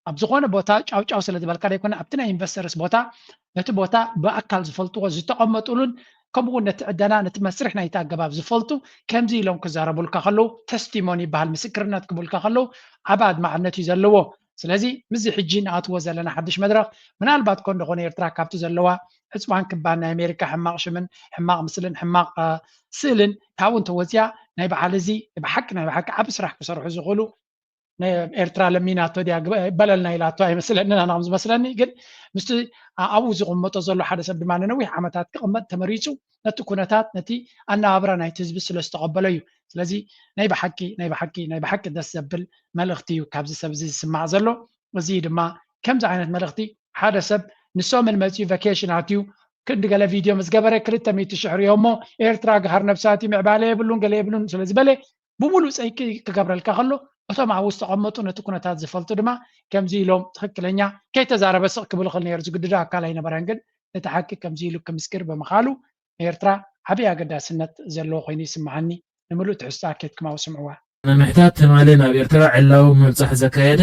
ኣብ ዝኾነ ቦታ ጫውጫው ስለ ዝበልካ ዘይኮነ ኣብቲ ናይ ኢንቨስተርስ ቦታ ነቲ ቦታ ብኣካል ዝፈልጥዎ ዝተቐመጡሉን ከምኡ እውን ነቲ ዕደና ነቲ መስርሕ ናይቲ ኣገባብ ዝፈልጡ ከምዚ ኢሎም ክዛረቡልካ ከለዉ ተስቲሞኒ ይበሃል ምስክርነት ክብሉልካ ከለዉ ዓቢ ኣድማዕነት እዩ ዘለዎ። ስለዚ ምስዚ ሕጂ ንኣትዎ ዘለና ሓድሽ መድረኽ ምናልባት ኮን ደኾነ ኤርትራ ካብቲ ዘለዋ ዕፅዋን ክባን ናይ ኣሜሪካ ሕማቕ ሽምን ሕማቕ ምስልን ሕማቕ ስእልን ካብኡ እንተወፅያ ናይ በዓል እዚ ብሓቂ ናይ ብሓቂ ዓቢ ስራሕ ክሰርሑ ዝኽእሉ ኤርትራ ለሚናቶ ድያ በለልና ኢላቶ ኣይመስለንን ኣነ ከም ዝመስለኒ ግን ምስቲ ኣብኡ ዝቕመጦ ዘሎ ሓደ ሰብ ድማ ንነዊሕ ዓመታት ክቕመጥ ተመሪፁ ነቲ ኩነታት ነቲ ኣነባብራ ናይቲ ህዝቢ ስለ ዝተቐበሎ እዩ። ስለዚ ናይ ብሓቂ ናይ ብሓቂ ናይ ብሓቂ ደስ ዘብል መልእኽቲ እዩ ካብዚ ሰብ እዚ ዝስማዕ ዘሎ። እዚ ድማ ከምዚ ዓይነት መልእኽቲ ሓደ ሰብ ንሶምን መፅዩ ቨኬሽን ኣትዩ ክንዲ ገለ ቪድዮ ምስ ገበረ ክልተ ሚእቲ ሽሕ ሪኦ እሞ ኤርትራ ግሃር ነብሳት እዩ ምዕባለ የብሉን ገለ የብሉን ስለ ዝበለ ብሙሉእ ፀይቂ ክገብረልካ ከሎ እቶም ኣብኡ ዝተቐመጡ ነቲ ኩነታት ዝፈልጡ ድማ ከምዚ ኢሎም ትኽክለኛ ከይተዛረበ ስቕ ክብል ይኽእል ነይሩ ዝግድዶ ኣካል ኣይነበረን ግን እቲ ሓቂ ከምዚ ኢሉ ክምስክር ብምኻሉ ንኤርትራ ዓብዪ ኣገዳስነት ዘለዎ ኮይኑ ይስምዓኒ። ንምሉእ ትሕዝቶ ኣኬትኩም ኣብኡ ስምዕዋ። ንምሕታት ትማሊ ናብ ኤርትራ ዕላዊ ምብጻሕ ዘካየደ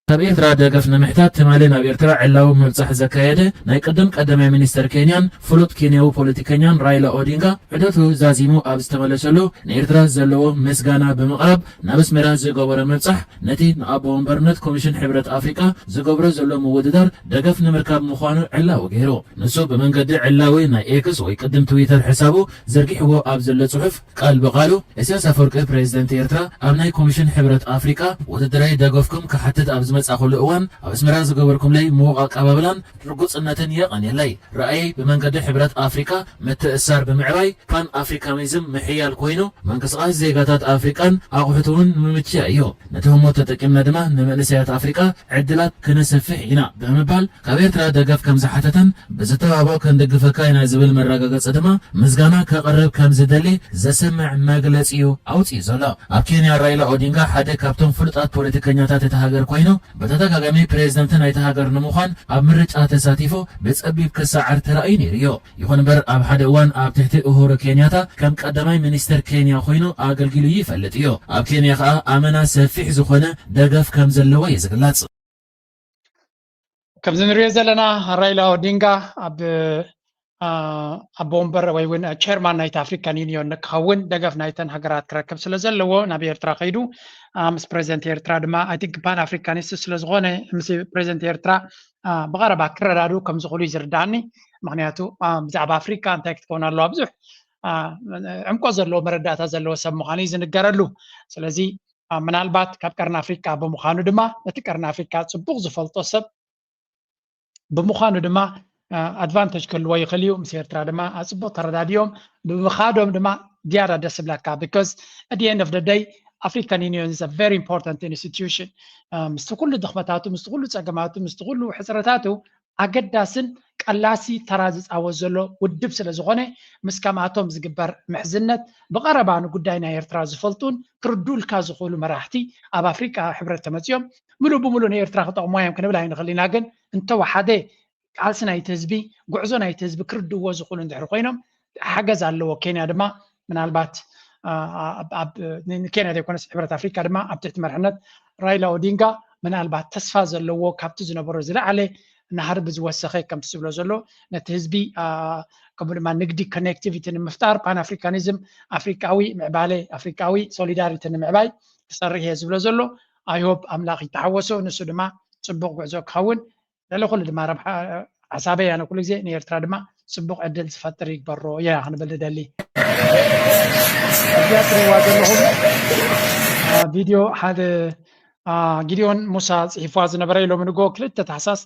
ካብ ኤርትራ ደገፍ ንምሕታት ትማሊ ናብ ኤርትራ ዕላዊ ምብጻሕ ዘካየደ ናይ ቀደም ቀዳማይ ሚኒስተር ኬንያን ፍሉጥ ኬንያዊ ፖለቲከኛን ራይላ ኦዲንጋ ዑደቱ ዛዚሙ ኣብ ዝተመለሰሉ ንኤርትራ ዘለዎ ምስጋና ብምቕራብ ናብ ኣስመራ ዝገበሮ ምብጻሕ ነቲ ንኣቦ ወንበርነት ኮሚሽን ሕብረት ኣፍሪቃ ዝገብሮ ዘሎ ምውድዳር ደገፍ ንምርካብ ምዃኑ ዕላዊ ገይሩ። ንሱ ብመንገዲ ዕላዊ ናይ ኤክስ ወይ ቅድም ትዊተር ሕሳቡ ዘርጊሕዎ ኣብ ዘሎ ጽሑፍ ቃል ብቓሉ ኢሳያስ ኣፈወርቂ ፕሬዚደንት ኤርትራ ኣብ ናይ ኮሚሽን ሕብረት ኣፍሪቃ ወተደራዊ ደገፍኩም ክሓትት ኣብ ዝመጻእኩሉ እዋን ኣብ ኣስመራ ዝገበርኩምለይ ምዉቕ ኣቀባብላን ርጉጽነትን የቐንየለይ። ራእየይ ብመንገዲ ሕብረት ኣፍሪቃ ምትእስሳር ብምዕባይ ፓን ኣፍሪካኒዝም ምሕያል ኮይኑ ምንቅስቓስ ዜጋታት ኣፍሪቃን ኣቑሑት እውን ንምምችያ እዩ። ነቲ ህሞት ተጠቂምና ድማ ንመንእሰያት ኣፍሪቃ ዕድላት ክነሰፍሕ ኢና ብምባል ካብ ኤርትራ ደገፍ ከም ዝሓተተን ብዝተባብዖ ክንድግፈካ ኢና ዝብል መረጋገጺ ድማ ምስጋና ከቕርብ ከም ዝደሊ ዘስምዕ መግለጺ እዩ ኣውጺኡ ዘሎ። ኣብ ኬንያ ራይላ ኦዲንጋ ሓደ ካብቶም ፍሉጣት ፖለቲከኛታት እታ ሃገር ኮይኑ ብተደጋጋሚ ፕሬዚደንት ናይቲ ሃገር ንምዃን ኣብ ምርጫ ተሳቲፉ ብጸቢብ ክሰዓር ተራእዩ ነይሩ እዩ። ይኹን እምበር ኣብ ሓደ እዋን ኣብ ትሕቲ ኡሁሩ ኬንያታ ከም ቀዳማይ ሚኒስተር ኬንያ ኮይኑ ኣገልጊሉ ይፈልጥ እዩ። ኣብ ኬንያ ከኣ ኣመና ሰፊሕ ዝኾነ ደገፍ ከም ዘለዎ እዩ ዝግለጽ። ከምዚ ንሪኦ ዘለና ራይላ ኦዲንጋ ኣብ ኣቦ ወንበር ወይ እውን ቸርማን ናይቲ ኣፍሪካን ዩኒዮን ንክኸውን ደገፍ ናይተን ሃገራት ክረክብ ስለ ዘለዎ ናብ ኤርትራ ከይዱ ምስ ፕሬዚደንት ኤርትራ ድማ ኣይ ቲንክ ፓን ኣፍሪካኒስት ስለ ዝኾነ ምስ ፕሬዚደንት ኤርትራ ብቐረባ ክረዳድኡ ከም ዝኽእሉ እዩ ዝርዳእኒ። ምክንያቱ ብዛዕባ ኣፍሪካ እንታይ ክትከውን ኣለዋ ብዙሕ ዕምቆት ዘለዎ መረዳእታ ዘለዎ ሰብ ምዃኑ እዩ ዝንገረሉ። ስለዚ ምናልባት ካብ ቀርኒ ኣፍሪካ ብምዃኑ ድማ ነቲ ቀርኒ ኣፍሪካ ፅቡቕ ዝፈልጦ ሰብ ብምዃኑ ድማ ኣድቫንተጅ ክህልዎ ይኽእል እዩ። ምስ ኤርትራ ድማ ኣፅቡቕ ተረዳዲኦም ብምኻዶም ድማ ዝያዳ ደስ ዝብለካ because at the end of the day African Union is a very important institution። ምስቲ ኩሉ ድኽመታቱ ምስቲ ኩሉ ፀገማቱ ምስቲ ኩሉ ሕፅረታቱ ኣገዳስን ቀላሲ ተራ ዝፃወት ዘሎ ውድብ ስለ ዝኾነ ምስ ከምኣቶም ዝግበር ምሕዝነት ብቐረባ ንጉዳይ ናይ ኤርትራ ዝፈልጡን ክርዱልካ ዝኽእሉ መራሕቲ ኣብ ኣፍሪቃ ሕብረት ተመፂኦም ምሉእ ብምሉእ ንኤርትራ ክጠቕሙዋ እዮም ክንብል ኣይንኽእል ኢና። ግን እንተወሓደ ቃልሲ ናይቲ ህዝቢ ጉዕዞ ናይቲ ህዝቢ ክርድእዎ ዝኽእሉ እንድሕር ኮይኖም ሓገዝ ኣለዎ። ኬንያ ድማ ምናልባት ኬንያ ዘይኮነስ ሕብረት ኣፍሪካ ድማ ኣብ ትሕቲ መርሕነት ራይላ ኦዲንጋ ምናልባት ተስፋ ዘለዎ ካብቲ ዝነበሮ ዝለዓለ ናህሪ ብዝወሰኸ ከምቲ ዝብሎ ዘሎ ነቲ ህዝቢ ከምኡ ድማ ንግዲ ኮኔክቲቪቲ ንምፍጣር ፓን ኣፍሪካኒዝም ኣፍሪካዊ ምዕባለ ኣፍሪካዊ ሶሊዳሪቲ ንምዕባይ ክሰርሕ እየ ዝብሎ ዘሎ። I hope ኣምላኽ ይተሓወሶ፣ ንሱ ድማ ፅቡቕ ጉዕዞ ክኸውን፣ ልዕሊ ኩሉ ድማ ረብሓ ሓሳበይ ኣነ ኩሉ ግዜ ንኤርትራ ድማ ፅቡቕ ዕድል ዝፈጥር ይግበሮ እየ ክንብል ዝደሊ። እዚኣ ትሪእዋ ዘለኹም ቪድዮ ሓደ ጊዲዮን ሙሳ ፅሒፍዋ ዝነበረ ሎሚ ንጎ ክልተ ታሕሳስ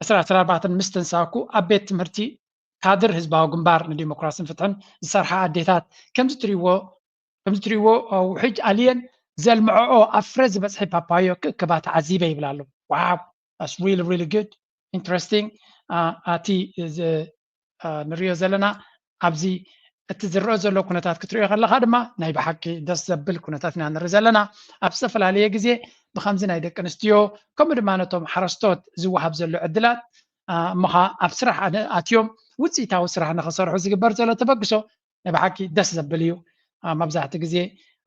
ዕስራ ዕስራ ኣርባዕተ ምስ ተንሳእኩ ኣብ ቤት ትምህርቲ ካድር ህዝባዊ ግንባር ንዲሞክራስን ፍትሕን ዝሰርሓ ኣዴታት ከምዚ ትሪእዎ ከምዚ ትሪእዎ ውሕጅ ኣልየን ዘልምዐኦ ኣብ ፍረ ዝበፅሐ ፓፓዮ ክእክባ ተዓዚበ ይብል ኣሎ። Wow, that's really really good, interesting። ኣቲ ንሪኦ ዘለና ኣብዚ እቲ ዝረአ ዘሎ ኩነታት ክትሪኦ ከለካ ድማ ናይ ብሓቂ ደስ ዘብል ኩነታት ኢና ንርኢ ዘለና። ኣብ ዝተፈላለየ ግዜ ብከምዚ ናይ ደቂ ኣንስትዮ ከምኡ ድማ ነቶም ሓረስቶት ዝወሃብ ዘሎ ዕድላት እሞ ከዓ ኣብ ስራሕ ኣትዮም ውፅኢታዊ ስራሕ ንክሰርሑ ዝግበር ዘሎ ተበግሶ ናይ ብሓቂ ደስ ዘብል እዩ። መብዛሕትኡ ግዜ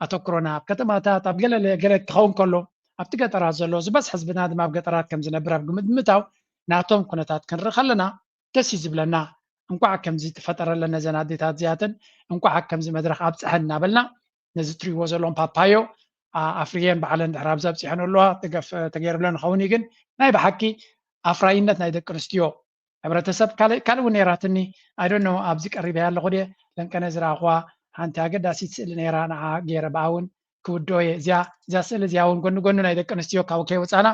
ኣተኩሮና ኣብ ከተማታት ኣብ ገለ ገለ ክኸውን ከሎ ኣብቲ ገጠራት ዘሎ ዝበዝሕ ህዝብና ድማ ኣብ ገጠራት ከም ዝነብር ኣብ ግምት ብምእታው ናቶም ኩነታት ክንርኢ ከለና ደስ እዩ ዝብለና። እንኳዕ ከምዚ ተፈጠረለን ነዘን ኣዴታት እዚኣተን፣ እንኳዕ ከምዚ መድረኽ ኣብፀሐን እናበልና ነዚ ትሪእዎ ዘለኹም ፓፓዮ ኣፍርየን ባዕለን ድሕር ኣብዚ ኣብፂሐን ኣለዋ። ደገፍ ተገይሩለን ክኸውን እዩ። ግን ናይ ብሓቂ ኣፍራይነት ናይ ደቂ ኣንስትዮ ሕብረተሰብ ካልእ ካልእ እውን ነይራትኒ። I don't know ኣብዚ ቀሪበያ ኣለኹ ድየ ለንቀነ ዝረኣኹዋ ሓንቲ ኣገዳሲት ስእሊ ነይራ። ንዓ ገይረ ብኣ እውን ክውድኦ እየ። እዚኣ እዛ ስእሊ እዚኣ እውን ጎኒ ጎኒ ናይ ደቂ ኣንስትዮ ካብ ከይወፃና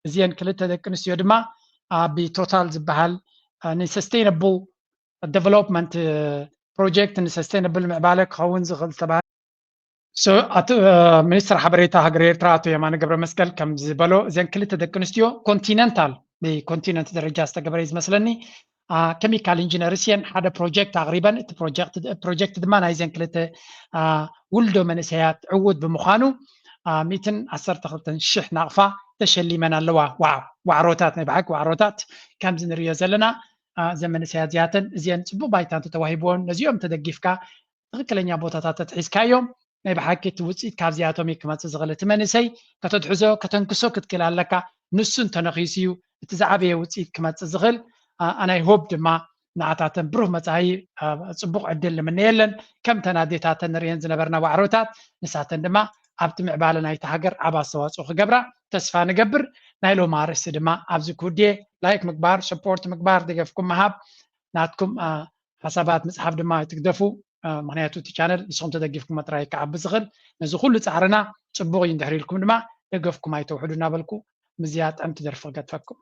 እዚአን ክልተ ደቂ ኣንስትዮ ድማ ኣብ ቶታል ዝበሃል ን sustainable development project ን sustainable ምዕባለ ክኸውን ዝኽእል ዝተባሃለ So ኣቶ ሚኒስትር ሓበሬታ ሃገር ኤርትራ ኣቶ የማነ ገብረ መስቀል ከም ዝበሎ እዘን ክልተ ደቂ ኣንስትዮ ኮንቲነንታል ብኮንቲነንት ደረጃ ዝተገበረ እዩ ዝመስለኒ chemical engineers እየን ሓደ ፕሮጀክት ኣቕሪበን እቲ ፕሮጀክት ድማ ናይዘን ክልተ ውልዶ መንእሰያት ዕዉት ብምዃኑ ሚእትን ዓሰርተ ክልተን ሽሕ ናቕፋ ተሸሊመን ኣለዋ። ዋዕሮታት ናይ ብሓቂ ዋዕሮታት ከምዚ ንሪኦ ዘለና እዘን መንእሰያት እዚኣተን እዚአን ፅቡቅ ባይታ እንተተዋሂብዎን ነዚኦም ተደጊፍካ ትኽክለኛ ቦታታት ተትሒዝካዮም ናይ ብሓቂ እቲ ውፅኢት ካብዚኣቶም እዩ ክመፅእ ዝኽእል። እቲ መንእሰይ ከተትሕዞ ከተንክሶ ክትክእል ኣለካ። ንሱ እንተነኺሱ እዩ እቲ ዝዓበየ ውፅኢት ክመፅእ ዝኽእል። ኣናይ ሆብ ድማ ንዓታተን ብሩህ መፃኢ ፅቡቅ ዕድል ንምነየለን። ከምተን ኣዴታተን ንርእየን ዝነበርና ዋዕሮታት ንሳተን ድማ ኣብቲ ምዕባለ ናይቲ ሃገር ዓብ ኣስተዋፅኦ ክገብራ ተስፋ ንገብር። ናይ ሎም ኣርእስቲ ድማ ኣብዚ ክውድየ ላይክ ምግባር፣ ሰፖርት ምግባር፣ ደገፍኩም ምሃብ ናትኩም ሓሳባት ምፅሓፍ ድማ ኣይትግደፉ። ምክንያቱ እቲ ቻነል ንስኹም ተደጊፍኩም ጥራይ ክዓቢ ዝኽእል። ነዚ ኩሉ ፃዕርና ፅቡቕ እዩ እንድሕር ኢልኩም ድማ ደገፍኩም ኣይተውሕዱ እናበልኩ ምዝያ ጥዕምቲ ደርፊ ክገድፈኩም።